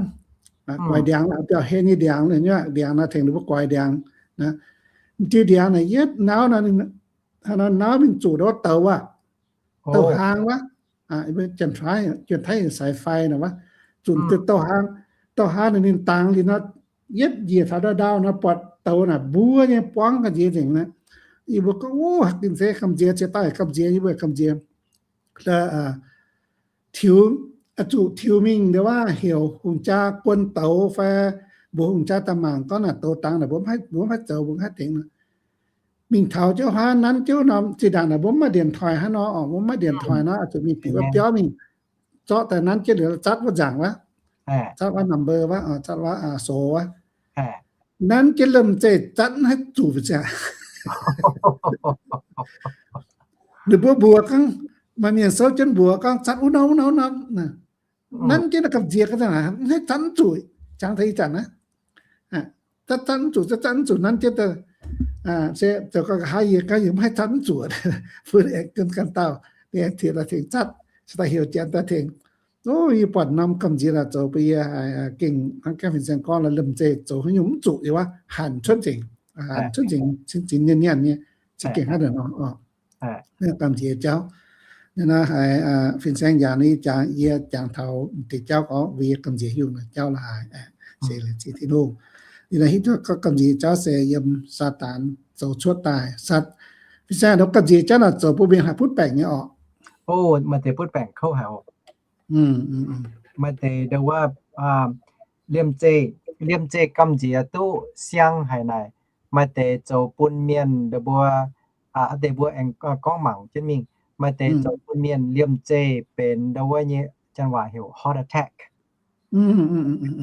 Guaix ndiangx, biauv-hlen nyei ndiangx, ndiangx naaiv tengx ninh mbuo guaix ndiangx. M'diuh ndiangx naaic yietv nauv nor, nauv mingh zuqc ndau wuov douz aqv. Douz hlang wuov, janx-taiv, janx-taiv saaix fai nor wuov, zuqc douz hlang, douz hlang naaic ninh dangx liuz nor, yietv njiec taux ndau ndau nor buatc douz naaic mbuo nyei buangv gamh nziex nzengc naaiv. Yie mbuo gorngv, o, ginh se gamh nziex, ziex dauh gamh nziex, yie mbuo gamh nziex. Tiux, zuqc tiux mingh ndau wuov heuc hungh jaa guon douz fai mbuox hungh jaa daaih mangc gorngv naaic douz dangx naaic mbuo mv haih zoux, mbuo mv haih tengx. Mingh taux jienv wuov nanv jienv norm zinh ndaangc naaic mbuo mv maaih điện thoại hnangv nor, mbuo mv maaih điện thoại nor, zuqc mingh bieqc wuov biauv mingh zorqv daaih nanv jienv liuz zatv wuov nzaangc wuov, zatv wuov number wuov, zatv wuov sou wuov. Nanv jienv lomh nzoih zatv mv haih zuqc ziangx. Ninh mbuo mbuox gorngv, maaih mienh souv jienv mbuox gorngv zatv wuov norm, wuov norm, wuov norm. Nanv jienv naaiv gamh nziex ga'naaiv mv haih zatv mv zuqc, jangx taux ih zanc naaiv. Zatv, zatv mv zuqc, zatv, zatv mv zuqc nanv jienv daaih. Se zoux gau nqa'haav yie gaav yie mv haih zatv mv zuqc. Bun aengx ganh dauh, aengx tengx, tengx zatv, se daaih heuc janx daaih tengx. O, yie buatc norm gamh nziex naaic zoux bun yie haiz gengh hnangv gaengh fin-saeng gorngv lorqc, lomh nzoih zoux haaix nyungc mv zuqc nyei wuov, hanc cuotv nzengc, hanc cuotv nzengc, cingx zinh nyaanh nyaanh nyei, za'gengh hnangv naaic nor. Gamh nziex jauv. Naaiv haiz fin-saeng yaac ni jangx, yie jangx taux deix jauv gorngv mbuo yie gamh nziex haaix nyungc jauv la'haaix. Ziex liemh ziex Tin-Hungh. Liuz naaiv hitv duqv gamh nziex nyei jauv se yiem Saadaan zoux cuotv daaih. Fin-saeng, gamh nziex jauv naaic zoux bun mienh haih butv baengc nyei orqc? O, maaih deix butv baengc kouv haic oc. Maaih deix ndau wuov liemh zeih, liemh zeih gamh nziex duqv siang haic naaic, maaih deix zoux bun mienh ndau mbuo, aa, deix mbuo aengx gorngv mangc jienv mingh, maaih deix zoux bun mienh liemh zeih benx ndau wuov nyei, janx waac heuc heart attack.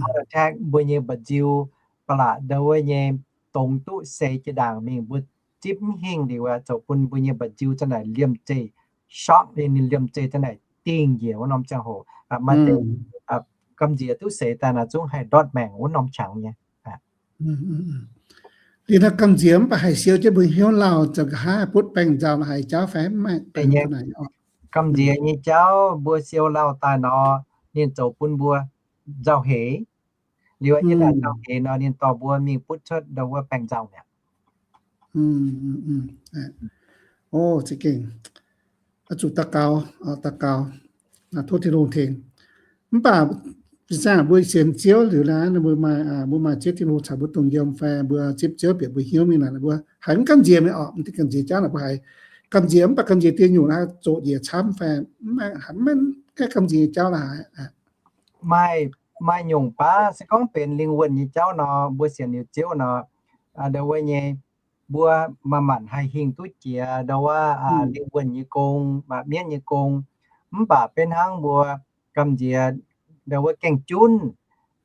Heart attack, mbuo nyei mba'nziu ba'laqc ndau wuov nyei dongz duqv seix jiex ndaangc mingh, mbuo zipv mv hingh liuz aqv, zoux bun mbuo nyei mba'nziu zanc naaic liemh zeih shock, ninh liemh zeih zanc naaic dingh njiec wuov norm ziangh hoc. Maaih deix gamh nziex duqv seix daaih naaic zungv haih ndortv maengc wuov norm qangx nyei. Liuz naaiv gamh nziex mv baac haih siou jienv mbuo hnyouv lauh zoux nqa'haav butv baengc nzauh haic jauv fai mv maaih? Gamh nziex nyei jauv mbuo siou lauh daaih nor, ninh zoux bun mbuo nzauh heix. Liuz ih zanc nzauh heix nor, ninh dorh mbuo mingh butv cuotv ndau wuov baengc nzauh mi'aqv. O, za'gengh oix zuqc daux gaux, daux gaux, tov Tin-Hungh tengx. Mv baac fin-saeng, mbuo sienx Ziouv liuz naaiv, mbuo maaih, mbuo maaih Ziouv Tin-Hungh caux mbuo dongh yiem fai mbuo zipv Ziouv bieqc mbuo hnyouv mingh naaic, mbuo haiz mv gamh nziex mingh orqc? Mv deix gamh nziex jauv naaic mbuo haiz gamh nziex, mv baac gamh nziex dieh nyungc naaiv zoqc njiec camv fai mv maaih, haiz mv maaih gamh nziex jauv la'haaix? Maaih, maaih nyungc baav se gorngv benx lingh wuonh nyei jauv nor, mbuo sienx liuz Ziouv nor, ndau wuov nyei, mbuo manc-manc haih hingh duqv jiex ndau wuov lingh wuonh nyei gong, mienv nyei gong. Mv baac beiv hnangv mbuo gamh nziex ndau wuov gaeng junv,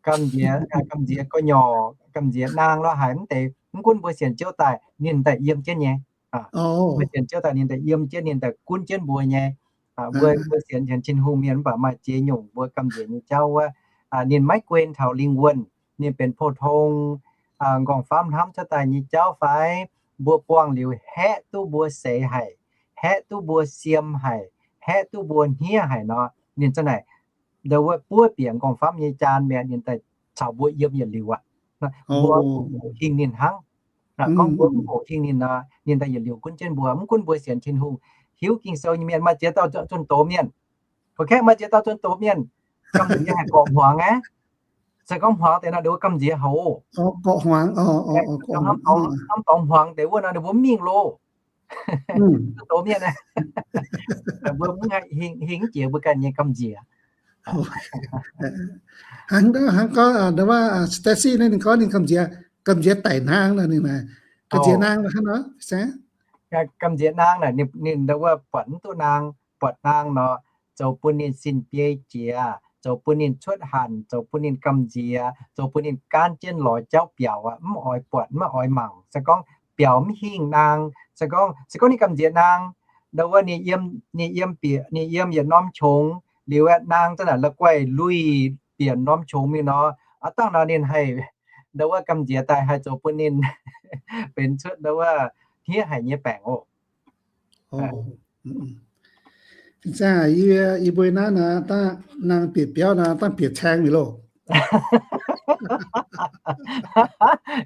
gamh nziex, gamh nziex gu'nyuoz, gamh nziex naang la'haaix mv deix, mv gunv mbuo sienx Ziouv daaih ninh daaih yiem jienv nyei. Mbuo sienx Ziouv daaih ninh daaih yiem jienv, ninh daaih gunv jienv mbuo nyei. Mbuo, mbuo sienx, sienx Tin-Hungh mienh mv baac maaih ziex nyungc mbuo gamh nziex nyei jauv wuov, ninh maiv guen taux lingh wuonh, ninh benx pou-tong, nqorngv-famv hnamv cuotv daaih nyei jauv fai? Mbuo buangh liuz haeqv duqv mbuo seix haic, haeqv duqv mbuo siem haic, haeqv duqv mbuo hniev haic nor, ninh zanc naaic ndau wuov buov bieqc nqorngv-famv nyei jaan mi'aqv, ninh daaih caux mbuo yiem yietc liuz aqv. Mbuo hoqc hingh ninh hnangv. Gorngv mbuo mv hoqc hingh ninh nor, ninh daaih yietc liuz gunv jienv mbuo. Mv gunv mbuo sienx Tin-Hungh, hiuv Ging-Sou nyei mienh, maaih ziex dauh zunh doz mienh, gorqv-kaeqv maaih ziex dauh zunh doz mienh, gamh nziex haih gorqv hmuangx aqv. Se gorngv hmuangx deix nor, ninh mbuo gamh nziex hoc, hnamv dorngx hmuangx deix wuov nor, ninh mbuo mv mingh loh. Zunh doz mienh, mbuo mv haih hingh, hingh mv jiex mbuo ganh nyei gamh nziex. Hnangv, hnangv gorngv ndau wuov Stacy naaiv ninh gorngv ninh gamh nziex, gamh nziex daic hnaangx nor, ninh naaic gamh nziex naang nor, hnangv nor. Gamh nziex naang naaic ninh ndau wuov buatc mv duqv naang, buatc naang nor, zoux bun ninh sin biei jiex, zoux bun ninh cuotv hanc, zoux bun ninh gamh nziex, zoux bun ninh gaanv jienv lorz jauv biaux aqv, mv oix buatc, mv oix mangc. Se gorngv biaux mv hingh naang, se gorngv, se gorngv ninh gamh nziex naang, ndau wuov ninh yiem, ninh yiem bieqc, ninh yiem yietc norm qongx liuz, naang zanc naaic la'guaih luih bieqc norm qongx mingh nor, aav dangh nor ninh haih ndau wuov gamh nziex daaih haih zoux bun ninh benx cuotv ndau wuov hniev haic nyei baengc oc. Fin-saeng, yie mbuo naaiv naaic dangh naang bieqc biauv naaic dangh bieqc caeng mi'aqv loh.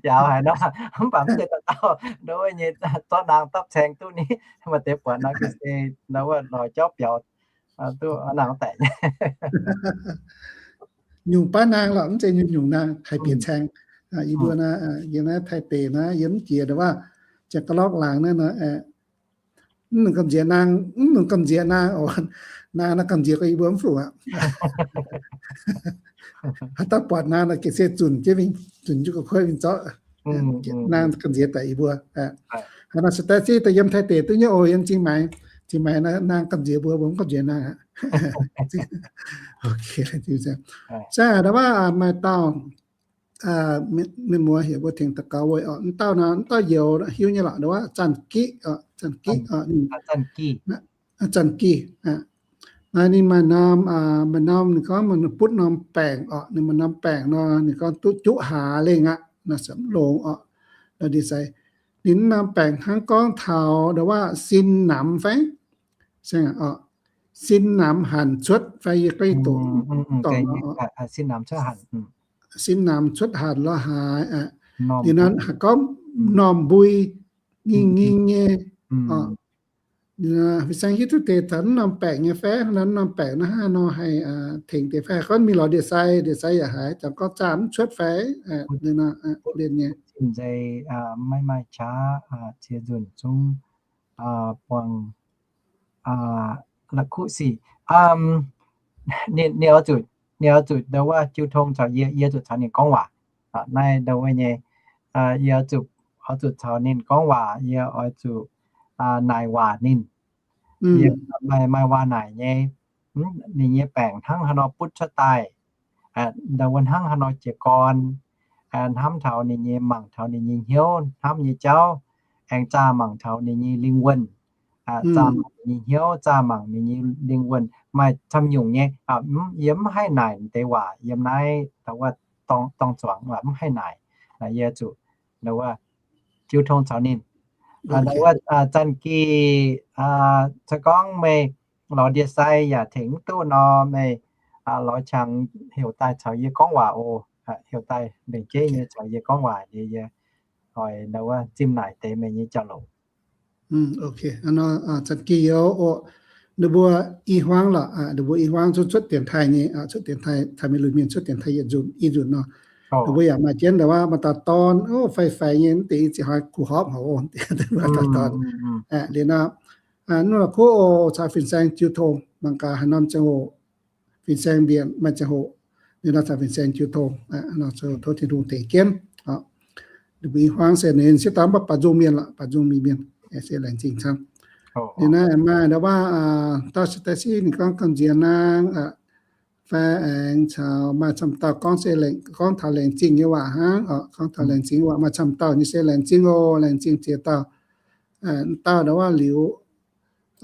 Yaac haiz nor, mv baac mv zeiz dauh dauh ndau wuov nyei zorqv naang dapv caeng duqv ni. Maaih deix buatc nor ga'sie ndau wuov lorz jauv biaux duqv naang daic nyei. Nyungc baav naang lorqc, mv zeiz nyungc-nyungc naang haih bieqc caeng. Yie mbuo naaiv, yie naaiv Taiv deic naaiv yie mv jiex ndau wuov Janx-Ga'lorqv laangz naaiv nor, mv nungx gamh nziex naang, mv nungx gamh nziex naang oc. Naang naaiv gamh nziex gorngv yie mbuo mv fungc aqv. Haaix dauh buatc naang naaic ga'sie zunc jienv mingh, zunc jienv gu'kuotv mingh zorqv. Naang gamh nziex daic yie mbuo. Haaix nor Stacy daaih yiem Taiv deic duqv nyei oc, yiem Zingh Maix. Zingh Maix naang gamh nziex mbuo, mbuo mv gamh nziex naang aqv. Saah, ndau wuov maaih dauh mienh muoz heuc mbuo tengx daux gaux weic orqc. M'dauh nor, m'dauh youz hiuv nyei lorqc, ndau wuov Zanc Giqv oc, Zanc Giqv oc, Zanc Giqv. Naaiv ninh maaih norm, maaih norm ninh gorngv maaih butv norm baengc orqc, ninh maaih norm baengc nor ninh gorngv duqv juqv hlaax lengh aqv, naaiv se mv longx orqc. Nor ndie-sai ninh norm baengc hnangv gorngv taux ndau wuov sin namx fai? Saeng orqc, sin namx hanc cuotv fai? Yie ga'naaiv doqc, sin namx cuotv hanc lorz haaix. Liuz nor haih gorngv normh mbui nging nging nyei orqc. Fin-saeng hiuv duqv deix taux norm baengc nyei fai, norm baengc naaiv hnangv nor haih tengx deix fai, gorngv mingh lorz ndie-sai, ndie-sai yaac haiz jangx gorngv zaah mv cuotv fai, mienh nyei. Zinh nzei maiv maaih qaqv, ziex nzunc zungv buangh la'kuqv sic. Ninh, ninh oix zuqc, ninh oix zuqc ndo wuov jiu tong caux yie, yie zuqc caux ninh gorngv waac. Naaiv ndo wuov nyei, yie oix zuqc, oix zuqc caux ninh gorngv waac, yie oix zuqc naaic waac ninh. Yie maaih, maaih waac naaic nyei, ninh nyei baengc hnangv haaix nor butv cuotv daaih, ndo wuov hnangv haaix nor jiez gorn, hnamv taux ninh nyei, mangc taux ninh nyei hnyouv hnamv nyei jauv, aengx zaah mangc taux ninh nyei lingh wuonh, zaah mangc ninh nyei hnyouv, zaah mangc ninh nyei lingh wuonh maaih camv nyungc nyei. Yie mv haih naaic deix waac yiem naaiv, ndo wuov dorng zuangx mv haih naaic. Yie zuqc ndo wuov jiu tong caux ninh. Ndo wuov zanc-gih se gorngv meih lorz ndie-sai yaac tengx mv duqv nor, meih lorz qangx heuc daaih caux yie gorngv waac oc. Heuc daaih mbenc jeiv nyei caux yie gorngv waac, yie, yie oix ndo wuov zimh naaic deix meih nyei jauv-louc. Ok, zanc-gih youz oc. Ninh mbuo i hmuangv lorqc, ninh mbuo i hmuangv cuotv, cuotv dienx taaih nyei, cuotv dienx taaih, taaih mingh lunx mienh cuotv dienx taaih yietc nzunc i nzunc nor. Ninh mbuo yaac maaih jienv ndo wuov maaih dauh dorn, faix-faix nyei, mv deix ziex hnoi kuh horpc haic oc, maaih dauh dorn. Liuz nor, nuv la'kuqv oc, caux fin-saeng jiu tong mangc gaax haaix norm ziangh hoc fin-saeng mbienc maaih ziangh hoc, liuz nor caux fin-saeng jiu tong, tov Tin-Hungh tengx jienv. Ninh mbuo i hmuangv se ninh sieqv daaih mv baac nzung mienh lorqc, baac nzung mienh, mienh se laengz zingh camv. Liuz naaiv maaih ndo wuov dauh se daaih siqv ninh gorngv gamh nziex naang, fai aengx caux maaih camv dauh gorngv se, gorngv taux laengz zingh nyei waac hnangv oc, gorngv taux laengz zingh nyei waac maaih camv dauh nyei se laengz zingh oc, laengz zingh ziex dauh. Dauh ndo wuov liuz,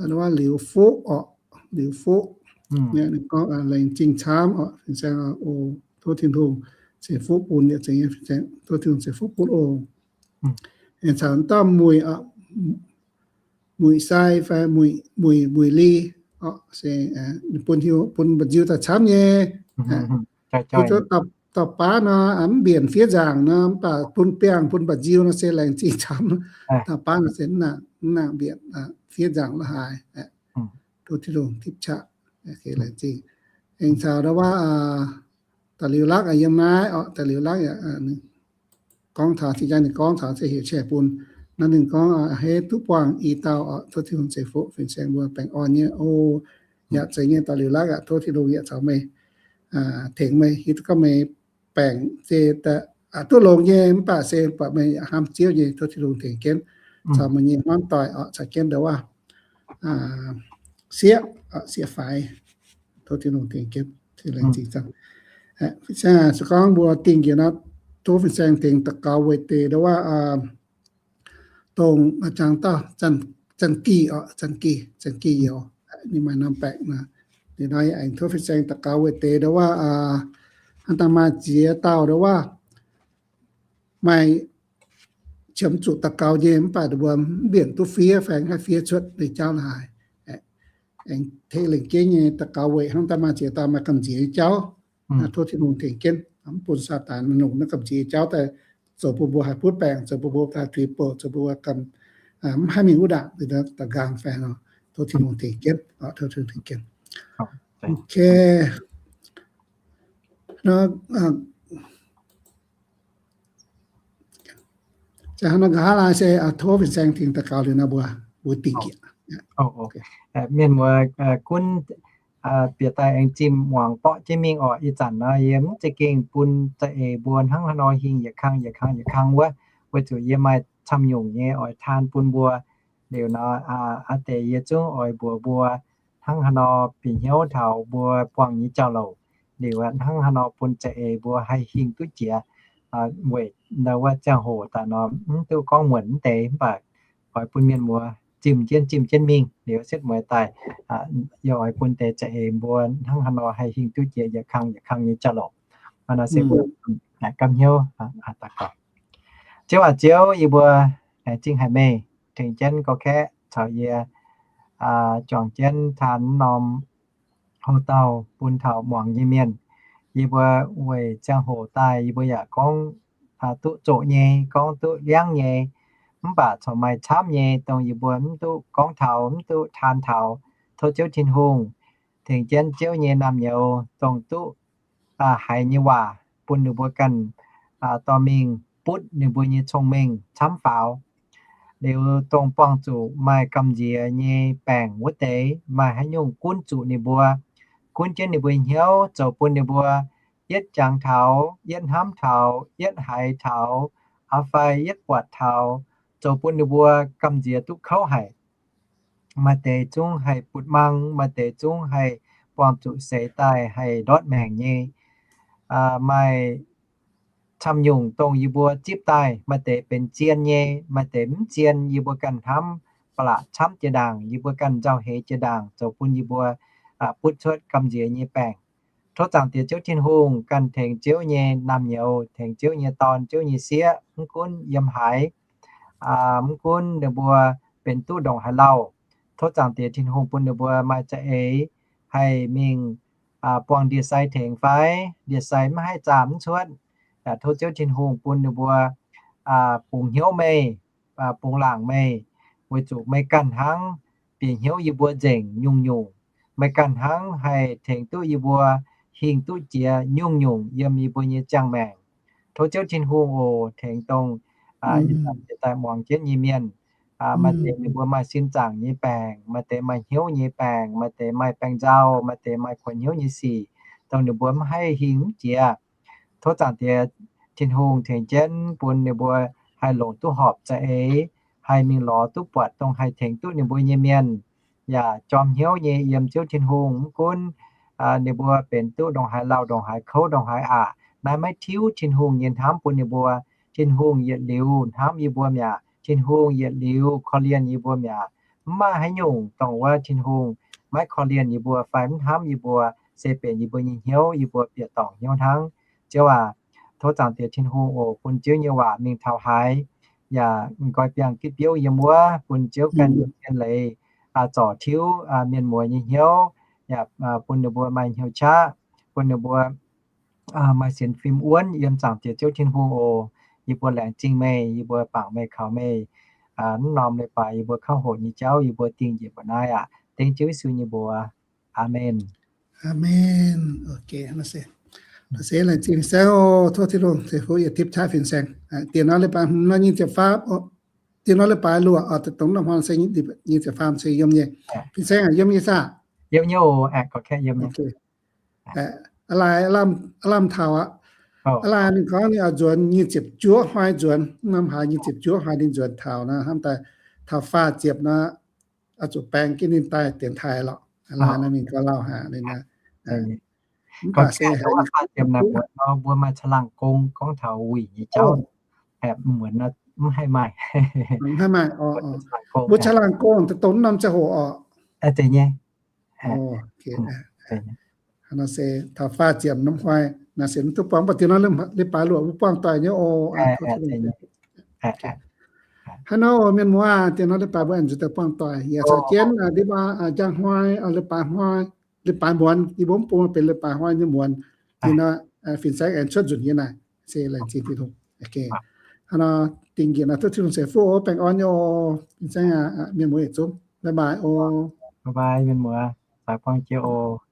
ndo wuov liuz fuqv oc, liuz fuqv. Ninh gorngv laengz zingh camv oc, fin-saeng oc, tov Tin-Hungh ceix fuqv bun, yietc zungv fin-saeng tov Tin-Hungh ceix fuqv bun oc. Aengx caux dauh muic, muic sai fai muic, muic li oc, se bun hiuv, bun mba'nziu daaih camv nyei. Hiuv duqv dauh baav nor, mv mbienc fiev nzaangc nor, mv baac bun biangh bun mba'nziu nor se laengz zingh camv. Dauh baav nor se mv nangc mbienc fiev nzaangc la'haaix. Tov Tin-Hungh tipv qaqv, laengz zingh. Aengx caux ndo wuov da'liuz lakv yiem naaiv oc, da'liuz lakv yaac gorngv taux, zinh njaang ninh gorngv taux se heuc qiex bun. Naaiv ninh gorngv heiv duqv buangh i dauh oc, tov Tin-Hungh ceix fuqv, fin-saeng mbuo baengh orn nyei oc. Yaac zeiz nyei da'liuz lakv aqv, tov Tin-Hungh yaac caux meih tengx meih, hiuv duqv gorngv meih baengc se duqv longx nyei, mv baac se buatc meih yaac hnamv Ziouv nyei, tov Tin-Hungh tengx jienv caux meih nyei hmuangv doic oc, caux jienv ndo wuov sieqv, sieqv faix, tov Tin-Hungh tengx jienv, se laengz zingh camv. Se gorngv mbuo dingh njiec nor, tov fin-saeng tengx daux gaux weic deix ndo wuov dongh jangx dauh zanc-gih oc, zanc-gih, zanc-gih youz, ninh maaih norm baengc nor. Liuz nor yaac aengx tov fin-saeng daux gaux weic deix ndo wuov hnangv daaih maaih ziex dauh ndo wuov maaih qiemx zuqc daux gaux nyei, mv baac ninh mbuo mv mbienc duqv fiev fai haih fiev cuotv nyei jauv la'haaix. Aengx tengx lengc jeiv nyei daux gaux weic hnangv daaih maaih ziex dauh maaih gamh nziex nyei jauv. Tov Tin-Hungh tengx jienv, mv bun Saadaan longc naaiv gamh nziex nyei jauv daaih zoux bun mbuo haih butv baengc, zoux bun mbuo haih tuix bouh, zoux bun mbuo gamh, mv haih mingh wuov ndaangc, da'nqaang fai nor. Tov Tin-Hungh tengx jienv, tov Tin-Hungh tengx jienv. Ok. Nor, nqa'haav laai se tov fin-saeng tengx daux gaux liuz nor mbuo, mbuo dingh njiec. Mienh muoz gunv bieqc daaih aengx zimh muangx borqv jienv mingh oc. Ih zanc nor yie mv za'gengh bun za'eix mbuo hnangv haaix nor hingh yietc kang yietc kang yietc kang wuov, weic zuqc yie maaih camv nyungc nyei oix taan bun mbuo. Liuz nor, aa deix yie zungv oix mbuox mbuo hnangv haaix nor bieqc hnyouv taux mbuo buangh nyei jauv-louc. Liuz hnangv haaix nor bun za'eix mbuo haih hingh duqv jiex. Weic ndau wuov ziangh hoc daaih nor mv duqv gorngv muonc mv deix, mv baac oix bun mienh muoz zimh jienv, zimh jienv mingh liuz setv mueiz daaih, yie oix bun deix za'eix mbuo hnangv haaix nor haih hingh duqv jiex yietc kang yietc kang nyei jauv-louc. Hnangv nor se mbuo gapv hnyouv daux gaux. Ziouv aac Ziouv, yie mbuo laengz zingh haic meih tengx jienv gorqv-kaeqv caux yie juangc jienv taan norm houx-dauh bun taux muangx nyei mienh. Yie mbuo weic ziangh hoc daaih yie mbuo yaac gorngv duqv zoqc nyei, gorngv duqv liangv nyei, mv baac corc maaih camv nyei, dongh yie mbuo mv duqv gorngv taux, mv duqv taan taux. Tov Ziouv Tin-Hungh tengx jienv Ziouv nyei naamh nyouz dongh duqv haiz nyei waac bun ninh mbuo ganh dorh mingh butv ninh mbuo nyei cong-mengh camv faaux. Liuz dongh buangh zuqc maaih gamh nziex nyei baengc wuov deix, maaih haaix nyungc gunv zuqc ninh mbuo, gunv jienv ninh mbuo hnyouv, zoux bun ninh mbuo yietv jangx taux, yietv hnamv taux, yietv haiz taux, aa fai yietv buatc taux, zoux bun ninh mbuo gamh nziex duqv kouv haic. Maaih deix zungv haih butv-mangc, maaih deix zungv haih buangh zuqc seix daaih haih ndortv maengc nyei. Maaih camv nyungc dongh yie mbuo zipv daaih, maaih deix benx zien nyei, maaih deix mv zien, yie mbuo ganh hnamv ba'laqc camv jiex ndaangc, yie mbuo ganh nzauh heix jiex ndaangc, zoux bun yie mbuo butv cuotv gamh nziex nyei baengc. Tov Zaangc Diex Ziouv Tin-Hungh ganh tengx Ziouv nyei naamh nyouz, tengx Ziouv nyei dorn, Ziouv nyei sieqv, mv gunv yiem haaix, mv gunv ninh mbuo benx duqv ndongc haaix lauh. Tov Zaangc Diex Tin-Hungh bun ninh mbuo maaih za'eix haih mingh buangh ndie-sai tengx fai ndie-sai mv haih zaah mv cuotv. Yaac tov Ziouv Tin-Hungh bun ninh mbuo bungx hnyouv meih, bungx laangc meih, weic zuqc meih ganh hnangv bieqc hnyouv yie mbuo nzengc nyungc-nyungc. Meih ganh hnangv haih tengx duqv yie mbuo hingh duqv jiex nyungc-nyungc yiem yie mbuo nyei ziangh maengc. Tov Ziouv Tin-Hungh oc, tengx dongh ih zanc daaih muangx jienv nyei mienh, maaih deix ninh mbuo maaih sin zaangc nyei baengc, maaih deix maaih hnyouv nyei baengc, maaih deix maaih baengc nzauh, maaih deix maaih kuonx hnyouv nyei sic, dongh ninh mbuo mv haih hingh mv jiex. Tov Zaangc Diex Tin-Hungh tengx jienv bun ninh mbuo haih longc duqv horpc za'eix, haih mingh lorz duqv buatc dongh haih tengx duqv ninh mbuo nyei mienh, yaac jorm hnyouv nyei yiem Ziouv Tin-Hungh. Mv gunv ninh mbuo benx duqv ndongc haaix lauh, ndongc haaix kouv, ndongc haaix aqc, naaiv maiv tiuv Tin-Hungh nyei hnamv bun ninh mbuo. Tin-Hungh yietc liuz hnamv yie mbuo mi'aqv. Tin-Hungh yietc liuz korv-lienh yie mbuo mi'aqv. Mv maaih haaix nyungc dongh wuov Tin-Hungh maiv korv-lienh yie mbuo fai mv hnamv yie mbuo, se benx yie mbuo nyei hnyouv, yie mbuo bieqc dorngc hnyouv hnangv. Ziouv aac, tov Zaangc Diex Tin-Hungh oc, bun Ziouv nyei waac mingh taux haaix, yaac nqoi biangh gitv biouv yiem wuov, bun Ziouv ganh nyei zien leiz zorc tiuv mienh muoz nyei hnyouv, yaac bun ninh mbuo maaih hnyouv qaqv, bun ninh mbuo maaih sienx fim wuonv yiem Zaangc Diex Ziouv Tin-Hungh oc. Yie mbuo laengz zingh meih, yie mbuo bangc meih, kaux meih. Mv norm leiz-baaix yie mbuo kouv hoqc nyei jauv yie mbuo dingh njiec mbuo naaiv aqv. Dengv Ziouv Yesu nyei mbuox. Aamen. Aamen. Ok, se laengz zingh fin-saeng oc. Tov Tin-Hungh ceix fuqv yietc tipv qaqv fin-saeng. Diex nor leiz-baaix hmz nor nyic ziepc faam, diex nor leiz-baaix luoqc oc, dongh norm hnoi se nyic ziepc faam se yiem nyei. Fin-saeng aac, yiem nyei saah? Yiem nyei oc. Aav laaix, aav lamh taux aqv. Aav laaix ninh gorngv ninh oix nzuonx nyic ziepc juov hnoi nzuonx, norm hlaax nyic ziepc juov hnoi ninh nzuonx taux nor, hnamv daaih taux faah ziepc nor, oix zuqc baeng jienv ninh daaih dienx taaih lorqc. Aav laaix nor mingh gau lauh haic ninh. Mv baac se haiz mbuo maaih caangh laangh gong gorngv taux wuic nyei jauv, muonz mv haih maaih. Mv haih maaih. Mbuo caangh laangh gong dongh norm ziangh hoc oc. Zeiz nyei. Hnangv nor se taux faah ziepc norm hnoi naaiv se mv duqv buangh, mv baac diex nor leiz-baaix luoqc mbuo buangh doic nyei oc. Hnangv nor oc mienh muoz, diex nor leiz-baac mbuo aengx nzuonx daaih buangh doic. Yaac caux jienv diex baac njang hnoi, leiz-baac hnoi, leiz-baac muonz, yie mbuo mv bung benx leiz-baac hnoi nyei muonz. Diex nor fin-saeng aengx cuotv nzunc nyei naaic. Se laengz zingh Tin-Hungh. Hnangv nor dingh njiec nor tov Tin-Hungh ceix fuqv oc, baengh orn nyei oc. Fin-saeng aac, mienh muoz yietc zungv, bye bye oc. Bye bye mienh muoz, zaaix buangh jiex oc.